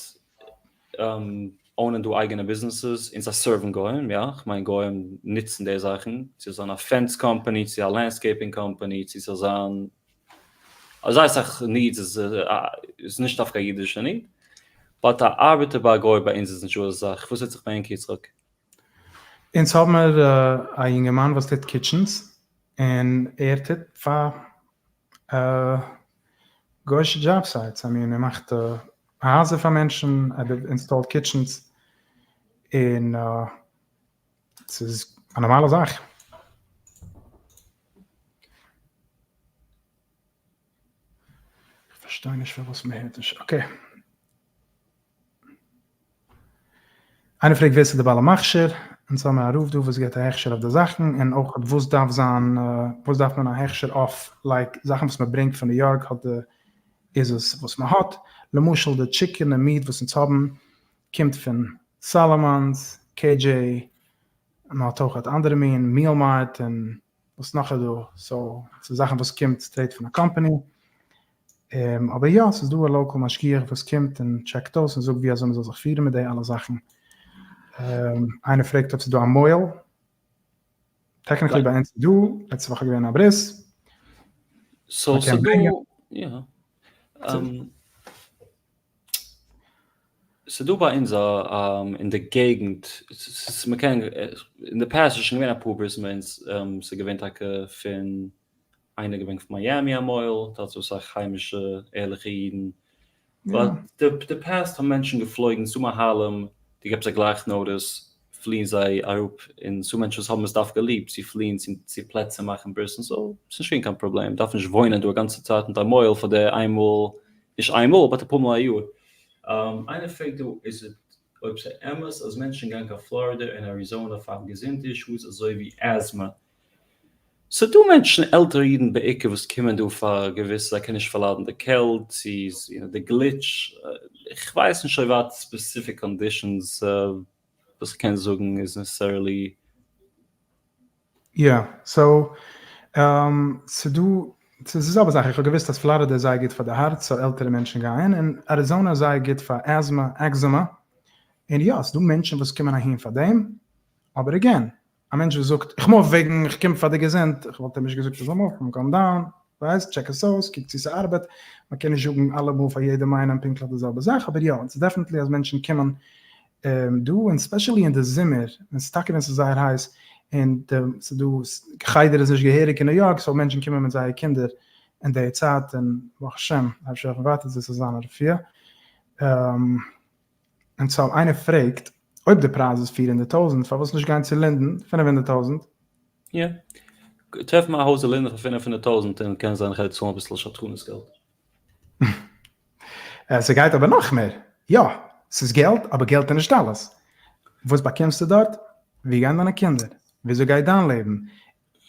אונען דא אייגענע businesses און זיי סערוון גוים, יא, כ'מיין גוים נוצן די זאכן, צו זיין א fence company, צו א landscaping company, צו ס'זאל זיין אזוי אסאך needs איז נישט דווקא א אידישע need, but א ארבעטער ביי א גוי ביי אונז איז נישט דא אזא זאך, וואס טוט זיך ביי ענק יצחק? אונז האבן מיר א יונגערמאן וואס טוט kitchens און ער טוט פאר גוישע job sites, I mean ער מאכט הייזער פאר מענטשן, ער אינסטאלט kitchens, און ס'איז א נארמאלע זאך. כ'פארשטיי נישט פארוואס מ'הערט נישט, okay. איינער פרעגט ווער ס'איז די בעל המכשיר, אונז האמיר א רב דא וואס געבט א הכשר אויף די זאכן, און אויך וואס דארף זיין, וואס דארף מען א הכשר אויף, like זאכן וואס מען ברענגט פון ניו יארק האט די, איז עס וואס מען האט, למשל די chicken און meat וואס אונז האבן קומט פון סאלאמאנס, KJ, מען האט אויך אנדערע מין, Meal Mart און וואס נאך איז דא, so ס'איז זאכן וואס קומט straight פון א קאמפאני. אבער יא, ס'איז דא א local משגיח וואס קומט און טשעקט אויס און זאגט ווי אזוי מ'זאל זיך פירן מיט די אלע זאכן. איינער פרעגט אויב ס'איז דא א מוהל. Technically ביי אונז איז דא, לעצטע וואך איז געווען א ברית. So ס'איז דא, יא. ס'איז דא ביי אונז א אין די געגנט, מ'קען, אין די past איז שוין געווען אפאר ברית'ן ביי אונז, ס'איז געווען טאקע פון איינער געווען פון מיאמי א מוהל, דארט איז אסאך היימישע ערליכע אידן, but די past האבן מענטשן געפלויגן צו מוהלים, דו געבסט זיי גלייך notice, פליען זיי אראפ, און ס'דא מענטשן וואס האבן עס דווקא ליב צו פליען צו פלעצער מאכן ברית'ן, so ס'נישט געווען קיין פראבלעם, דארף נישט וואוינען דא א גאנצע צייט מיט א מוהל פאר די איינמאל, נישט איינמאל but אפאר מאל א יאר. איינער פרעגט דא איז אויב ס'איז אמת אז מענטשן גייען קיין פלארידע און אריזאנע פאר געזונט issues אזוי ווי asthma, ס'דא מענטשן, עלטערע אידן בעיקר, וואס קומען דא פאר געוויסע, זיי קענען נישט פארליידן די קעלט, צו די גליטש, כ'ווייס נישט אויב האט specific conditions וואס כ'קען זאגן איז necessarily. יא, so ס'דא, ס'איז די זעלבע זאך, איך האב געוואוסט אז פלארידע איז זייער גוט פאר די הארץ, so עלטערע מענטשן גייען, און אריזאנע איז זייער גוט פאר asthma, eczema, און יא, ס'דא מענטשן וואס קומען אהין פאר דעם, אבער again, א מענטש וואס זאגט איך move וועגן איך קום פאר די געזונט, איך וואלט אים נישט געזאגט ער זאל מופן, calm down, ווייסט, טשעק עס אויס, קוק צו ס'ארבעט, מען קען נישט זאגן אלעמאל פאר יעדעם איינעם פונקטליך די זעלבע זאך, אבער יא, ס'איז definitely אז מענטשן קומען דא, און specially אין די זומער, ווען ס'איז טאקע ווען ס'איז זייער הייס, און די ס'איז דא חדר איז נישט געהעריג אין ניו יארק, so מענטשן קומען מיט זייער קינדער אין די צייט, און ברוך השם, אפשר אויף ווייטער זאל עס זיין א רפואה. און so איינער פרעגט אויב די פרייז איז 400,000 פארוואס נישט גיין צו לינדען 500,000? יא. טרעף מיר א הויז אין לינדען פאר 500,000 און קען זיין איך וועל צאלן אביסל שדכנות געלט. ס'גייט אבער נאך מער. יא, ס'איז געלט, אבער געלט איז נישט אלעס. וואס באקומסטו דארט? ווי גייען דיינע קינדער? וויאזוי גייט דיין לעבן?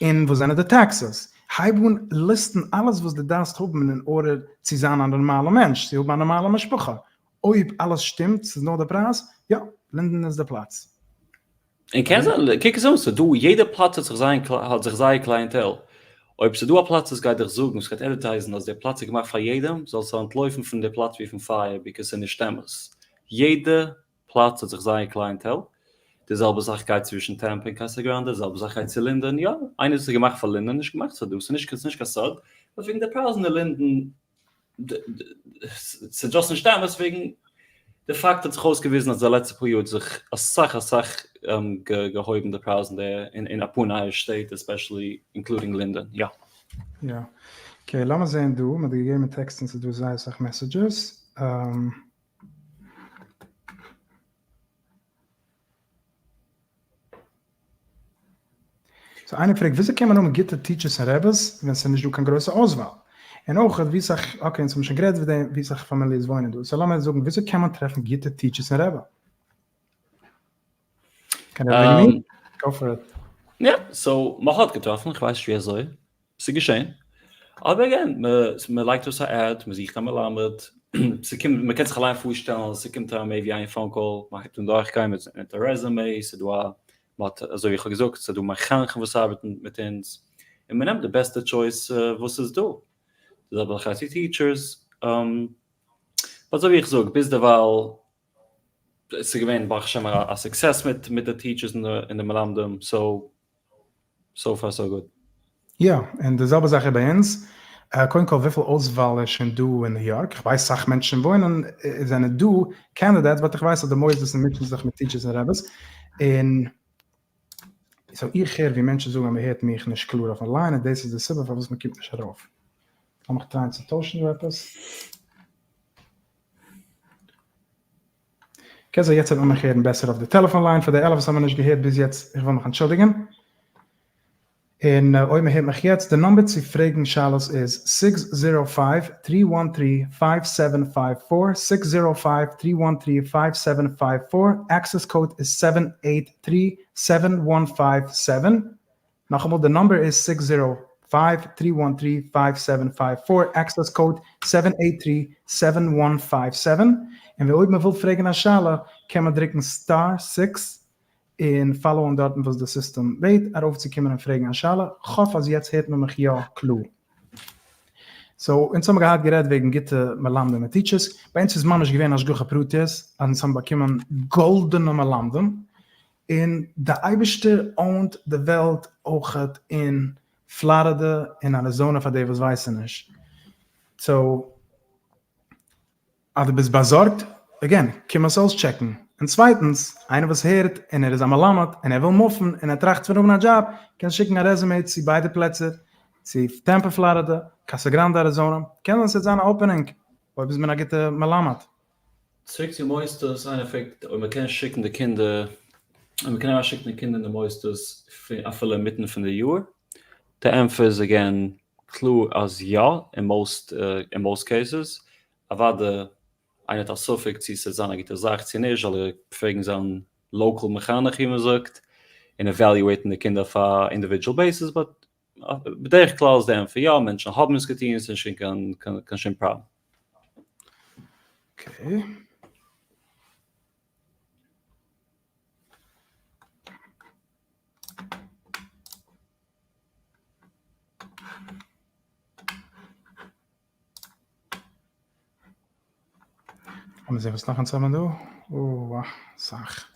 און וואס זענען די taxes? הייב אן ליסטן אלעס וואס דו דארפסט האבן in order צו זיין א נארמאלע מענטש, צו האבן א נארמאלע משפחה. אויב אלעס שטימט, ס'איז נאר די פרייז, יא, לינדען איז די פלאץ. און קען זיין, קוק עס אן, ס'איז דא, יעדע פלאץ האט זיך זיין, האט זיך זייער clientele. אויב ס'איז דא א פלאץ וואס גייט דיך זאגן, וואס גייט אדווערטייזן אז די פלאץ איז געמאכט פאר יעדעם, זאלסטו אנטלויפן פון די פלאץ ווי פון פייער, because ס'איז נישט אמת. יעדע פלאץ האט זיך זייער clientele. די זעלבע זאך גייט צווישן טעמפע און קאסא גראנדע, די זעלבע זאך גייט צו לינדען, יא, איינער וואס איז געמאכט פאר לינדען, נישט געמאכט פאר דא, ס'איז נישט קיין סוד, but וועגן די פרייזן אין לינדען, ס'איז just נישט אמת וועגן די פאקט האט זיך אויסגעוויזן אז די לעצטע פאר יאר האט זיך אסאך אסאך געהויבן די פרייזן דער אין אפאר נייע שטעט especially including לינדען יא. יא. Okay לאמיר זעהן דא, מ'האט געגעבן טעקסט און ס'איז דא זייער אסאך messages. So איינער פרעגט וויאזוי קען מען האבן גוטע teachers און רעבעס ווען ס'איז נישט דא קיין גרויסע אויסוואל? און אויך ווי סאך, okay אונז האבן שוין גערעדט וועגן דעם, ווי סאך פאמיליעס וואוינען דא, so לאמיר זאגן וויאזוי קען מען טרעפן גוטע teachers און רעבע? קען ער וועגן מיר? Go for it. יא, so מ'האט געטראפן, כ'ווייס נישט ווי אזוי, ס'איז געשען. אבער again, מען לייגט אויס א ad, מען זוכט א מלמד, ס'קומט, מען קען זיך אליין פארשטעלן אז ס'קומט אריין מער ווי איין phone call, מען הייבט אן דורכגיין מיט א resume, ס'איז דא א, מען האט, אזוי ווי איך האב געזאגט, ס'איז דא מחנכים וואס ארבעטן מיט אונז, און מען נעמט די בעסטע choice וואס איז דא. די זעלבע זאך הייסט די teachers, אזוי ווי איך זאג, ביז דערווייל, ס'איז געווען ברוך השם א success מיט די teachers און די מלמדים, so so far so good. יא, און די זעלבע זאך איז ביי אונז, קודם כל וויפיל אויסוואל איז שוין דא אין ניו יארק, איך ווייס סאך מענטשן וואוינען זענען דא candidates but איך ווייס אז די מוסדות מיטשן זיך מיט teachers און רעבעס, און so איך הער ווי מענטשן זאגן אז מען הערט מיך נישט קלאר אויפן line און דאס איז די סיבה פארוואס מען קומט נישט ארויף. לאמיך טרייען צו טוישן דא עפעס. קען זיין יעצט וועט מען מיך הערן בעסער אויף די טעלעפאן line, פאר די אלע וואס האבן נישט געהערט ביז יעצט, איך וויל מיך אנטשולדיגן. און אויב מען הערט מיך יעצט, די number צו פרעגן שאלות איז six zero five, three one three, five seven five four, six zero five, three one three, five seven five four, access code איז seven eight three, seven one five seven, נאכאמאל די number איז six zero five three one three five seven five four access code seven eight three seven one five seven, און אויב מען וויל פרעגן א שאלה קען מען דרוקן star six און פאלאוען דארטן וואס די סיסטעם בעט ארויפצוקומען און פרעגן א שאלה, כ'האף אז יעצט הערט מען מיך יא קלאר. So אונז האבן געהאט גערעדט וועגן גוטע מלמדים און teachers, ביי אונז איז ממש געווען השגחה פרטית אז אונז האבן באקומען גאלדענע מלמדים, און די אייבערשטער own ט די וועלט אויכעט אין פלארידע און אריזאנע פאר די וואס ווייסן נישט. So אז דו ביסט באזארגט, again, קום עס אויסטשעקן. און צווייטנס, איינער וואס הערט און ער איז א מלמד און ער וויל מופן און ער טראכט פון האבן א דזשאב, קען שיקן א resume צו ביידע פלעצער, צו טעמפא פלארידע, קאסא גראנדע אריזאנע, קען זיין ס'וועט זיין א opening אויב איז מען א גוטע מלמד. צוריק צו מוסדות, איינער פרעגט אויב מען קען שיקן די קינדער, אויב מען קען אריינשיקן די קינדער אין די מוסדות אפילו אינמיטן פון די יאר, די ענטפער איז again קלאר אז יא, אין most אין most cases, אוואדע איינער האט א ספק צו ס'וועט זיין א גוטע זאך צו נישט זאל ער פרעגן זיין local מחנך ווי מ'זאגט, און evaluate ן די קינדער אויף א individual basis, but בדרך כלל איז די ענטפער יא, מענטשן האבן עס געטון, ס'איז נישט קיין קיין שום פראבלעם. Okay. לאמיר זען וואס נאך אונז האבן דא. אוה, סאך.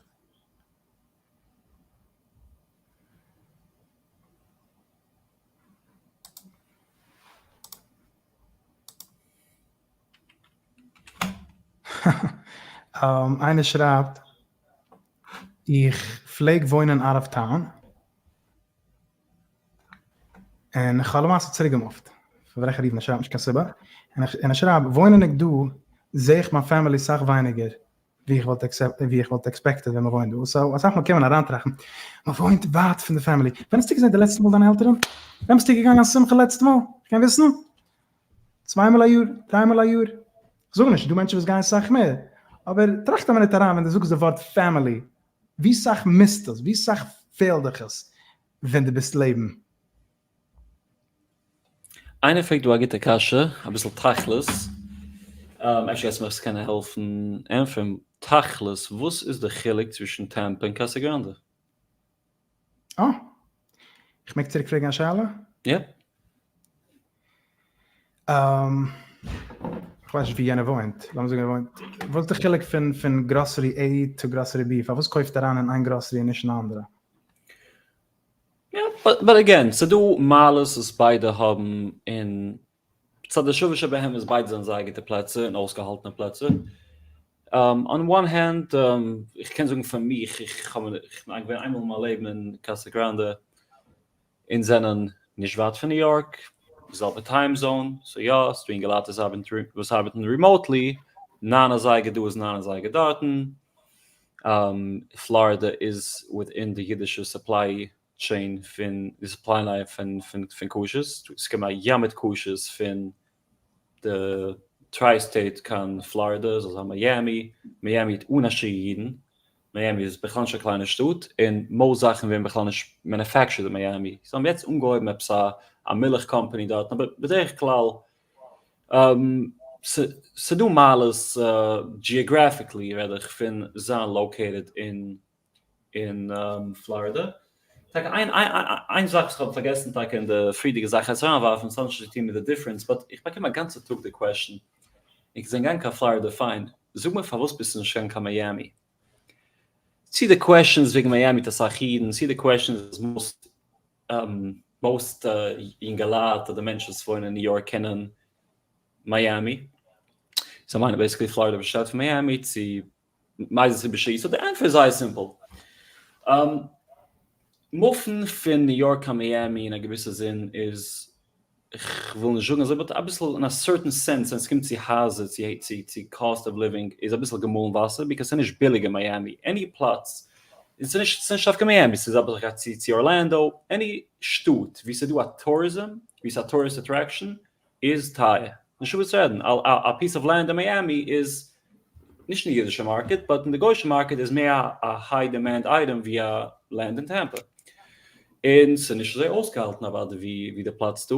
איינער שרייבט, איך פלעג וואוינען out of town, און איך האב למעשה צוריק געמופט, פאר וועלכע reason ער שרייבט נישט קיין סיבה, און ער שרייבט, וואוינענדיג דא זעה איך מיין family סאך ווייניגער ווי איך וואלט ווי איך וואלט expected ווען מ'וואוינט דא, so אסאך מאל קען מען אריינטראכטן, מ'וואוינט ווייט פון די family, ווען האסטו געזען די לעצטע מאל דיינע עלטערן? ווען ביסטו געגאנגען א שמחה לעצטע מאל? כ'קען וויסן? צוויי מאל א יאר? דריי מאל א יאר? כ'זאג נישט, ס'דא מענטשן וואס גייען סאך מער, אבער טראכט א מינוט אריין ווען דו זאגסט די ווארט family, ווי סאך מיסט עס? ווי סאך פעלט דיך עס ווען דו ביסט לעבן? איינער פרעגט דא א גוטע קשיא, אביסל תכלית, אפשר גייסטו מיך עס קענען העלפן ענטפערן, תכלית וואס איז די חילוק צווישן טעמפא און קאסא גראנדע? אה! איך מעג צוריק פרעגן א שאלה? יא. איך ווייס נישט ווי יענער וואוינט, לאמיר זאגן ער וואוינט, וואס איז די חילוק פון פון grocery A to grocery B, פארוואס קויפט ער אריין אין איין גראסערי און נישט אין א אנדערע? יא, but again, ס'דא מעלות וואס ביידע האבן און צד השווה שבהם איז ביידע זענען זייער גוטע פלעצער און אויסגעהאלטענע פלעצער. On one hand, איך קען זאגן פאר מיך, איך האב איך בין געווען איינמאל אין מיין לעבן אין קאסא גראנדע, אונז זענען נישט ווייט פון ניו יארק, די זעלבע time zone, so יא, ס'דא אינגעלייט וואס ארבעטן remotely, ניין אזייגער דא איז ניין אזייגער דארטן, פלארידע איז within די אידישע supply chain פון די supply line פון פון כשרות, ס'קומען א ים מיט כשרות פון די tri state קיין פלארידע, זאל זיין מיאמי, מיאמי האט אן א שיעור אידן, מיאמי איז בכלל נישט א קליינע שטאט, און most זאכן ווערן בכלל נישט manufactured אין מיאמי, זיי האבן יעצט אנגעהויבן עפעס א א מילך קאמפאני דארטן, אבער בדרך כלל ס'דא מעלות geographically רעד איך פון זיין located אין אין פלארידע. טאקע איין איין זאך וואס איך האב פארגעסן טאקע אין די פריערדיגע זאך עס אריינווארפן, ס'האט נישט צוטון מיט די difference, but איך באקום א גאנצע טאג די question, איך זענען געגאנגען קיין פלארידע פיין, זאג מיר פארוואס ביסטו נישט געגאנגען קיין מיאמי? צו די question איז וועגן מיאמי האט אסאך אידן, צו די question איז most most יונגעלייט אדער מענטשן וואס וואוינען אין ניו יארק קענען מיאמי, זיי מיינען basically פלארידע באשטייט פון מיאמי, צו מאיזה סיבה שהיא, so די ענטפער איז זייער simple. מופן פון ניו יארק קיין מיאמי אין א געוויסע זין איז, כ'וויל נישט זאגן אזוי but אביסל אין א certain sense ווען ס'קומט צו הייזער צו צו צו cost of living איז אביסל געמאלן וואסער because ס'איז נישט ביליג אין מיאמי, any פלאץ, און ס'איז נישט ס'איז נישט דווקא מיאמי ס'איז אביסל איך גיי צו צו ארלענדא, any שטאט ווי ס'איז דא א tourism ווי ס'איז א tourist attraction איז טייער. נישטא וואס צו רעדן. א piece of land אין מיאמי איז נישט אין די אידישע market, but אין די גוישע market איז מער א high demand item ווי א land אין טעמפא. און ס'איז נישט אזוי אויסגעהאלטן אוודאי ווי די פלאץ דא.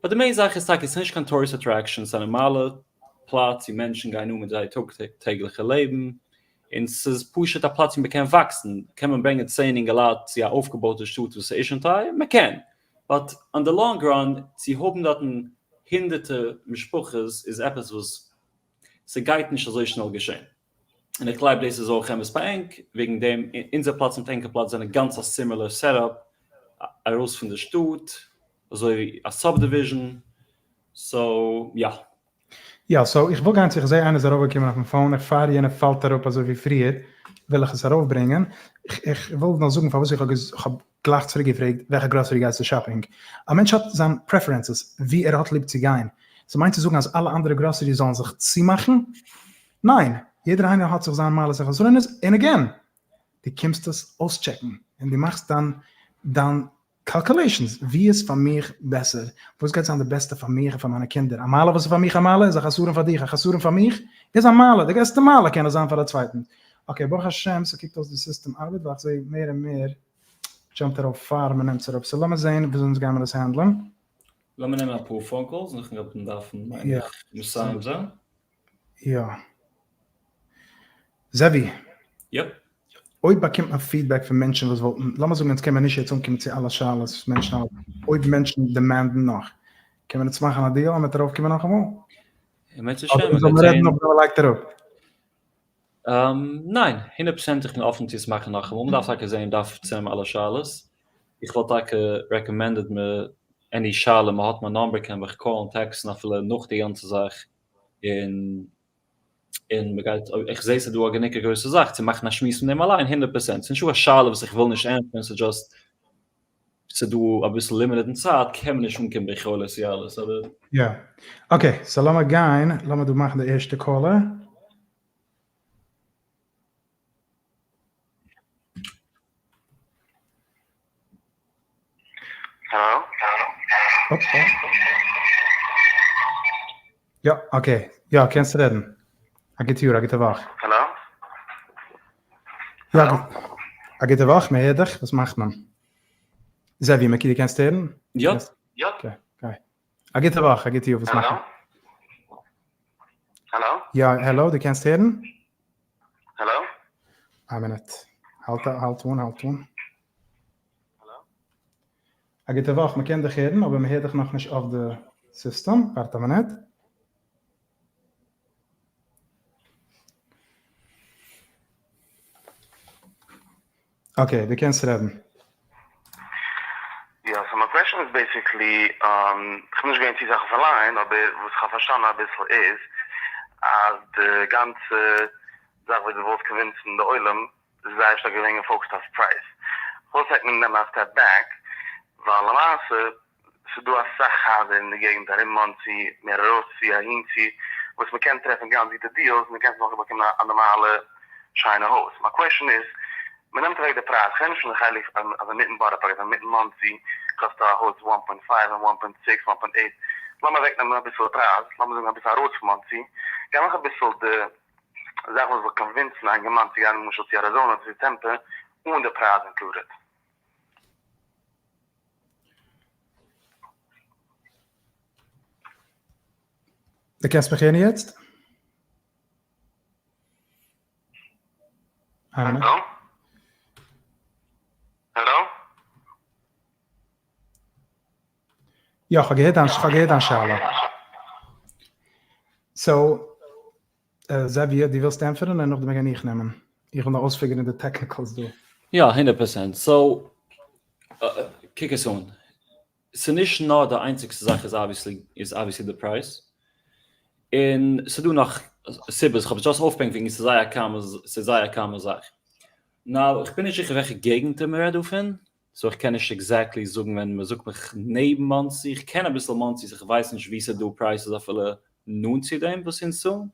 but די main זאך איז טאקע ס'איז נישט קיין tourist attraction, ס'איז א נארמאלע פלאץ ווי מענטשן גייען אן מיט זייער טאג טעגליכע לעבן. און ס'איז פשוט א פלאץ ווי מ'קען וואקסן. קען מען ברענגען צען אינגעלייט צו א אויפגעבויטע שטאט וואס איז שוין טייער? מ'קען. but on the long run צו האבן דארטן. הונדערטער משפחות איז עפעס וואס ס'גייט נישט אזוי שנעל געשען. און איך גלייב דאס איז אויך אמת ביי ענק, וועגן דעם אונזער פלאץ מיט ענקער פלאץ זענען גאנץ א similar setup, ארויס פון די שטאט, אזוי ווי א subdivision, so יא. יא, so איך וויל גיין צו, איך זעה איינער איז ארויפגעקומען אויפן phone, איך פאר יענער פאלט אראפ אזוי ווי פריער, וויל איך עס ארויפברענגען, איך וויל נאר זאגן פארוואס איך האב גלייך צוריק געפרעגט וועלכע גראסערי גייסטו shopping, א מענטש האט זיין preferences ווי ער האט ליב צו גיין, ס'מיינט צו זאגן אז אלע אנדערע גראסעריס זאלן זיך צומאכן? ניין, יעדער איינער האט זיך זיין מעלות און חסרונות, און again, דו קומסט עס אויסטשעקן, און דו מאכסט דיין דיין calculations, ווי איז פאר מיך בעסער, וואס גייט זיין די בעסטע פאר מיך און פאר מיינע קינדער, א מעלה וואס איז פאר מיך א מעלה איז א חסרון פאר דיך, א חסרון פאר מיך איז א מעלה, די גרעסטע מעלה קען עס זיין פאר א צווייטן. okay, ברוך השם ס'קוקט אויס די סיסטעם ארבעט, ווייל איך זעה מער און מער jump ט ארויף פאר מ'נעמט עס אראפ, so לאמיר זעהן וויאזוי אונז גיימיר עס handle ען. לאמיר נעמען אפאר phone calls נאכן רעדן דארפן מיין איך מסיים זיין. יא. זעווי. יאפ. אויב באקומט מען feedback פון מענטשן וואס וואלטן, לאמיר זאגן אונז קען מען נישט יעצט אנקומען צו אלע שאלות וואס מענטשן האבן, אויב מענטשן demand ן נאך, קען מען אונז מאכן א deal אז מ'וועט ארויפקומען נאכאמאל? אם ירצה השם, אדער זאל מען רעדן נאך ווען מ'לייגט אראפ? ניין, 100% איך בין אפן צו עס מאכן נאכאמאל, מ'דארף טאקע זען, מ'דארף צונעמען אלע שאלות, איך וואלט טאקע recommended מ any שאלה מ'האט מיין number קען מיך call ן טעקסטן אפילו נאך די גאנצע זאך, און און מ'גייט איך זעה ס'איז דא א גענוג א גרויסע זאך צו מאכן א שמועס פון דעם אליין 100%, ס'איז נישטא א שאלה וואס איך וויל נישט ענטפערן ס'איז just ס'איז דא אביסל limited אין צייט קען מען נישט אנקומען ביכולת צו אלעס אבער. יא. okay, so לאמיר גיין, לאמיר דא מאכן די ערשטע caller. Hello? יא, okay. יא, קענסט רעדן. א גוט יאר, א גוטע וואך. העלא? יא, א גוטע וואך, מען הערט דיך, וואס מאכט מען? זעווי, מעקי, דו קענסט הערן? יא. יא. okay, גיי. א גוטע וואך, א גוט יאר, וואס מאכט מען? העלא? יא, העלא, דו קענסט הערן? העלא? א מינוט. האלט האלט אן, האלט אן. א גוטע וואך, מען קען דיך הערן, אבער מען הערט דיך נאכנישט אויף די סיסטעם, ווארט א מינוט. Okay, דו קענסט רעדן. יא, so מיין question איז basically, כ'בין נישט געווען צו סאך אויף אליין, אבער וואס כ'האב פארשטאנען אביסל איז, אז די גאנצע זאך וואס דו ווילסט convince ן די עולם, איז זייער שטארק געווען גע focused אויף פרייז. כ'וואלט פלעגט מען נעמען א step back, ווייל למעשה ס'איז דא אסאך הייזער אין די געגנט ארום מאנסי, מער ארויסצו, אהינצו, וואס מ'קען טרעפן גאנץ גוטע deals, און דו קענסט נאך באקומען א נארמאלע שיינע הויז. מיין question איז, מ'נעמט אוועק די פרייז, כ'רעד נישט פון די חלק אז אינמיטן בארא פארק, אז אינמיטן מאנסי קאסט א הויז one point five און one point six, one point eight, לאמיר אוועקנעמען אביסל די פרייז, לאמיר זאגן אביסל ארויס פון מאנסי, גיי מאך אביסל די זאך וואס זאל convince ן א אינגערמאן צו גיין למשל צו אריזאנע אדער צו טעמפע אן די פרייז included. דו קענסט מיך הערן יעצט? העלא? העלא? יא, כ'האב געהערט דיין, כ'האב געהערט דיין שאלה. so, זאבי, דו ווילסט ענטפערן און נאכדעם קען איך נעמען. איך וויל נאר אויס figure ן די technicals דא. יא, 100%. So, קוק עס אן. ס'נישט נאר די איינציגסטע זאך איז obviously, איז obviously די פרייז. און ס'דא נאך סיבות, כ'האב עס just אויפגעברענגט וועגן ס'איז זייער א common, ס'איז זייער א common זאך. Now, איך בין נישט זיכער וועלכע געגנטער מ'רעדט דא פון, so איך קען נישט exactly זאגן ווען מ'זאגט מיך נעבן מאנסי, איך קען אביסל מאנסי, so איך ווייס נישט וואו ס'איז דא prices אפילו נאנט צו דעם וואס אונז צאלן.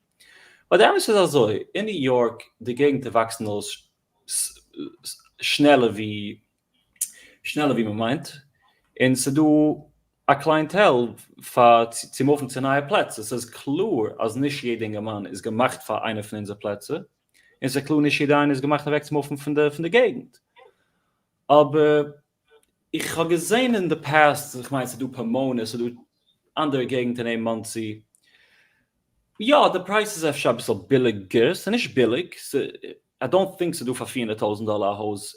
But די אמת איז אזוי, אין ניו יארק די געגנטער וואקסן אויס שנעלער ווי שנעלער ווי מ'מיינט, און ס'איז דא א clientele פאר צו move ן צו נייע פלעצער, ס'איז קלאר אז נישט יעדע אינגערמאן איז געמאכט פאר איינע פון אונזער פלעצער, און ס'איז קלאר נישט יעדע איינער איז געמאכט אוועק צו move ן פון די פון די געגנט, אבער איך האב געזען אין די past, איך מיין ס'איז דא פאמאנע, ס'איז דא אנדערע געגנטער נעבן מאנסי, יא די פרייז איז אפשר אביסל ביליגער, ס'איז נישט ביליג, I don't think ס'איז דא פאר 400,000 דאלער א הויז,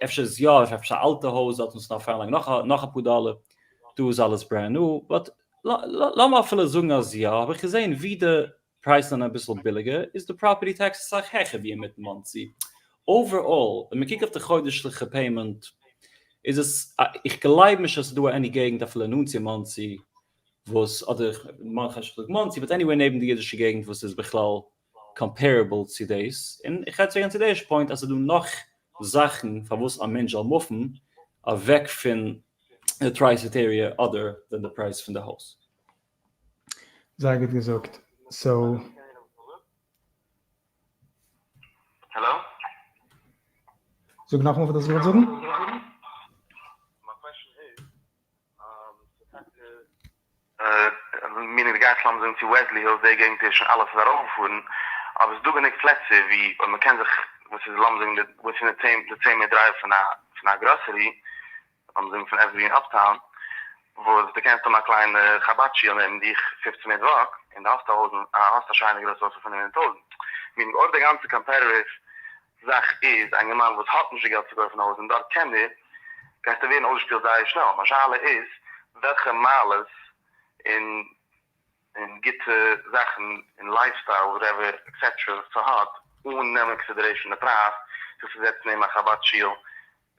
אפשר איז יא, אפשר א אלטע הויז דארט מוז מען נאך אריינלייגן נאך אפאר דאלער, דא איז אלעס brand new, but. לאמיר אפילו זאגן אז יא, האב איך געזען ווי די פרייזן זענען אביסל ביליגער, איז די property tax אסאך העכער ווי אינמיטן מאנסי. Overall, ווען מ'קוקט אויף די חודש'ליכע payment, איז עס, איך גלייב נישט אז ס'איז דא any געגנט אפילו נאנט צו מאנסי, וואס, אדער איך מיין נישט מאנסי, but anyway נעבן די אידישע געגנט וואס איז בכלל comparable צו דאס, און איך רעד צוריק צו די ערשטע point אז ס'איז דא נאך זאכן פארוואס א מענטש זאל מופן אוועק פון די tri-state area other than די פרייז פון די הויז. זייער גוט געזאגט. So. Hello? זאג נאכאמאל וואס דו האסט געוואלט זאגן. מיין question איז, meaning די גייסט לאמיר זאגן צו וועסלי הילס די געגנט איז שוין אלעס איז ארויפגעפארן, אבער ס'איז דא גענוג פלעצער ווי אויב מ'קען זיך וואס איז לאמיר זאגן די within די צען מינוט drive פון א פון א גראסערי, לאמיר זאגן פון עווערגרין uptown, וואס די קענסט האבן א קליינע חבד שול נעבן דיך 15 מינוט walk, און די האסט א הויז האסט א שיינע גרויסע הויז פון 500,000. Meaning אויב די גאנצע competitive זאך איז א אינגערמאן וואס האט נישט די געלט צו קויפן א הויז און דארט קען ער, גייסטו ווערן אויסגעשפילט זייער שנעל. מיין שאלה איז וועלכע מעלות און און גוטע זאכן און lifestyle whatever etcetera ס'האט, אן נעמען consideration די פרייז, זיך צו זעצן נעבן א חבד שול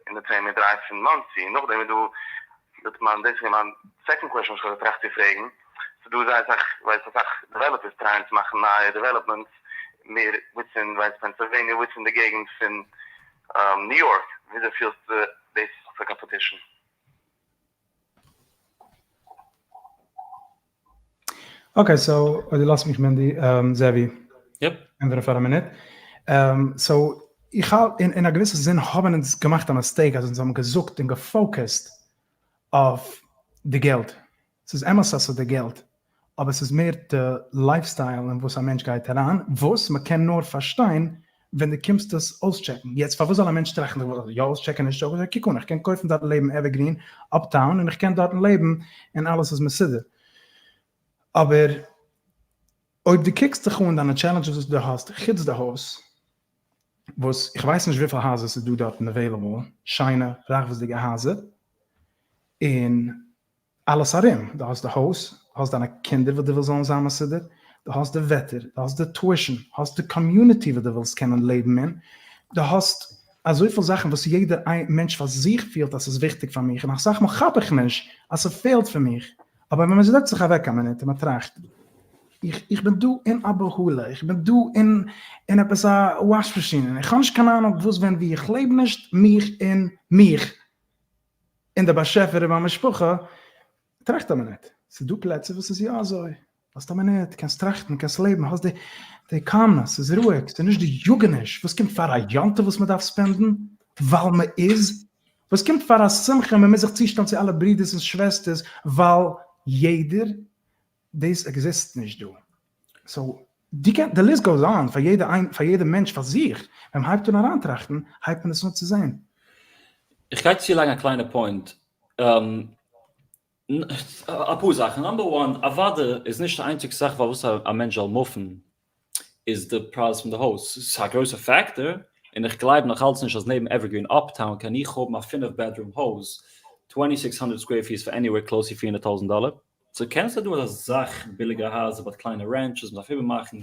אין די צען מינוט drive פון מאנסי. און נאכדעם איז דא, דאס מיין דאס איז מיין second question וואס איך האב געטראכט צו פרעגן, ס'איז דא זייער אסאך, ווייסט אסאך developers טרייען צו מאכן נייע developments מער within ווייסט פענסילוועניע within די געגנט פון ניו יארק, וויאזוי פילסטו דאס פאר competition? Okay so אויב דו לאזט מיך מענדי, זעווי, Yep. ענטפערן פאר א מינוט. So איך האלט אין א געוויסע זין האבן אונז געמאכט א mistake אז אונז האבן געזאגט און געפאוקעסט אויף די געלט. ס'איז אמת אז ס'איז די געלט, אבער ס'איז מער די lifestyle אין וואס א מענטש גייט אריין, וואס מ'קען נאר פארשטיין ווען דו קומסט עס אויסטשעקן. יעצט פארוואס זאל א מענטש טראכטן איך וויל יא אויסטשעקן נישט אויסטשעקן, קוק אן איך קען קויפן דארט לעבן עווערגרין uptown און איך קען דארטן לעבן און אלעס איז מסודר. אבער אויב דו קוקסט זיך אן דיינע challenges וואס דו האסט חוץ די הויז, וואס איך ווייס נישט וויפיל הייזער ס'איז דא דארטן available, שיינע רחבות'דיגע הייזער, און אלעס ארום, דו האסט די הויז, דו האסט דיינע קינדער וואס דו ווילסט זאלן זיין מסודר, דו האסט די וועטער, דו האסט די tuition, האסט די community וואס דו ווילסט קענען לעבן אין, דו האסט אזויפיל זאכן וואס יעדער מענטש פאר זיך פילט אז ס'איז וויכטיג פאר מיך, און אסאך מאל כאפ איך נישט אז ס'פעלט פון מיך, אבער ווען מ'זעצט זיך אוועק א מינוט און מ'טראכט, איך איך בין דא אין א בהלה, איך בין דא אין אין עפעס א wash machine, און איך האב נישט קיין אהנונג וואס ווען ווי, איך לעב נישט מיך און מיך און דער באשעפער און מיין משפחה, טראכט א מינוט, ס'איז דא פלעצער וואס ס'איז יא אזוי, האסט א מינוט, קענסט טראכטן, קענסט לעבן, האסט די די calmness, ס'איז רואיג, ס'איז נישט די יאגעניש, וואס קומט פאר א יום טוב וואס מ'דארף ספענדן ווייל מ'איז, וואס קומט פאר א שמחה מ'מוז זיך צושטעלן צו אלע ברודערס און שוועסטערס ווייל יעדער, דאס עקזיסט נישט דא, so די קען, די list goes on, פאר יעדע איין, פאר יעדע מענטש פאר זיך, ווען מ'הייבט אן אריינטראכטן, הייבט מען עס אן צו זען. איך גיי צולייגן א קליינע point, אפאר זאכן, number one, אוואדע איז נישט די איינציגסטע זאך פארוואס א מענטש זאל מופן איז די פרייז פון די הויז, ס'איז א גרויסע factor, און איך גלייב נאך אלץ נישט אז נעבן עווערגרין uptown קען איך האבן א פינף bedroom הויז, 2600 square feet פאר anywhere close צו 400,000 דאלער. So קענסט דא אזא זאך ביליגע הייזער but קליינע ranches מ'דארף איבערמאכן,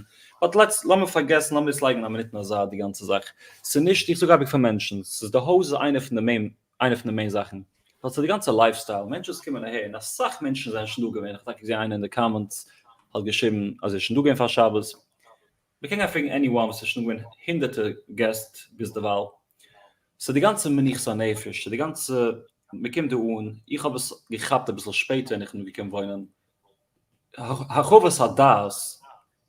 but let's לאמיר פארגעסן לאמיר עס לייגן א מינוט אין א זייט די גאנצע זאך, ס'איז נישט איך זאג אייביג פאר מענטשן ס'איז די הויז איז איינע פון די main איינע פון די main זאכן, ווייל ס'איז די גאנצע lifestyle, מענטשן וואס קומען אהער און אסאך מענטשן זענען שוין דא געווען, איך האב טאקע געזען איינער אין די comments האט געשריבן אז ער איז שוין דא געווען פאר שבת, מ'קען גיין פרעגן anyone וואס איז שוין דא געווען הונדערטער געסט ביזדערווייל, ס'איז די גאנצע מנוחת הנפש, ס'איז די גאנצע, מ'קומט דא אן, איך האב עס געכאפט אביסל שפעטער און איך בין געקומען וואוינען, הרחבת הדעת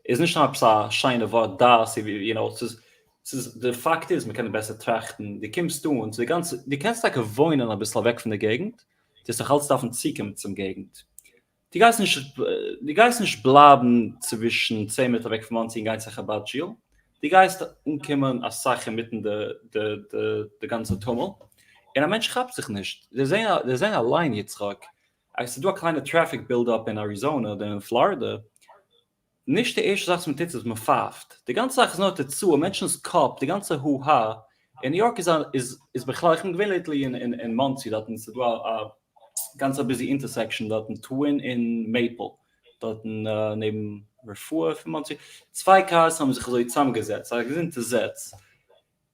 איז נישט נאר עפעס א שיינע ווארט דעת, you know, ס'איז, ס'איז, די פאקט איז מ'קען בעסער טראכטן, דו קומסט אן צו די גאנצע, דו קענסט טאקע וואוינען אביסל אוועק פון די געגנט, דו וועסט נאך אלץ דארפן צוקומען צום געגנט, דו גייסט נישט, דו גייסט נישט בלייבן צווישן צען מינוט אוועק פון מאנסי און גיין צו חבד שול, דו גייסט אנקומען אסאך אינמיטן די די די די גאנצע טומל, און א מענטש כאפט זיך נישט, זיי זעען זיי זעען אליין יצחק, אז ס'איז דא א קליינע traffic build up אין אריזאנע אדער אין פלארידע, נישט די ערשטע זאך וואס מען טוט איז מען פייפט, די גאנצע זאך איז נאר תוצאה, מענטשנ'ס קאפ, די גאנצע הו הא, אין ניו יארק איז איז איז בכלל, איך בין געווען lately אין אין מאנסי דארטן ס'איז דא א. גאנץ א busy intersection דארטן, Twin און Maple, דארטן נעבן רפואה פון מאנסי, צוויי cars האבן זיך אזוי צוזאמגעזעצט, א געזונטע זעץ,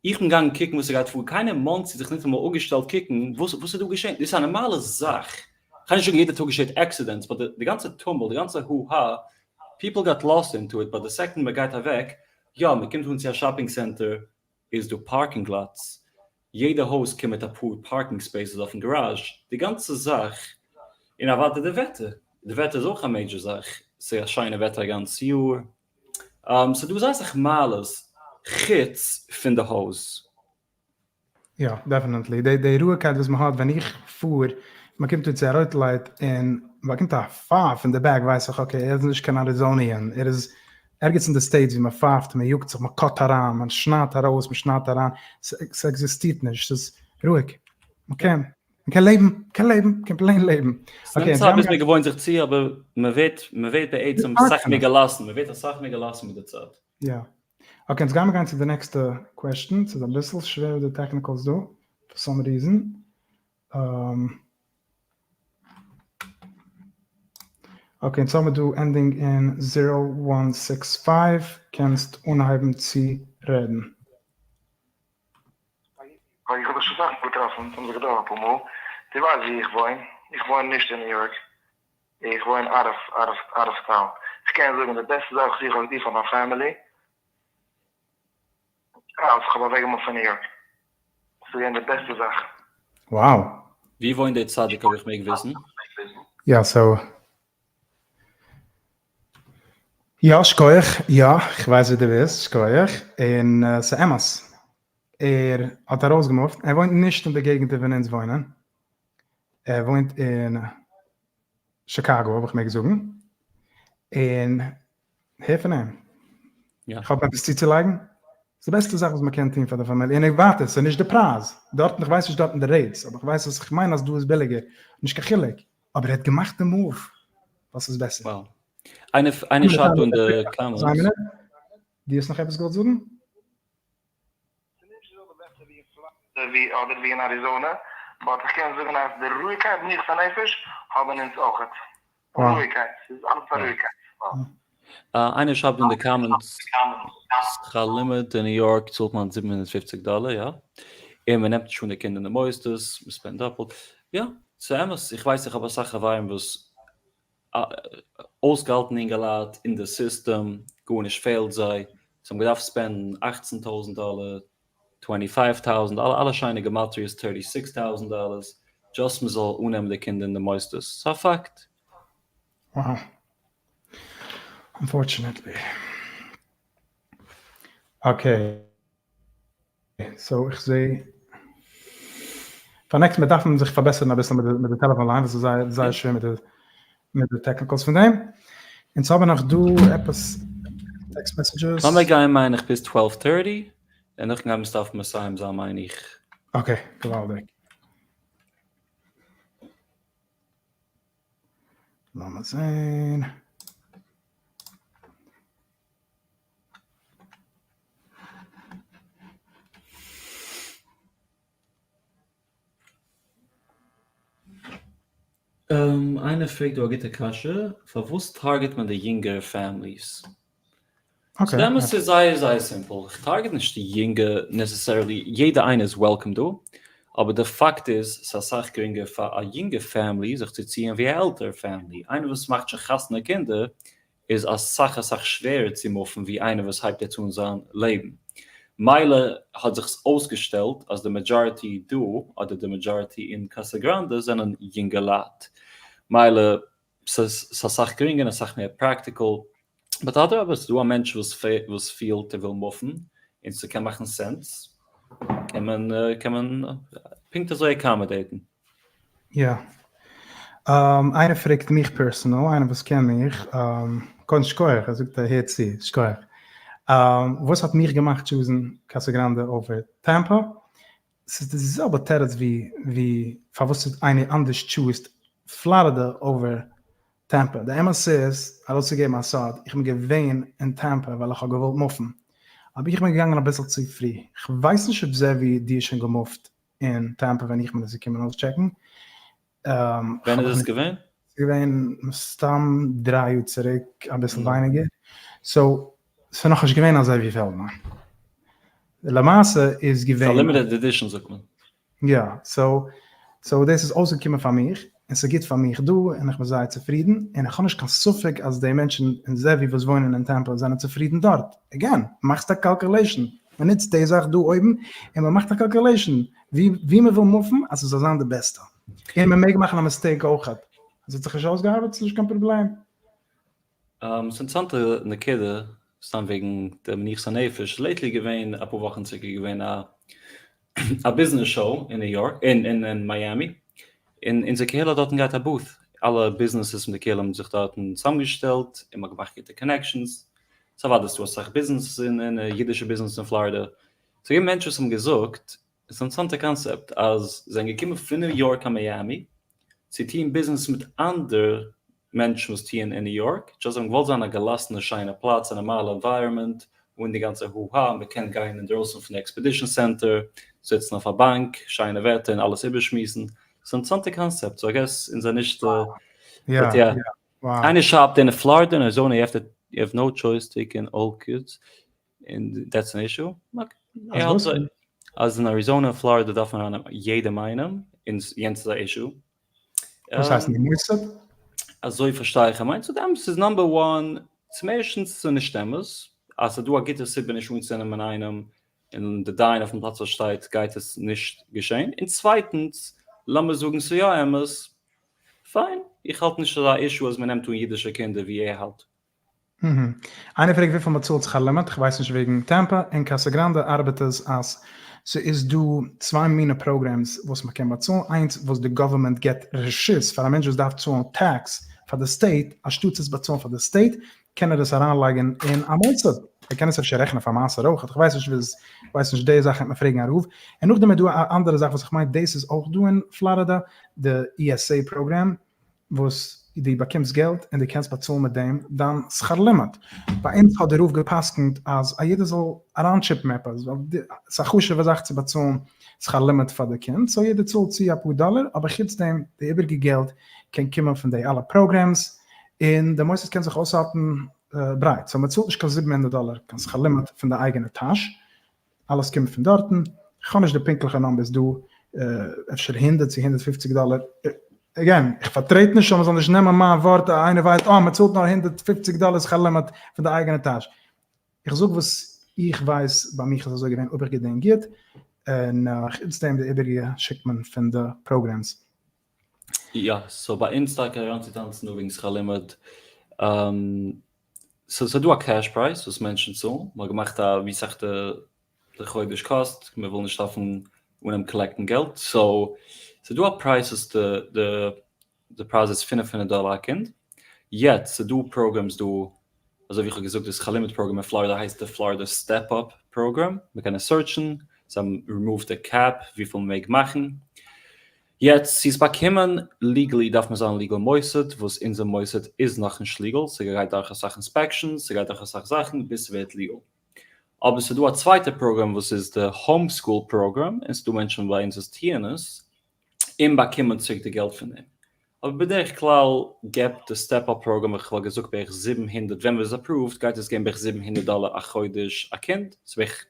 איך בין געגאנגען קוקן וואס ס'גייט פאר, קיינער אין מאנסי האט זיך ניטאמאל אפגעשטעלט קוקן וואס וואס איז דא געשען, דאס איז א נארמאלע זאך, כ'גיי נישט זאגן יעדע טאג געשעט accidents, but די גאנצע טומל, די גאנצע הו הא, people got lost into it, but די second מ'גייט אוועק, יא מ'קומט אן צו א shopping center איז דא parking lots, יעדע הויז קומט מיט אפאר parking spaces אויפן גאראזש, די גאנצע זאך, און אוודאי די וועטער, די וועטער איז אויך א major זאך, ס'איז א שיינע וועטער א גאנץ יאר, ס'איז דא זייער אסאך מעלות חוץ פון די הויז. יא, definitely. די די רואיגקייט וואס מען האט ווען איך פאר, מען קומט אן צו א רויט light און מען באקומט א פייף אין די back ווייס איך okay ער איז נישט קיין Arizonian, ער איז ערגעץ אין די States ווי מען פייפט, מען יאגט זיך, מען cut אריין, מען שניידט ארויס, מען שניידט אריין, ס'עקזיסטירט נישט, ס'איז רואיג, מען קען, מען קען לעבן, מען קען לעבן, מען קען plain לעבן. ס'נעמט צייט ביז מען געוואוינט זיך צו אבער מען ווערט, מען ווערט בעצם אסאך מער געלאסן, מען ווערט אסאך מער געלאסן מיט די צייט. יא. okay, יעצט גיימער גיין צו די נעקסטע question, ס'איז אביסל שווער די technicals דא, for some reason. okay, אונז האמיר דא ending אין zero one six five, קענסט אנהייבן צו רעדן. איך האב דיך שוין אסאך מאל געטראפן, אונז האבן זיך געטראפן אפאר מאל, דו ווייסט ווי איך וואוין, איך וואוין נישט אין ניו יארק, איך וואוין out of out of out of town, איך קען זאגן די בעסטע זאך וואס איך האב געטון פאר מיין family, אז איך האב אוועקגעמופט פון ניו יארק, ס'איז געווען די בעסטע זאך. Wow. ווי וואוינט דער צדיק אויב איך מעג וויסן? יא so יא שקויעך יא כ'ווייס ווי דו ביסט שקויעך און ס'אמת ער האט ארויסגעמופט ער וואוינט נישט אין די געגנטער וואו אונז וואוינען ער וואוינט אין שיקאגא אויב איך מעג זאגן און הער פון אים. איך האב עפעס צוצולייגן? ס'איז די בעסטע זאך וואס מ'קען טון פאר די פאמיליע, און ווייטער, ס'איז נישט די פרייז דארטן, איך ווייס נישט דארטן די rates, אבער איך ווייס אז איך מיין אז דא איז ביליגער, נישט קיין חילוק, אבער ער האט געמאכט די move ווייל ס'איז בעסער. Wow. איינער שרייבט דא אין די comments. דו האסט נאך עפעס געוואלט זאגן? ס'איז נישט די זעלבע וועטער ווי אין פלארידע ווי אדער ווי אין אריזאנע, but איך קען זאגן אז די רואיגקייט מנוחת הנפש האבן אונז אויכעט. רואיגקייט, ס'איז אלעס א רואיגקייט. איינער שרייבט אין די comments, שכר לימוד אין ניו יארק צאלט מען 750 דאלער, יא? און מען נעמט נישט אן די קינדער אין די מוסדות, מען spend דאפלט, יא, ס'איז אמת, איך ווייס איך האב אסאך חברים וואס אויסגעהאלטן אינגעלייט אין די סיסטעם, גארנישט פעלט זיי, זיי האבן געדארפט spend ן אכצן טויזנט דאלער, twenty five טויזנט, אלע שיינע גמטריאות thirty six טויזנט dollars, just מען זאל אננעמען די קינדער אין די מוסדות, ס'איז א פאקט. Wow. Unfortunately. Okay. So איך זעה פאר next מאל דארף מען זיך פארבעסערן אביסל מיט די טעלעפאן line וואס איז זייער זייער שווער מיט די מיט די technicals פון דעם. אונז האבן נאך דא עפעס text messages. לאמיר גיין מיין איך ביז twelve thirty, און נאכדעם גיימיר עס דארפן מסיים זיין מיין איך. Okay, געוואלדיג. לאמיר זעהן. איינער פרעגט דא א גוטע קשיא, פארוואס target מען די יונגערע families? So די אמת איז זייער זייער simple, איך target נישט די יונגע necessarily, יעדע איינער איז welcome דא, אבער די פאקט איז ס'איז אסאך גרינגער פאר א יונגע family זיך צו ציען ווי א עלטערע family, איינער וואס מאכט שוין חתונה קינדער איז אסאך אסאך שווערער צו move ן ווי איינער וואס הייבט יעצט אן זיין לעבן. מילא האט זיך עס אויסגעשטעלט אז די majority דא אדער די majority אין קאסא גראנדע זענען יונגעלייט. מילא ס'איז אסאך גרינגער און אסאך מער practical. But אדרבה ס'איז דא א מענטש וואס פילט ער וויל move ן און ס'קען מאכן sense קען מען קען מען פונקט אזוי accommodate ן. יא. איינער פרעגט מיך personal, איינער וואס קען מיך, קודם שכוח, ער זאגט ער הערט צו, שכוח. וואס האט מיך געמאכט choose ן קאסא גראנדע over טעמפא? ס'איז די זעלבע תירוץ ווי ווי פארוואס איינער אנדערש choose ט פלארידע over טעמפא. די אמת איז, ארויסצוגעבן א סוד, איך בין געווען אין טעמפא ווייל איך האב געוואלט move ן, אבער איך בין געגאנגען אביסל צו פרי, כ'ווייס נישט אויב זעווי דו האסט שוין געמופט אין טעמפא ווען איך בין עס געקומען אויסטשעקן. ווען איז עס געווען? ס'איז געווען מסתם דריי יאר צוריק, אביסל ווייניגער, so ס'איז נאכנישט געווען אזוי ווי פעלדמאן. למעשה איז געווען. ס'איז א limited edition זאגט מען. יא, so so דאס איז אויסגעקומען פאר מיך, און ס'איז גוט פאר מיך דא, און איך בין זייער צופרידן, און איך האב נישט קיין ספק אז די מענטשן אין זעווי וואס וואוינען אין טעמפא זענען צופרידן דארט. Again, מאכסט א calculation, מען נוצט די זאך דא אויבן, און מען מאכט א calculation ווי ווי מען וויל מופן אז ס'זאל זיין די בעסטע. און מען מעג מאכן א mistake אויכעט. אז ס'האט זיך נישט אויסגעארבעט איז נישט קיין פראבלעם. ס'איז אינטערעסאנטע נקודה, סתם וועגן די מנוחת הנפש, lately געווען אפאר וואכן צוריק איז געווען א א ביזנעס show אין ניו יארק, אין אין מיאמי, און אונזער קהילה האט דארטן געהאט א booth, אלע ביזנעסעס פון די קהילה האבן זיך דארטן צוזאמגעשטעלט און מ'האט געמאכט גוטע connections, סא אוודאי ס'דא אסאך ביזנעסעס אין אידישע ביזנעס אין פלארידע, ס'איז געווען מענטשן וואס האבן געזאגט, ס'איז אן אינטערעסאנטע קאנצעפט, אז זיי זענען געקומען פון ניו יארק קיין מיאמי צו טוען ביזנעס מיט אנדער מענטשן וואס טוען אין ניו יארק, just זיי האבן געוואלט זיין א געלאסענע שיינע פלאץ, א נארמאלע environment, אן די גאנצע הו הא, מען קען גיין אינדרויסן פון די exhibition center, זיצן אויף א באנק, שיינע וועטער און אלעס איבערשמועסן, ס'איז אן אינטערעסאנטע קאנצעפט, so I guess אונז זענען נישט יא, but יא, יא, איינער שרייבט אין פלארידע און אריזאנע you have to you have no choice taking all kids און that's an issue, אז וואס? אז אין אריזאנע און פלארידע דארף מען ארייננעמען יעדעם איינעם און יענץ איז א issue. וואס הייסט אין די מוסד? אזוי פארשטיי איך, ער מיינט צו דעם ס'איז number one, צום ערשטנס ס'איז נישט אמת אז ס'איז דא א גוטע סיבה נישט אנצונעמען איינעם און די דיין אויפן פלאץ פארשטייט גייט עס נישט געשען, און צווייטנס לאמיר זאגן ס'איז יא אמת, פיין, איך האלט נישט ס'איז א issue אז מ'נעמט אן אידישע קינדער ווי ער האלט. איינער פרעגט וויפיל מ'צאלט שכר לימוד, כ'ווייס נישט וועגן טעמפא, אין קאסא גראנדע ארבעט עס אז ס'איז דא צוויי מינע programs וואס מ'קען באצאלן, איינס וואס די גאווערמענט געבט רשות פאר א מענטש וואס דארף צאלן tax פאר די state, אנשטאטס עס באצאלן פאר די state קען ער עס אריינלייגן אין א מוסד, ער קען עס אפשר רעכענען פאר מעשר אויך, כ'ווייס נישט וואס, כ'ווייס נישט די זאך וועט מען פרעגן א רב, און נאכדעם איז דא א אנדערע זאך וואס איך מיין דאס איז אויך דא אין פלארידע, די ESA program, וואס דו באקומסט געלט און דו קענסט באצאלן מיט דעם דיין שכר לימוד. ביי אונז האט דער רב גע'פסק'נט אז א יעדער זאל אריינטשיפן עפעס, ווייל ס'איז א חשוב'ע זאך צו באצאלן שכר לימוד פאר די קינד, so יעדער צאלט צו אפאר דאלער, אבער חוץ דעם די איבעריגע געלט קען קומען פון די אלע programs, און די מוסד קען זיך אויסהאלטן ברייט, so מ'צאלט נישט קיין 700 דאלער קיין שכר לימוד פון די אייגענע טאש, אלעס קומט פון דארטן, כ'האב נישט די פונקטליכע numbers דא, אפשר הונדערט צו 150 דאלער, again, איך פארטרעט נישט אז מ'זאל נישט נעמען מיין ווארט, איינער ווייסט אה מ'צאלט נאר 150 דאלער שכר לימוד פון די אייגענע טאש, איך זאג וואס איך ווייס, ביי מיך איז אזוי געווען אויב איך געדענק גוט, און חוץ דעם די איבעריגע שיקט מען פון די programs. יא, so ביי אונז טאקע אריינצוטאנצן דא וועגן שכר לימוד, so ס'איז דא א cash price וואס מענטשן צאלן, מ'האט געמאכט א ווי סאך די חודש קאסט, מ'וויל נישט דארפן אנהייבן קאלעקטן געלט, so ס'איז דא א price וואס די די די פרייז איז 500 דאלער א קינד, יעצט ס'איז דא programs דא, אזוי ווי איך האב געזאגט די שכר לימוד program אין פלארידע הייסט די פלארידע Step Up program, מ'קען עס סערטשן, זיי האבן רימאווד די cap וויפיל מ'מעג מאכן, יעצט צו עס באקומען legally דארף מען זיין legal מוסד, וואס אונזער מוסד איז נאכנישט legal, ס'גייט דורך אסאך inspections, ס'גייט דורך אסאך זאכן ביז ס'ווערט legal. אבער ס'דא א צווייטע program וואס איז די home school program, און ס'דא מענטשן ביי אונז וואס טוען עס, און באקומען צוריק די געלט פון דעם. אבער בדרך כלל געבט די Step Up program, איך וואלט געזאגט בערך 700, ווען ס'איז approved גייט עס געבן בערך 700 דאלער א חודש א קינד, ס'איז בערך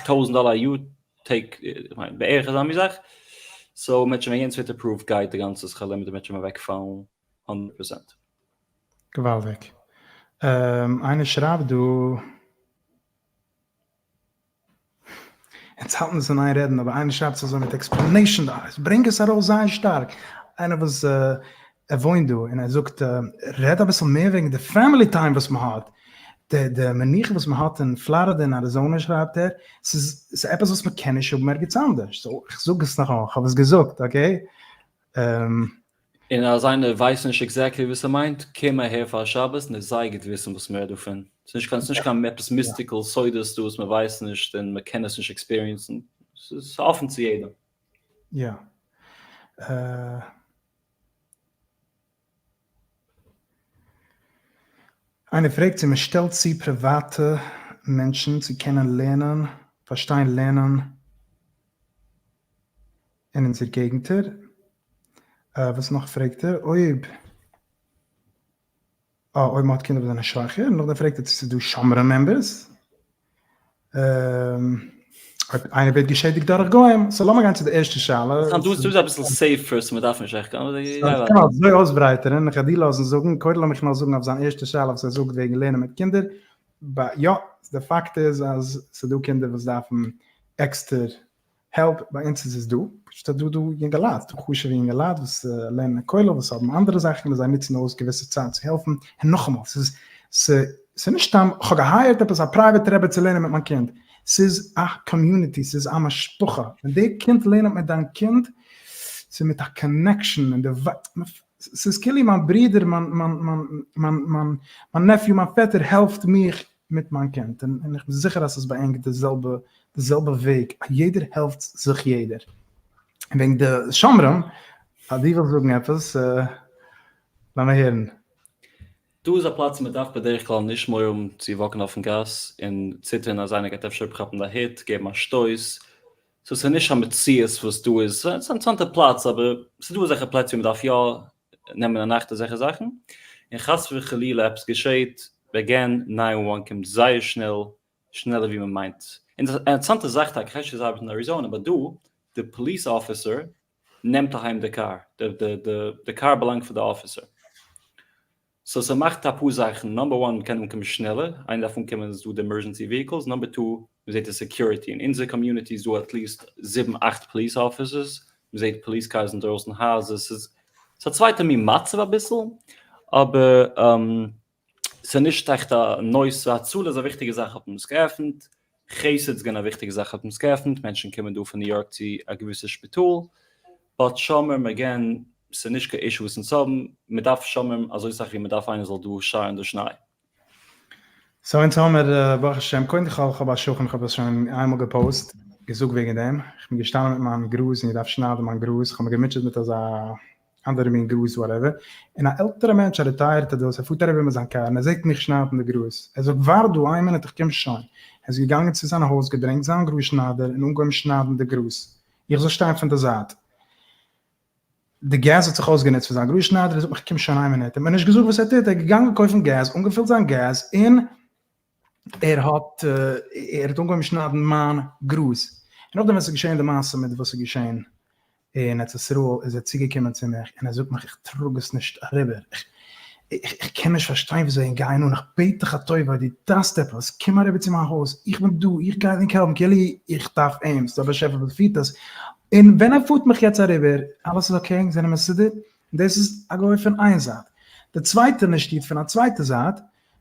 8000 דאלער א יאר, take, איך מיין בערך אזא מין זאך, so מענטשן ווען יענץ ווערט approved גייט די גאנצע שכר לימוד מענטשן אוועקפאלן הונדערט פראצענט. געוואלדיג. איינער שרייבט דא, אונז האלטן עס אין איין רעדן אבער איינער שרייבט עס אזוי מיט explanation דא, ברענג עס ארויס זייער שטארק, איינער וואס ער וואוינט דא און ער זאגט רעד אביסל מער וועגן די family time וואס מען האט, די די מנוחה וואס מען האט אין פלארידע און אריזאנע שרייבט ער, ס'איז ס'איז עפעס וואס מען קען נישט האבן ערגעץ אנדערש, so איך זאג עס נאכאמאל, כ'האב עס געזאגט, okay? און אז איינער ווייסט נישט exactly וואס ער מיינט, קום אהער פאר שבת און עס זייער גוט וויסן וואס מ'רעדט דא פון. ס'איז נישט קיין ס'נישט קיין עפעס mystical סודות דא וואס מ'ווייסט נישט און מ'קען עס נישט עקספיריענסן. ס'איז אפן צו יעדעם. יא. איינער פרעגט צו מ'שטעלט צו פריוואטע מענטשן צו קענען לערנען, פארשטיין לערנען אין אונזער געגנטער. וואס נאך פרעגט ער? אויב אה, אויב מ'האט קינדער וואס זענען שוואכער, נאכדעם פרעגט ער צו ס'איז דא שומרים members. אויב איינער ווערט געשעדיגט דורך גוים, so לאמיר גיין צו די ערשטע שאלה. דא איז אביסל safer, so מ'דארף נישט עכט גיין. איך קען אזוי אויסברייטערן, איך וועל דיר לאזן זאגן, קודם לאמיך נאר זאגן אויף זיין ערשטע שאלה וואס ער זאגט וועגן לערנען מיט קינדער, יא, די פאקט איז אז ס'דא קינדער וואס דארפן עקסטער help, ביי אונז איז עס דא, פשוט אז דא דא יונגעלייט, דא חשוב'ע יונגעלייט וואס לערנען אין כולל, וואס האבן אנדערע זאכן און זיי נוצן אויס געוויסע צייט צו העלפן, און נאכאמאל, ס'איז ס'איז נישט סתם כ'האב געהייערט עפעס א private רבי צו לערנען מיט מיין קינד, ס'איז א community, ס'איז א משפחה, ווען די קינד לערנט מיט דיין קינד, ס'איז מיט א connection, און די ס'איז כאילו מיין ברודער, מיין מיין מיין מיין מיין מיין nephew, מיין פעטער העלפט מיך מיט מיין קינד, און איך בין זיכער אז ס'איז ביי ענק די זעלבע די זעלבע וועג, יעדער העלפט זיך יעדער. און וועגן די שומרים, אז דו ווילסט זאגן עפעס, לאמיר הערן. דא איז א פלאץ וואו מען דארף בדרך כלל נישט מורא האבן צו walk ן אויפן גאס און ציטערן אז איינער גייט אפשר אפכאפן א hit, געבן א שטויס, so ס'איז נישט א מציאות וואס דא איז, ס'איז א אינטערעסאנטע פלאץ אבער ס'איז דא אזעלכע פלעצער וואו מ'דארף יא נעמען אין אכט אזעלכע זאכן, און חס וחלילה עפעס געשעהט, again 911 קומט זייער שנעל, שנעלער ווי מ'מיינט, און א אינטערעסאנטע זאך טאקע, כ'ווייס נישט צו עס ארבעט אין אריזאנע, but דא די police officer נעמט אהיים די קאר, די קאר באלאנגט פאר די officer. so ס'מאכט אפאר זאכן, number one מ'קען אנקומען שנעלער, איינער דארף אנקומען איז דא די emergency vehicles, number two מ'זעט די security, אין אונזער community איז דא at least זיבן אכט police officers, מ'זעט police cars אינדרויסן הייזער, ס'איז א צווייטע מין מצב אביסל, אבער ס'איז נישט עכט א נושא, הצלה איז א וויכטיגע זאך האט מען עס געעפנט, חסד איז געווען א וויכטיגע זאך האט מען עס געעפנט, מענטשן קומען דא פון ניו יארק צו א געוויסע שפיטאל, but שומרים again, ס'איז נישט קיין issue וואס אונז האבן, מ'דארף שומרים אזוי סאך ווי מ'דארף איינער זאל דא שארן די שניי. so אונז האמער ברוך השם, קודם כל כ'האב א שכן כ'האב עס שוין איינמאל געפאוסט, געזאגט וועגן דעם, כ'בין געשטאנען מיט מיין גראז און געדארפט שניידן מיין גראז, כ'האב מיר געמוטשעט מיט אזא אנדערע מין גראז whatever, און א עלטערע מענטש א retired ע דאס, ער פארט אריבער מיט זיין קאר און ער זעט מיך שניידן די גראז, ער זאגט ווארט דא איין מינוט איך קום שוין, ער איז געגאנגען צו זיין הויז געברענגט זיין גראז שניידער און אנגעהויבן שניידן די גראז, איך זאל שטיין פון די זייט. די געז האט זיך אויסגענוצט פון זיין גראז שניידער, ער זאגט מיך קום שוין איין מינוט, ער האט מיר נישט געזאגט וואס ער טוט, ער איז געגאנגען קויפן געז, אנגעפילט זיין געז, און ער האט ער האט אנגעהויבן שניידן מיין גראז, און נאכדעם ווען ס'איז געשען די מעשה מיט וואס איז געשען אין ארץ ישראל איז ער צוגעקומען צו מיך און ער זאגט מיך איך טראג עס נישט אריבער, איך איך קען נישט פארשטיין וויאזוי ענק גייען אן, איך בעט דיך א טובה דו דארפסט עפעס קום אריבער צו מיין הויז, איך בין דא, איך גיי ענק העלפן, כאילו איך דארף אים, ס'איז דא א באשעפער וואס פירט עס, און ווען ער פארט מיך יעצט אריבער, אלעס איז okay, ענק זענען מסודר, און דאס איז א גוי פון איין זייט, די צווייטע נישט איד פון א צווייטע זייט,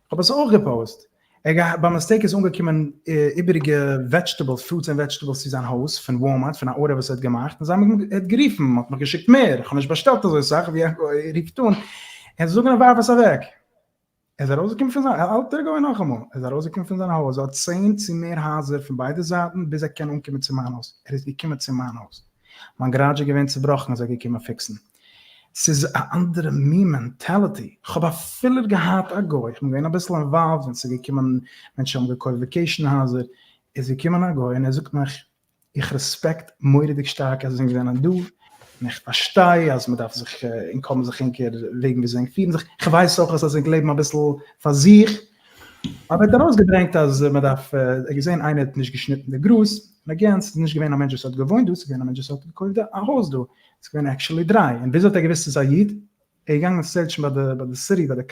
כ'האב עס אויך געפאוסט. ער געהאט ביי mistake איז אנגעקומען איבעריגע vegetables, fruits and vegetables צו זיין הויז פון וואלמארט פון א order וואס ער האט געמאכט, און זיי האבן אים ער האט גערופן, מען האט מיך געשיקט מער, איך האב נישט באשטעלט אזוי סאך ווי א גוי רופט אן, ער זאגט אים ווארף עס אוועק. ער איז ארויסגעקומען פון זיין, א אלטער גוי נאכאמאל, ער איז ארויסגעקומען פון זיין הויז, ער האט צען צו מער הייזער פון ביידע זייטן ביז ער קען אנקומען צו מיין הויז, ער איז געקומען צו מיין הויז, מיין גאראדזש איז געווען צובראכן איז ער געקומען fix ן. ס'איז א אנדערע מין mentality, כ'האב אפילו געהאט א גוי, כ'בין געווען אביסל involved ווען ס'איז געקומען מענטשן האבן געקויפט vacation הייזער, איז געקומען א גוי און ער זאגט מיך, איך רעספעקט מורא'דיג שטארק אז ענק זענען דא, און איך פארשטיי אז מ'דארף זיך, ענק האבן זיך ענקער וועגן וויאזוי ענק פירן זיך, כ'ווייס אויך אז ענק לעבן אביסל פאר זיך, אבער ער האט ארויסגעברענגט אז מ'דארף, ער האט געזען איינער האט נישט געשניטן די גראז, און again ס'איז נישט געווען א מענטש וואס האט געוואוינט דא, ס'איז געווען א מענטש וואס האט געקויפט א הויז דא, ס'איז געווען actually דריי, און וויאזוי האט ער געוואוסט ס'איז א איד? ער איז געגאנגען search ן ביי די ביי די city ביי די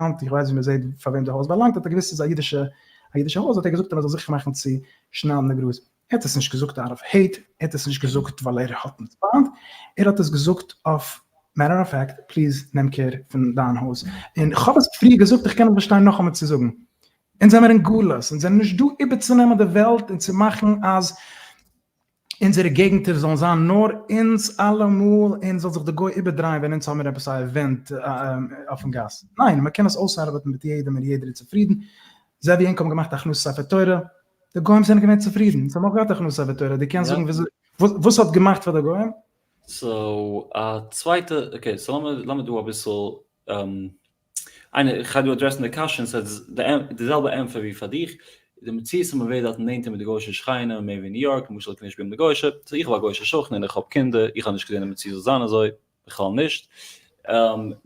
county, איך ווייס ווי מ'זעט פאר וועם די הויז באלאנגט, האט ער געוואוסט ס'איז א אידישע א אידישע הויז, האט ער געזאגט אז מ'זאל זיכער מאכן צו שניידן די גראז. ער האט עס נישט געזאגט out of hate, ער האט עס נישט געזאגט ווייל ער האט אונז פיינט, ער האט עס געזאגט אויף matter of fact, please נעם care פון דיין הויז. און כ'האב עס פריער געזאגט, איך קען עס באשטיין נאכאמאל צו זאגן. אונז זעמיר אין גלות, אונז זענען נישט דא איבערצונעמען די וועלט און צו מאכן אז אונזערע געגנטער זאלן זיין נאר אונז אלעמאל און זאל זיך די גוי איבערדרייען ווען אונז האמיר עפעס א event אויפן גאס. ניין, מען קען עס אויסארבעטן מיט יעדעם און יעדער איז צופרידן. זע ווי ענק האבן געמאכט הכנסת ספר תורה, די גוים זענען געווען צופרידן, אונז האבן אויך געהאט הכנסת ספר תורה, דו קענסט זאגן וויאזוי, וואס האט געמאכט פאר די גוים? so א צווייטע, okay, so לאמיר לאמיר דא אביסל איינער, איך גיי דא address ן די קשיא און ס'איז די זעלבע ענטפער ווי פאר דיך. די מציאות אז מען ווערט דארט נענטער מיט די גוי'שע שכנים, מער ווי ניו יארק, למשל איך קען נישט ביי די גוי'שע, so איך האב א גוי'שע שכן און איך האב קינדער, איך האב נישט געזען די מציאות זאל זיין אזוי, בכלל נישט.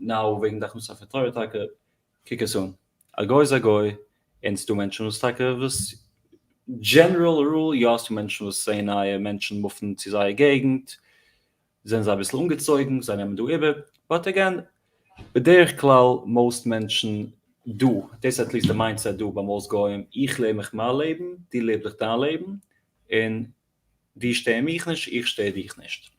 Now וועגן די הכנסת ספר תורה טאקע, קוק עס אן, א גוי איז א גוי, און ס'דא מענטשן וואס טאקע וואס general rule יא ס'דא מענטשן וואס זעען נייע מענטשן מופן צו זייער געגנט, זענען זיי אביסל אנגעצויגן, זיי נעמען דא איבער, but again, בדרך כלל most מענטשן דא, דאס איז at least די mindset דא ביי most גוים, איך לעב מיך מיין לעבן, דו לעב דיך דיין לעבן, און דו שטער מיך נישט, איך שטער דיך נישט.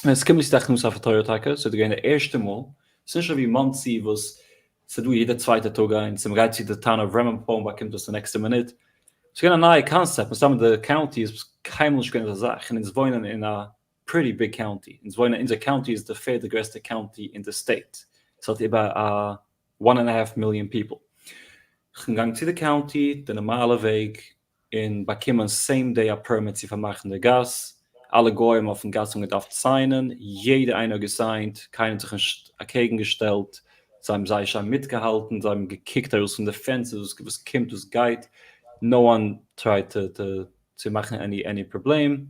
ווען עס קומט צו די הכנסת ספר תורה טאקע, ס'איז געווען די ערשטע מאל, ס'איז נישט אזוי ווי מאנסי וואס ס'איז דא יעדע צווייטע טאג איינס, און מ'גייט צו די town of Ramapo און באקומט עס די נעקסטע מינוט, ס'איז געווען א נייע קאנסעפט, מסתמא די county איז קיינמאל נישט געווען אזא זאך, און אונז וואוינען אין א pretty big county, אונז וואוינען, אונזער county איז די פערדע גרעסטע county אין די state, ס'האט איבער א one and a half million people. כ'בין געגאנגען צו די county די נארמאלע וועג און באקומען same day א permit צו פארמאכן די גאס, אלע גוים אויפן גאס האבן געדארפט סיינען, יעדער איינער האט געסיינט, קיינער האט זיך נישט אקעגן געשטעלט, זיי האבן זייער שיין מיטגעהאלטן, זיי האבן געקוקט ארויס פון די פענסטער וואס קומט וואס גייט, no one tried צו מאכן any any פראבלעם.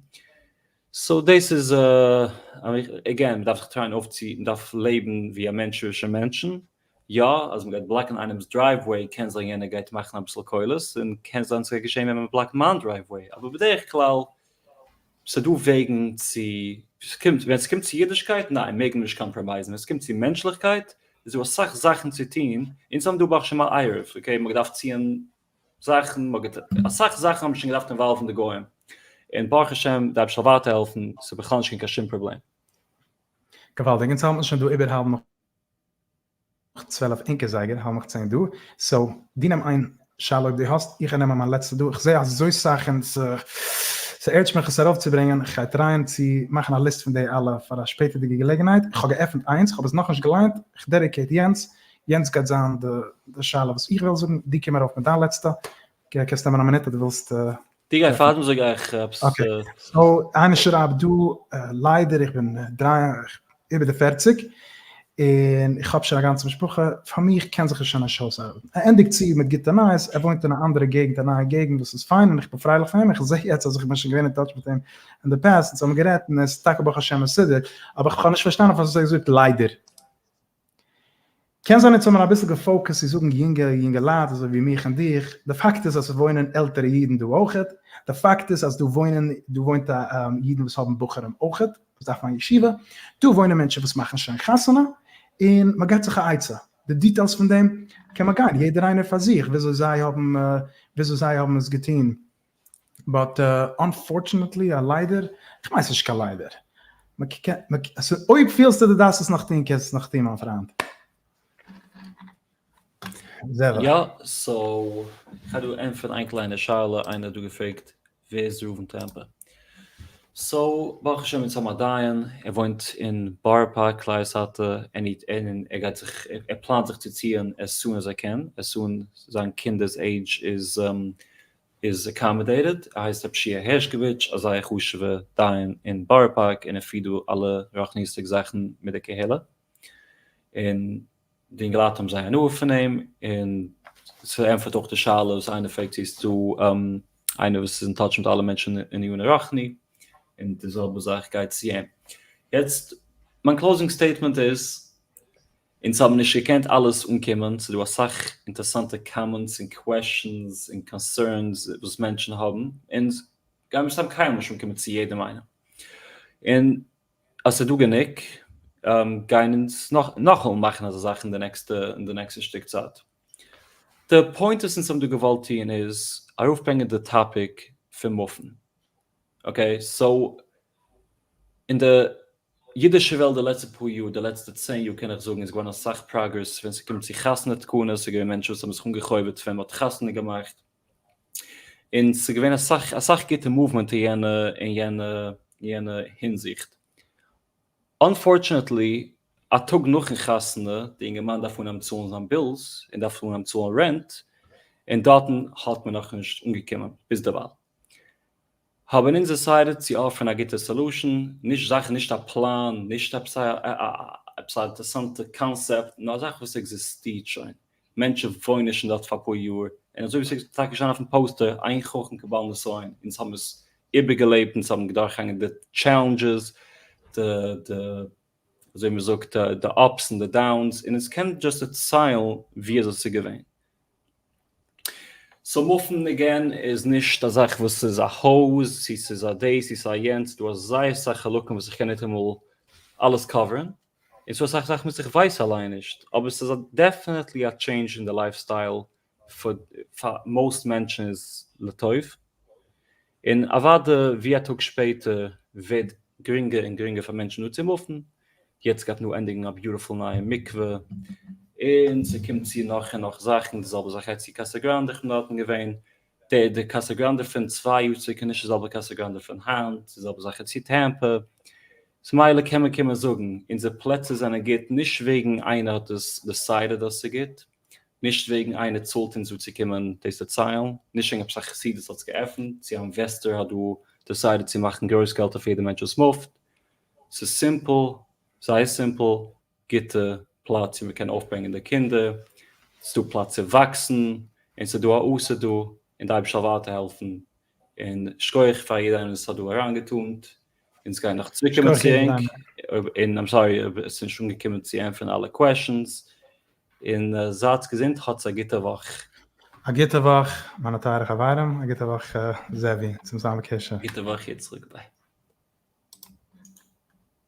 So דאס איז again, מ'דארף זיך טרייען אויפצו, מ'דארף לעבן ווי א מענטשערישע מענטשן, יא אז מ'גייט בלאקן איינעמ'ס driveway קען זיין יענער גייט מאכן אביסל קולות, און קען זיין ס'גייט געשען ווען מ'בלאקט מיין driveway, אבער בדרך כלל ס'דא וועגן צו, ס'קומט, ווען ס'קומט צו אידישקייט ניין מעג מען נישט קאמפראמייזן, ווען ס'קומט צו מענטשליכקייט איז דא אסאך זאכן צו טון, אונז האבן דא ברוך השם א עירוב, okay מ'האט געדארפט ציען זאכן, אסאך זאכן האבן שוין געדארפט אינוואלוון די גוים, און ברוך השם די אייבערשטער זאל ווייטער העלפן, ס'איז בכלל נישט קיין שום פראבלעם. געוואלדיג, אונז האלט מען שוין דא איבער האלב נאך 12 ענקער זייגער, האלב נאך 10 דא, so דו נעם איין שאלה אויב דו האסט, איך נעם מיין לעצטע דא, איך זעה אזוי סאך און ס'ערטשט מיך עס ארויפצוברענגען, איך גיי טרייען צו מאכן א list פון די אלע פאר א שפעטערדיגע געלעגנהייט, איך האב געעפנט איינס, איך האב עס נאכנישט געליינט, איך dedicate יענץ, יענץ גייט זיין די שאלה וואס איך וועל זאגן, דו קום ארויף מיט דיין לעצטע, קענסט נעמען א מינוט אז דו ווילסט. דו גיי פארדעם זאג איך עפעס. Okay, so איינער שרייבט דא, ליידער איך בין דריי איבער די פערציג, און איך האב שוין א גאנצע משפחה, פאר מיך קען זיך עס שוין נישט אויסארבעטן. ער ענדיגט צו מיט גוטע נייעס, ער וואוינט אין א אנדערע געגנט, א נייע געגנט וואס איז פיין און איך בין פרייליך פאר אים, איך זע יעצט אז איך בין שוין געווען אין touch מיט אים אין די past, אונז האבן גערעדט און עס איז טאקע ברוך השם מסודר, אבער איך האב נישט פארשטאנען פארוואס ער האט געזאגט ליידער. קען זיין אונז האבן אביסל געפאוקעסט צו זאגן יונגע יונגעלייט אזוי ווי מיך און דיך, די פאקט איז אז ס'וואוינען עלטערע אידן דא אויכעט, די פאקט איז אז דא וואוינען דא וואוינט אידן וואס האבן בחורים אויכעט וואס דארפן א ישיבה, דא וואוינען מענטשן וואס מאכן שוין חתונה, און מ'געט זיך א עצה, די details פון דעם קען מען גיין יעדער איינער פאר זיך וויאזוי זיי האבן וויאזוי זיי האבן עס געטון. But unfortunately א ליידער, איך מיין ס'נישט קיין ליידער, אויב פילסטו דו דארפסט עס נאך טון קענסטו עס נאך טון מיין פריינט. יא, so איך גיי דא ענטפערן איין קליינע שאלה, איינער האט דא געפרעגט ווער איז ראובן טעמפער? So ברוך השם אונז האבן א דיין, ער וואוינט אין בארא פארק קלייסאטע, און ער גייט זיך ער פלאנט זיך צו ציען as soon as ער קען, as soon זיין קינדער'ס עידזש איז איז accommodated, ער הייסט רבי שיע הערשקאוויטש, א זייער חשוב'ע דיין אין בארא פארק און ער פירט דא אלע רוחניות'דיגע זאכן מיט די קהילה, און די אינגעלייט האבן זייער הנאה פון אים, און ס'ענטפערט אויך די שאלה וואס איינער פרעגט צו איז דא איינער וואס איז אין touch מיט אלע מענטשן אין עניני רוחני, און די זעלבע זאך גייט צו אים. יעצט מיין closing statement איז, אונז האבן נישט געקענט אלעס אנקומען, ס'איז דא אסאך אינטערעסאנטע comments און questions און concerns וואס מענטשן האבן, אונז גיימיר מסתם קיינמאל נישט אנקומען צו יעדעם איינעם, און אז ס'איז דא גענוג גייען אונז נאכאמאל מאכן אזא זאך אין די נעקסטע אין די נעקסטע שטיק צייט. די point וואס אונז האבן דא געוואלט טון איז ארויפברענגען די topic פון מופן, okay, so אין די אידישע וועלט די לעצטע פאר יאר, די לעצטע 10 יאר קען איך זאגן איז געווארן אסאך progress ווען ס'קומט צו חתונה תקנות, ס'איז געווען מענטשן וואס האבן זיך אנגע'חובות'ט ווען מ'האט חתונה געמאכט, און ס'איז געווען אסאך אסאך גוטע movement אין יענע אין יענע יענע הינזיכט. Unfortunately, א טאג נאכן חתונה, די אינגערמאן דארף אנהייבן צאלן זיין bills, און דארף אנהייבן צאלן rent, און דארטן האט מען נאכנישט אנגעקומען ביזדערווייל. האבן אונז decided צו אפערן א גוטע solution, נישט זאכן, נישט א פלאן, נישט עפעס א עפעס א אינטערעסאנטע קאנסעפט, נאר א זאך וואס עקזיסטירט שוין, מענטשן וואוינען שוין דארט פאר אפאר יאר און און אזוי ווי ס'איז טאקע געשטאנען אויפן poster, אין חכם כבעל נסיון, אונז האבן עס איבערגעלעבט, אונז האבן דורכגעגאנגען די challenges, די די אזוי ווי מ'זאגט די ups און די downs, און אונז קען just דערציילן ווי אזוי ס'איז געווען. so מופן again איז נישט א זאך וואס איז א הויז, צו ס'איז א דאס, צו ס'איז א יענץ, דא איז זייער סאך חלקים וואס איך קען ניטאמאל אלעס cover ן, און ס'דא אסאך זאכן וואס איך ווייס אליין נישט, אבער ס'איז definitely א change אין די lifestyle פאר most מענטשן איז לטוב, און אוואדע ווי א טאג שפעטער ווערט גרינגער און גרינגער פאר מענטשן דא צו מופן, יעצט גייט נאר ענדיגן א beautiful נייע מקווה, און ס'קומט צו נאך און נאך זאכן, די זעלבע זאך גייט צו קאסא גראנדע, איך בין דארטן געווען, די די קאסא גראנדע פון 2 יאר צוריק איז נישט די זעלבע קאסא גראנדע פון היינט, די זעלבע זאך איז צו טעמפע, so מילא קען מען קומען זאגן, אונזער פלעצער זענען גוט נישט וועגן איינער האט עס decided אז ס'איז גוט, נישט וועגן איינער צאלט אונז דא צו קומען דאס דערציילן, נישט וועגן עפעס א חסידות האט עס געעפנט, צו א investor האט דא decided צו מאכן גרויס געלט אויף יעדע מענטש וואס מופט, ס'איז simple, זייער simple, גוטע פלאץ ווי מ'קען אויפברענגען די קינדער, ס'איז דא פלאץ צו וואקסן, און ס'איז דא א עתיד דא, און די אייבערשטער זאל ווייטער העלפן, און שכוח פאר יעדער איינער וואס האט דא אריינגעטונט, אונז גייען נאך צוריקקומען צו ענק, און I'm sorry אויב עס איז נישט אנגעקומען צו ענטפערן אלע questions, און זייטס געזונט, האטס א גוטע וואך. א גוטע וואך מיינע טייערע חברים, א גוטע וואך זאבי, צום זיין בקשר. גוטע וואך יצחק, bye.